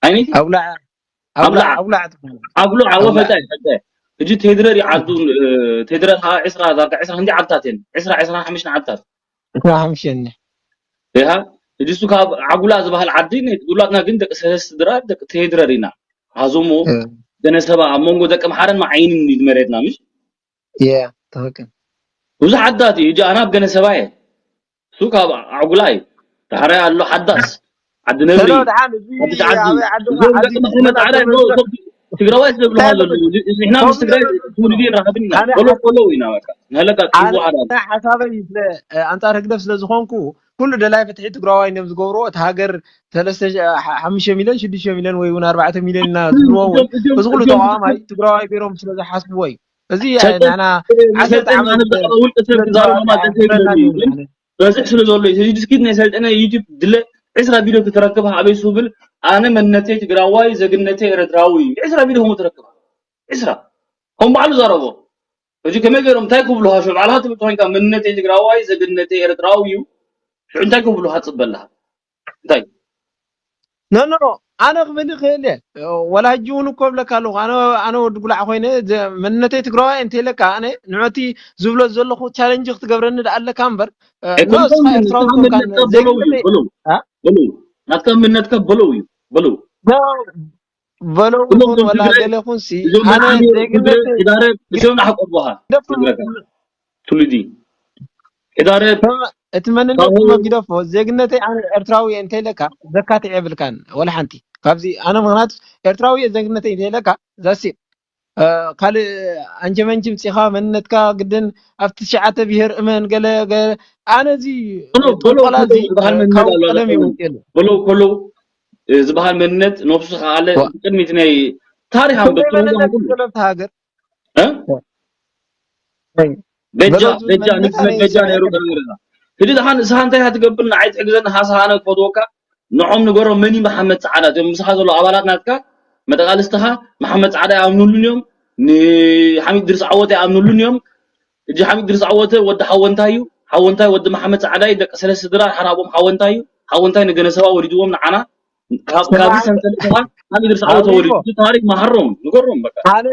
ኣይነይቲ ኣጉላዕ ኣጉላዕ ኣጉላዕ ትበሃል ኣጉሎ ዓወ ኣጉላዕ ፈታይ ፈታይ ሕጂ ቴድረር ይዓዱ እ፣ ቴድረር ከዓ ዕስራ ዛጋ ዕስራ ክንዲ ዓድታት እየን ዕስራ ዕስራ ሓሙሽተ ዓድታት ዕስራ ሓሙሽተ ሪኻ ሕጂ እሱ ካብ ዓጉላ ዝበሃል ዓዲ ናይ ጉላትና ግን ደቂ ሰለስተ ድራ ደቂ ቴድረር ኢና ሃዞሞ እ፣ ገነሰባ ኣብ መንጎ ደቂ ምሓረን መዓይንን እዩ መሬትና ምሽ የ ትኽክል ብዙሕ ዓድታት እዩ ሕጂ ኣነ ኣብ ገነሰባ እየ እሱ ካብ ዓጉላ እዩ ዳሕራይ ኣሎ ሓዳስ ዓዲ ነብሪ ሰሎ ደሓን እዚ ሓድሽ ዓዲ ኣበይ ዓዲ እዞም ዓዲ ደቂ መሓመድ ዓላ እዞም ትግራዋይ ስለ ዝብልካ ዘለዉ ንሕና ምስ ትግራይ ትውልዲ ንራኸብን ኢና ኣነ ቆሎ ቆሎ ኢና በቃ ንህለካ ጽቡቅ ዓዳ ኣነ ሓሳበይ ስለ ኣንጻር ህግደፍ ስለ ዝኾንኩ ኩሉ ደላይ ፍትሒ ትግራዋይ እዮም ዝገብርዎ እቲ ሃገር ሰለስተ ሺ- ሓ- ሓሙሽተ ሚልዮን ሽዱሽተ ሚልዮን ወይ እውን ኣርባዕተ ሚልዮን ኢና ዝብልዎ እውን እዚ ኩሉ ተቃዋማይ ትግራዋይ ገይሮም ስለ ዝሓስብዎ እዩ እዚ ንሕና ዓሰርተ ዓመት ውልቂ ሰብ ክዛረብ ማማዘተ ይብለኒ በዝሕ ስለ ዘሎ እዩ ሕጂ ድስኪት ናይ ሰልጠነ ዩቲብ ድለ ዕስራ ቪድዮ ክትረክብ ኣበይ ስብል ኣነ መንነተይ ትግራዋይ ዘግነተይ ኤረትራዊ እዩ ዕስራ ቪድዮ ከምኡ ትረክብ ዕስራ ከም ባዕሉ ዘረቦ ሕጂ ከመይ ገይሮም እንታይ ክብሉሃ ሽዑ ባዕልኻ ትብል ተኮይንካ መንነተይ ትግራዋይ ዘግነተይ ኤረትራዊ እዩ ሽዑ እንታይ ክብሉሃ ትፅበ ኣለኻ እንታይ ኖ ኖ ኣነ ክብል ይኽእል እየ ወላ ሕጂ እውን እኮ ብለካ ኣለኹ ኣነ ኣነ ወዲ ጉላዕ ኮይነ ዘ- መንነተይ ትግራዋይ እንተ ኢለካ ኣነ ንዕቲ ዝብሎ ዘለኹ ቻለንጅ ክትገብረኒ ደኣ ኣለካ እምበር እ፣ ኖ ኣይኮንኩም እስኻ ኤርትራዊ ንስኻ ኮንካ መንነትካ በለው እዩ ዘይግብእ በለው አ? በለው ናትካ መንነትካ በለው እዩ በለው ኖ በለው ኩሎም ይኹን እዞም ወላ ትግራይ ገለ ይኹን ሲ እዞም ኣነ መሓመድ ትግረ ዜግነተይ ሒዳረብ እዚኦም ንዓቆቦኻ ደፍ ትግረካ ትውልዲ ሒዳረብ እቲ መንነት ካብኡ መጊደፎ ዜግነተይ ኣነ ኤርትራዊ እየ እንተ ኢለካ ዘካትዕ የብልካን ወላ ሓንቲ ካብዚ ኣነ ምክንያቱ ኤርትራዊ እየ ዜግነተይ እንተ ኢለካ ዛሲ ካልእ ኣንጀመንጂ ምፂኻ መንነትካ ግድን ኣብ ትሽዓተ ብሄር እመን ገለ ገለ ኣነ እዚ በሎ በሎ ጥንቆላ በሎ እዚ ዝበሃል መንነት ካብ ኣሎ ቀደም በሎ ይወፅየሉ በሎ በሎ እ፣ ዝበሃል መንነት ነብሱ ከኣለ ዋ- ብቅድሚት ናይ ታሪክ ከመይ ኣንበብቲ መንነት ኩሉ ዘሎ ኣብቲ ሃገር እ? እ? በጃ በሎ ዝብል በጃ መንነት ንግስነት ኣነ በጃ ይስምዐኒ ነይሩ ቀርብና ሕጂ ድሓን ንስኻ እንታይ ኢኻ ትገብር ንዓይ ትሕግዘኒ ሃሳ ኣነ ክፈትወካ ንዖም ንገሮም መን እዩ መሓመድ ፃዕዳ እቶም ምሳኻ ዘሎ ኣባላት ናትካ መጠቃልስትኻ መሓመድ ፃዕዳ ይኣምኑሉን እዮም ንሓሚድ ድርስ ዓወት ይኣምኑሉን እዮም ሕጂ ሓሚድ ድርስ ዓወተ ወዲ ሓወንታይ እዩ ሓወንታይ ወዲ መሓመድ ፃዕዳ እዩ ደቂ ሰለስተ ድራ ሓደ ኣብኦም ሓወንታይ እዩ ሓወንታይ ንገነሰባ ወሊድዎም ንዓና ካብ- ካብዚ ሰንሰለት ከዓ ሓሚድ ድርስ ዓወተ ወሊዱ እዚ ታሪክ መሃሮም ንገሮም በቃ ኣነ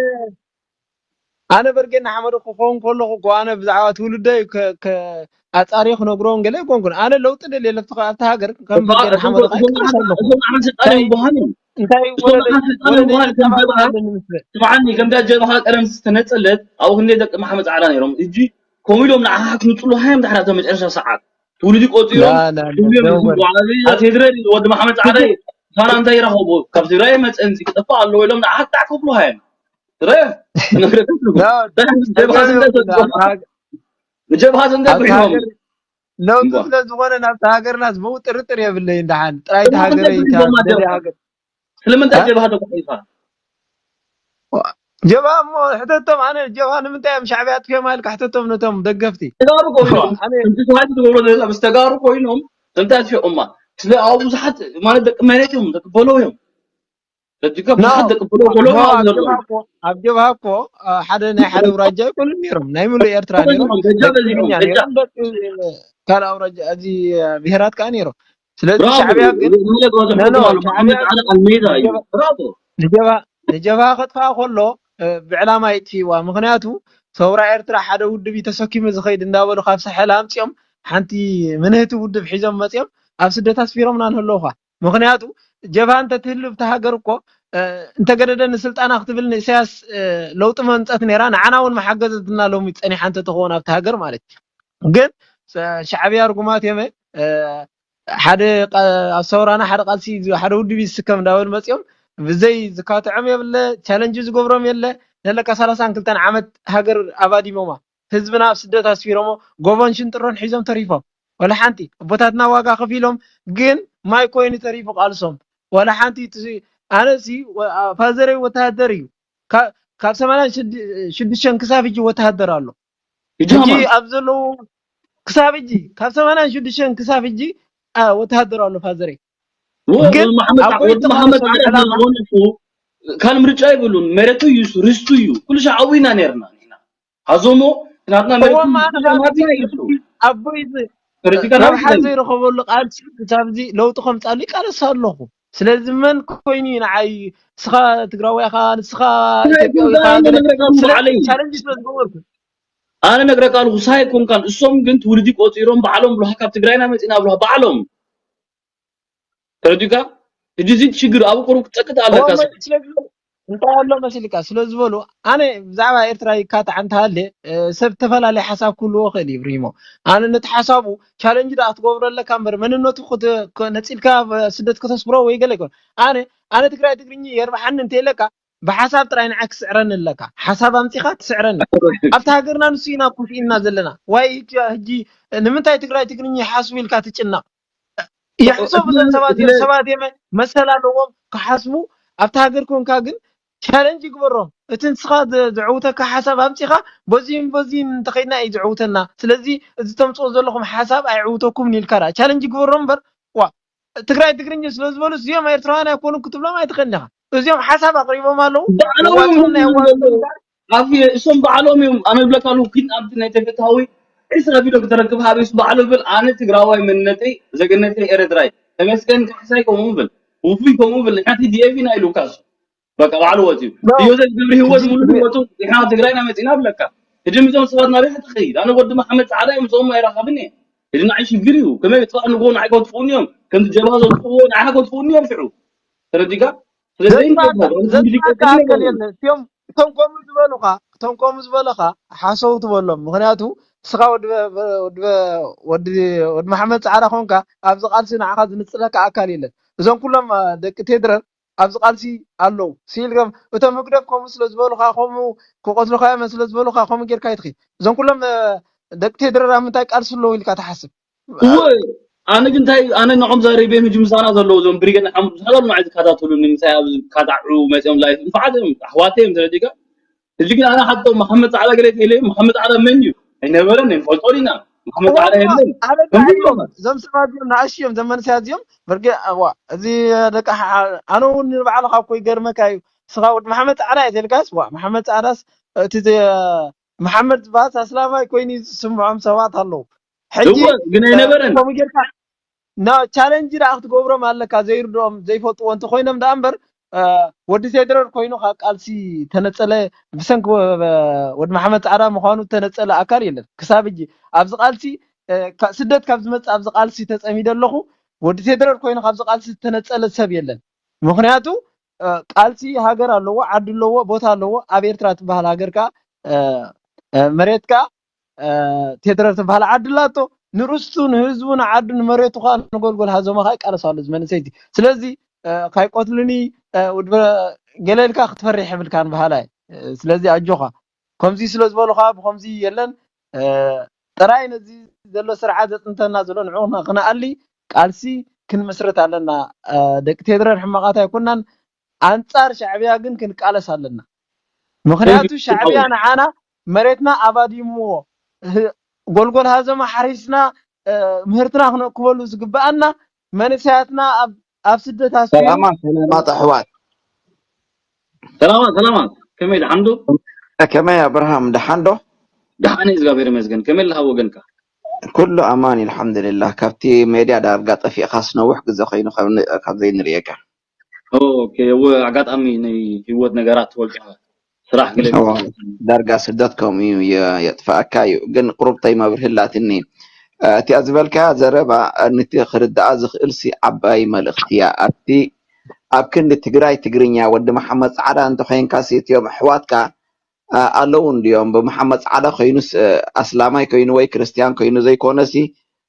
ኣነ በርጌና ሓመዱ ክኸውን ከለኹ እኮ ኣነ ብዛዕባ ትውልደይ ከ- ከ- ኣጻርዮ ክነግሮም ገለ ኣይኮንኩን። ኣነ ለውጢ ደልየ ኣለኹ ኣብታ ሃገር ከም በቃ ገለ እዞም ሓመዱ እዞም ከይቀርስ ኣለኹ። እዞም ዓመት ስልጣን እንታይ ይበሃሉ እዮም። እንታይ እዞም ወለደ ዓመት ስልጣን ወለደ ይበሃሉ ከም ጀብሃ። ስልጣን ንምስለ ስምዓኒ፣ ከምታ ጀብሃ ቀደም ዝተነጸለት ኣብኡ ክንደይ ደቂ መሓመድ ጻዕዳ ነይሮም። እጂ ከምኡ ኢሎም ንዓኻ ክምጽሉ ሃዮም ድሕሪ ኣብታ መጨረሻ ሰዓት ትውልዲ ቆጺሮም ላ ላ ላ ትውልዲ ዶንጎ። ዝብሉ ዓቢ ኣብ ቴድረል ወዲ መሓመድ ጻዕዳ ትግራይ ፋና እንታይ ይረኸቡ? ካብ ትግራይ መጸን እዚ ክጠፍእ ኣለዎ ኢሎም ንዓኻ ክጣዕ ክብሉ ሃዮም። ትረ ነግረካ ኣለኹ። ላ፣ እንታይ ምስ ጀብሃ ተገቢ ስንደት ይኸውል፣ ኣብ ሃገ- ንጀብሃ ስንደት ኣብቲ ርሒቦም። ሃገር ለውጢ እምቧ። ስለ ዝኾነ ናብቲ ሃገርና ዝመው ጥርጥር የብለይን። ደሓን ጥራይ እቲ ስለምንታይ ሃገረይ ትሪፎም ካብ ደልያ ኣጀባ? ሃገር ስለምንታይ እ? ጀብሃ ተጓሒፋ? ጀብሃ እሞ ሕተቶም። ኣነ ጀብሃ ንምንታይ እዮም ሻዕብያ ኣጥፊኦም ኢልካ ሕተቶም ነቶም ደገፍቲ። ተጋሩ ኮይኖም ኣነ። ከምቲ ስብሓት ዝገብሮ ዘሎ ምስ ተጋሩ ኮይኖም እንታይ ኣጥፊኦማ? ስለ ኣብ ብዙሓት ማለት ደቂ መሬት እዮም፣ ደቂ ቦሎ እዮም። ደቂ ኖ፣ ብዙሓት ደቂ ቦሎ ቦሎ ኖ፣ እዮም ኣብ ዘለዉ። ጀብሃ እኮ ኣብ ጀብሃ እኮ አ፣ ሓደ ናይ ሓደ ውራጃ ኣይኮኑን ነይሮም፣ ናይ ሙሉእ ኤርትራ ነይሮም። በጃ ደቂ በዚሖም ትግርኛ በጃ ነይሮም፣ ደቂ ካልእ ኣውራጃ እዚ ብሄራት ከዓ ነይሮም። ስለዚ ብራቮ። ሻዕብያ ግን ማለት ዋዛ ኖ፣ ኖ፣ ፎቶ ማለት ሻዕብያ መሓመድ ዓሊ ኣልሜዳ እዩ። ንጀብሃ ብራቮ። ንጀብሃ ንጀብሃ ከጥፋእ ከሎ እ፣ ብዕላማ የጥፊእዋ። ምኽንያቱ ሰውራ ኤርትራ ሓደ ውድብ እዩ ተሰኪሙ ዝኸይድ እንዳበሉ ካብ ሳሕል ኣምጺኦም ሓንቲ ምንህቲ ውድብ ሒዞም መጺኦም ኣብ ስደት ኣስፊሮምና ንህለውኻ። ምኽንያቱ ጀብሃ እንተትህሉ ኣብቲ ሃገር እኮ እ፣ እንተገደደ ንስልጣና ክትብል ንእሰያስ እ፣ ለውጢ መምጸት ነይራ፣ ንዓና እውን መሓገዘትና ሎሚ ጸኒሓ እንተትኸውን ኣብቲ ሃገር ማለት እዩ። ግን ሻዕብያ ርጉማት እዮም። እ፣ ሓደ ቃ- ኣብ ሰውራና ሓደ ቃልሲ ዝ- ሓደ ውድብ ይስከም እንዳበሉ መጺኦም ብዘይ ዝካትዖም የብለ፣ ቻለንጅ ዝገብሮም የለ። ዘለካ ሰላሳን ክልተን ዓመት ሃገር ኣባዲሞማ፣ ህዝብና ኣብ ስደት ኣስፊሮሞ፣ ጎቦን ሽንጥሮን ሒዞም ተሪፎም። ወላ ሓንቲ ኣቦታትና ዋጋ ከፊሎም፣ ግን ማይ ኮይኑ ተሪፉ ቃልሶም። ወላ ሓንቲ እቲ ኣነሲ ወ- ፋዘረይ ወተሃደር እዩ። ካ- ካብ ሰማንያን ሽዱሽተን ክሳብ ሕጂ ወተሃደር ኣሎ። ሕጂ ኣብ ዘለዉ ክሳብ ሕጂ ካብ ሰማንያን ሽዱሽተን ክሳብ ሕጂ አ፣ ወተሃደር ኣሎ ፋዘረይ። ወ- ግን ወዲ መሓመድ ኣብ ዓ- ወዲ ጎይታ መሓመድ ማለት ዓሊ ዕላማ ዝኾነ እሱ ካልእ ምርጫ ይብሉን። መሬቱ እዩ፣ ርስቱ እዩ። ኩሉ ሻዕ ኣብኡ ኢና ነርና ንሕና። ሃዞሞ ናትና መሬቱ እዎም ኣነ ናትና እዩ። ኣቦይ ዚ- ተረዲእካ ናብ ረብሓ ይበል። ዘይረኸበሉ ቃልሲ ክሳብ እዚ ለውጢ ከምፃሉ ይቃለስ ኣለኹ። ስለዚ መን ኮይኑ እዩ ንዓይ ንስኻ ትግራዋይ ኢኻ፣ ንስኻ ናይ ኢትዮጵያዊ ኢኻ፣ ጉዳይ ኣነ ገለ ነግረካ ኣለኹ ስለ ባዕለይ። ቻለንጅ ስለ ዝገበርኩ ኣነ ነግረካ ኣለኹ፣ ሳይ ኮንካን እሶም ግን ትውልዲ ቆጺሮም ባዕሎም ብልሃ ካብ ትግራይና መጺና ብልሃ ባዕሎም። ተረዲእካ? ሕጂ እዚ ሽግር ኣብ ቁሩብ ክትጸቅጥ ኣለካ። እዎም ስለ ዝበሉ እንታይ ኣሎ መሲልካ ስለ ዝበሉ ኣነ ብዛዕባ ኤርትራ ይካታዕ እንተሃለ እ፣ ሰብ ዝተፈላለየ ሓሳብ ክህልዎ ይኽእል እዩ ብሪሞ። ኣነ ነቲ ሓሳቡ ቻለንጅ ደኣ ክትገብሮ ኣለካ እምበር መንነቱ ክት- ክ- ነጺልካ ብ- ስደት ከተስፍሮ ወይ ገለ ይኮን። ኣነ ኣነ ትግራይ ትግርኛ የርብሓኒ እንተ ኢለካ ብሓሳብ ጥራይ ንዓይ ክስዕረኒ ኣለካ። ሓሳብ ኣምጺኻ ትስዕረኒ። ኣብቲ ሃገርና ንሱ ኢና ኮፍ ኢልና ዘለና። ዋይ ህጂ ህጂ ንምንታይ ትግራይ ትግርኛ ይሓስቡ ኢልካ ትጭነቕ? ይሕሰቡ እዞም ሰባት እዮም። ሰባት እዮም መሰል ኣለዎም ክሓስቡ። ኣብቲ ሃገር ኮንካ ግን ቻለንጅ ይግበሮም። እቲ ንስኻ ዘ- ዘዕውተካ ሓሳብ ኣምጺኻ በዚህን በዚህን እንተኸይድና እዩ ዘዕውተና። ስለዚ እዚ ተምጽኦ ዘለኹም ሓሳብ ኣይዕውተኩምን ኢልካ ደኣ ቻለንጅ ይግበሮም እምበር ዋ ትግራይ ትግርኛ ስለ ዝበሉ እዚኦም ኤርትራውያን ኣይኮኑን ክትብሎም ኣይትኽእልን ኢኻ። እዚኦም ሓሳብ ኣቕሪቦም ኣለዉ። ባዕሎም እዮም ክዋፅኡን ናይ ክብሉ ዘለዉ። ኣዋፅኡን እምበር ኣፍ እሶም ባዕሎም እዮም። ኣነ ይብለካ ኣለኹ ግን ኣብቲ ናይ ተፈታዊ ዕስራ ቪድዮ ክተረክብ ሃቢስ ባዕሉ ብል ኣነ ትግራዋይ መንነተይ ዘገነተይ ኤረትራይ ተመስገን ካሕሳይ ከምኡ ብል ውፉይ ከምኡ ብል ንሕና ቲ ዲ ኤፍ ኢና ኢሉ ካሱ በቃ ባዕሉ ወፂኡ ኖ። ዮሴፍ ገብረ ህይወት ሕጂ ሙሉ ህይወቱ ንሕና ትግራይና መፂና ብለካ ሕጂ ምዞም ሰባት ናበይ ክትኸይድ ኣነ ወዲ መሓመድ ፃዕዳ እዮም ምስኦም ኣይራኸብን እየ ሕጂ ንዓይ ሽግር እዩ ከመይ ፅባሕ ንጎ ንዓይ ከጥፍኡኒ እዮም ከምቲ ጀብሃ ዘጥፍዎ ንዓኻ ከጥፍኡኒ እዮም ሽዑ ተረዲካ ስለዚ ዘጥፋእካ ዘጥፋእካ ኣካል የለን እቶም እቶም ከምኡ ዝበሉኻ እቶም ከምኡ ዝበለኻ ሓሰው ትበሎም ምክንያቱ እስኻ ወዲ በ- ወዲ በ- ወዲ ወዲ መሓመድ ፃዕዳ ኮንካ ኣብዚ ቃልሲ ንዓኻ ዝንፅለካ ኣካል የለን እዞም ኩሎም አ፣ ደቂ ቴድረር ኣብዚ ቃልሲ ኣለዉ ሲልገም እቶም ህግደፍ ከምኡ ስለ ዝበሉኻ ከምኡ ክቆትሉኻ እዮም ስለ ዝበሉኻ ከምኡ ጌርካ ይትኺድ እዞም ኩሎም አ፣ ደቂ ቴድረር ኣብ ምንታይ ቃልሲ ኣለዉ ኢልካ ትሓስብ እወ ኣነ ግን እንታይ ኣነ ንዖም ዛሪበ ምጅ ምሳና ዘለዉ እዞም ብሪገን ሓሙስ ሓሎም ንዓይ ዝከታተሉኒ ምሳይ ኣብ ዝካታዑ መፅኦም ላይፍ እንፋዓት እዮም ኣሕዋተ እዮም ተረዲካ ሕጂ ግን ኣነ ሓቶም መሓመድ ፃዕዳ ገለ ኢለ መሓመድ ፃዕዳ መን እዩ ኣይነበረን ንፈልጦን ኢና መሓመድ ፃዕዳ የለን ኣበቃ እዮም እዞም ሰባት እዮም ንኣሽ እዮም ዘመንስያ እዚኦም በርገ ዋ እዚ ደቂ ኣነ እውን ንባዕሉ ካብ ኮይ ገርመካ እዩ ስኻ ወዲ መሓመድ ፃዕዳ እየ ተልካስ ዋ መሓመድ ፃዕዳስ እቲ መሓመድ ዝበሃል ኣስላማይ ኮይኑ ዝስምዖም ሰባት ኣለዉ ሕጂ እወ ግን ኣይነበረን ከምኡ ጌርካ ና ቻለንጅ ደኣ ክትገብሮም ኣለካ ዘይርድኦም ዘይፈልጥዎ እንተኮይኖም ደኣ እምበር ወዲ ቴድረር ኮይኑ ካብ ቃልሲ ተነፀለ ብሰንኪ ወዲ መሓመድ ፃዕዳ ምኳኑ ተነፀለ ኣካል የለን ክሳብ እጂ ኣብዚ ቃልሲ ስደት ካብ ዝመፅእ ኣብዚ ቃልሲ ተፀሚደ ኣለኹ። ወዲ ቴድረር ኮይኑ ካብዚ ቃልሲ ዝተነፀለ ሰብ የለን። ምክንያቱ ቃልሲ ሃገር ኣለዎ፣ ዓዲ ኣለዎ፣ ቦታ ኣለዎ። ኣብ ኤርትራ ትበሃል ሃገር ከዓ መሬት ከዓ ቴድረር ትበሃል ዓዲ ኣላቶ። ንርስቱ ንህዝቡ ንዓዱ ንመሬቱ ከዓ ንጎልጎል ሃዞማ ከዓ ይቃለስ ኣሎ እዚ መንእሰይቲ። ስለዚ ካይቆትሉኒ ውድበ ገለ ኢልካ ክትፈርሕ የብልካን በሃላይ። ስለዚ ኣጆኻ ከምዚ ስለ ዝበሉኻ ብከምዚ የለን ጥራይ ነዚ ዘሎ ስርዓት ዘፅንተና ዘሎ ንዑ ክነኣሊ ቃልሲ ክንምስርት ኣለና። ደቂ ቴድረር ሕማቓት ኣይኮናን። ኣንፃር ሻዕብያ ግን ክንቃለስ ኣለና። ምክንያቱ ሻዕብያ ንዓና መሬትና ኣባዲምዎ ጎልጎል ሃዘማ ሓሪስና ምህርትና ክነእክበሉ ዝግበኣና መንእሰያትና ኣብ ስደት ኣስፊሩ ሰላማት ሰላማት ኣሕዋት ሰላማት ሰላማት ከመይ ደሓን ዶ? ከመይ ኣብርሃም ደሓን ዶ? ደሓን እግዚኣብሔር ይመስገን። ከመይ ኣለኻ ወገንካ? ኩሉ ኣማን ኣልሓምዱሊላህ። ካብቲ ሜድያ ዳርጋ ጠፊእኻስ ነዊሕ ግዘ ኮይኑ ካብ ዘይንርእየካ። ኦኬ እወ ኣጋጣሚ ናይ ህይወት ነገራት ወልቀ ስራሕ ገለ ዳርጋ ስደት ከምኡ እዩ የጥፍኣካ እዩ። ግን ቁሩብተይ መብርሂ ኣላትኒ። እቲኣ ዝበልካያ ዘረባ ንቲ ክርድኣ ዝኽእል ሲ ዓባይ መልእኽቲ እያ። ኣብቲ ኣብ ክንዲ ትግራይ ትግርኛ ወዲ መሓመድ ፃዕዳ እንተኾይንካ ሲ እቲኦም ኣሕዋትካ ኣለዉ እንድዮም። ብመሓመድ ፃዕዳ ኮይኑስ ኣስላማይ ኮይኑ ወይ ክርስትያን ኮይኑ ዘይኮነ ሲ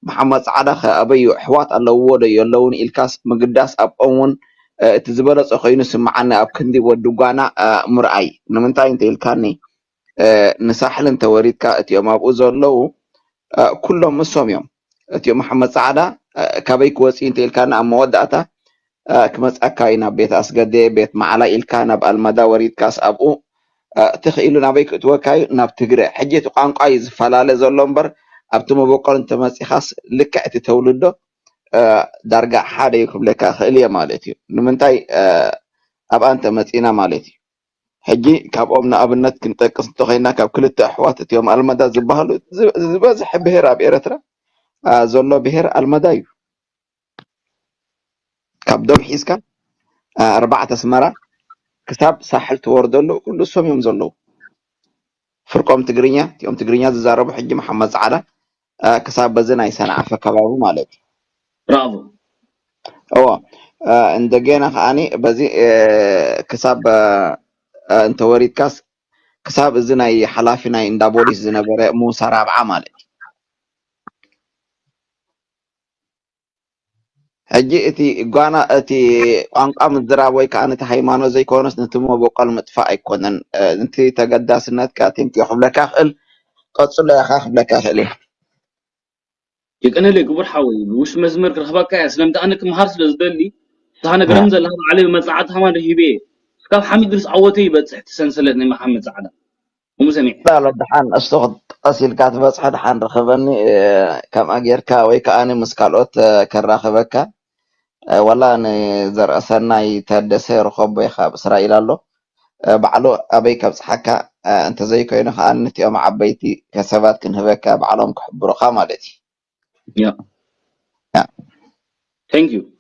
መሓመድ ፃዕዳ ከ ኣበይ እዩ? ኣሕዋት ኣለውዎ ዶ የለውን ኢልካስ ምግዳስ ኣብኦም እውን እቲ ዝበለፀ ኮይኑ ይስምዓኒ ኣብ ክንዲ ወዲ ጓና ምርኣይ። ንምንታይ እንተ ኢልካኒ ንሳሕል እንተወሪድካ እቲኦም ኣብኡ ዘለዉ ኩሎም እሶም እዮም። እቲኦም መሓመድ ፃዕዳ ካበይ ክወፅእ እንተ ኢልካኒ ኣብ መወዳእታ ክመፅኣካ እዩ ናብ ቤት ኣስገዴ ቤት ማዕላ ኢልካ ናብ ኣልመዳ ወሪድካስ ኣብኡ ትኽኢሉ ናበይ ክእትወካ እዩ ናብ ትግረ ሕጂ እቲ ቋንቋ እዩ ዝፈላለ ዘሎ እምበር ኣብቲ መበቆል እንተመፂኻስ ልክዕ እቲ ተውልዶ ዳርጋ ሓደ እዩ ክብለካ ክእል እየ ማለት እዩ ንምንታይ ኣብኣ እንተመፂና ማለት እዩ ሕጂ ካብኦም ንኣብነት ክንጠቅስ እንተኮይና ካብ ክልተ ኣሕዋት እቲኦም ኣልመዳ ዝበሃሉ ዝበዝሐ ብሄር ኣብ ኤረትራ ዘሎ ብሄር ኣልመዳ እዩ ካብ ዶብ ሒዝካ ኣርባዕተ ኣስመራ ክሳብ ሳሕል ትወርደሉ ኩሉ እሶም እዮም ዘለዉ ፍርቆም ትግርኛ እቲኦም ትግርኛ ዝዛረቡ ሕጂ መሓመድ ፃዕዳ ክሳብ በዚ ናይ ሰንዓፈ ከባቢ ማለት እዩ ብራቮ እዎ እንደገና ከዓኒ በዚ ክሳብ እንተወሪድካስ ክሳብ እዚ ናይ ሓላፊ ናይ እንዳ ቦሊስ ዝነበረ ሙሳ ራብዓ ማለት እዩ ሕጂ እቲ ጓና እቲ ቋንቋ ምዝራብ ወይ ከዓ ነቲ ሃይማኖት ዘይኮነስ ነቲ መበቆል ምጥፋእ ኣይኮነን። ንቲ ተገዳስነትካ ቴንኪዩ ክብለካ ክእል ቀፅሎ ኢኻ ክብለካ ክእል እየ። የቀነለይ ክቡር ሓወይ ውሽ መስመር ክረኽበካ እያ ስለምንታይ ኣነ ክምሃር ስለ ዝደሊ ንስኻ ነገረኒ ዘለኻ ባዕለይ ብመፅናዕቲ ሃማን ረኺበ እየ እስካብ ሓሚድ ድረስ ዓወተይ ይበፅሕ እቲ ሰንሰለት ናይ መሓመድ ፃዕዳ እሙ ሰሚዐ። ዳሎ ደሓን እስቶ ክትጠስ ኢልካ ትበፅሖ ደሓን ርኸበኒ ከምኣ ጌርካ ወይ ከዓ ምስ ካልኦት ከራኸበካ ዋላ ንዘርአ ሰናይ ታደሰ ርኸቦ ኢኻ ኣብ እስራኤል ኣሎ ባዕሉ ኣበይ ከብፅሓካ እንተዘይኮይኑ ከዓ ነቲኦም ዓበይቲ ከሰባት ክንህበካ ባዕሎም ክሕብሩኻ ማለት እዩ Yeah. Yeah. Thank you.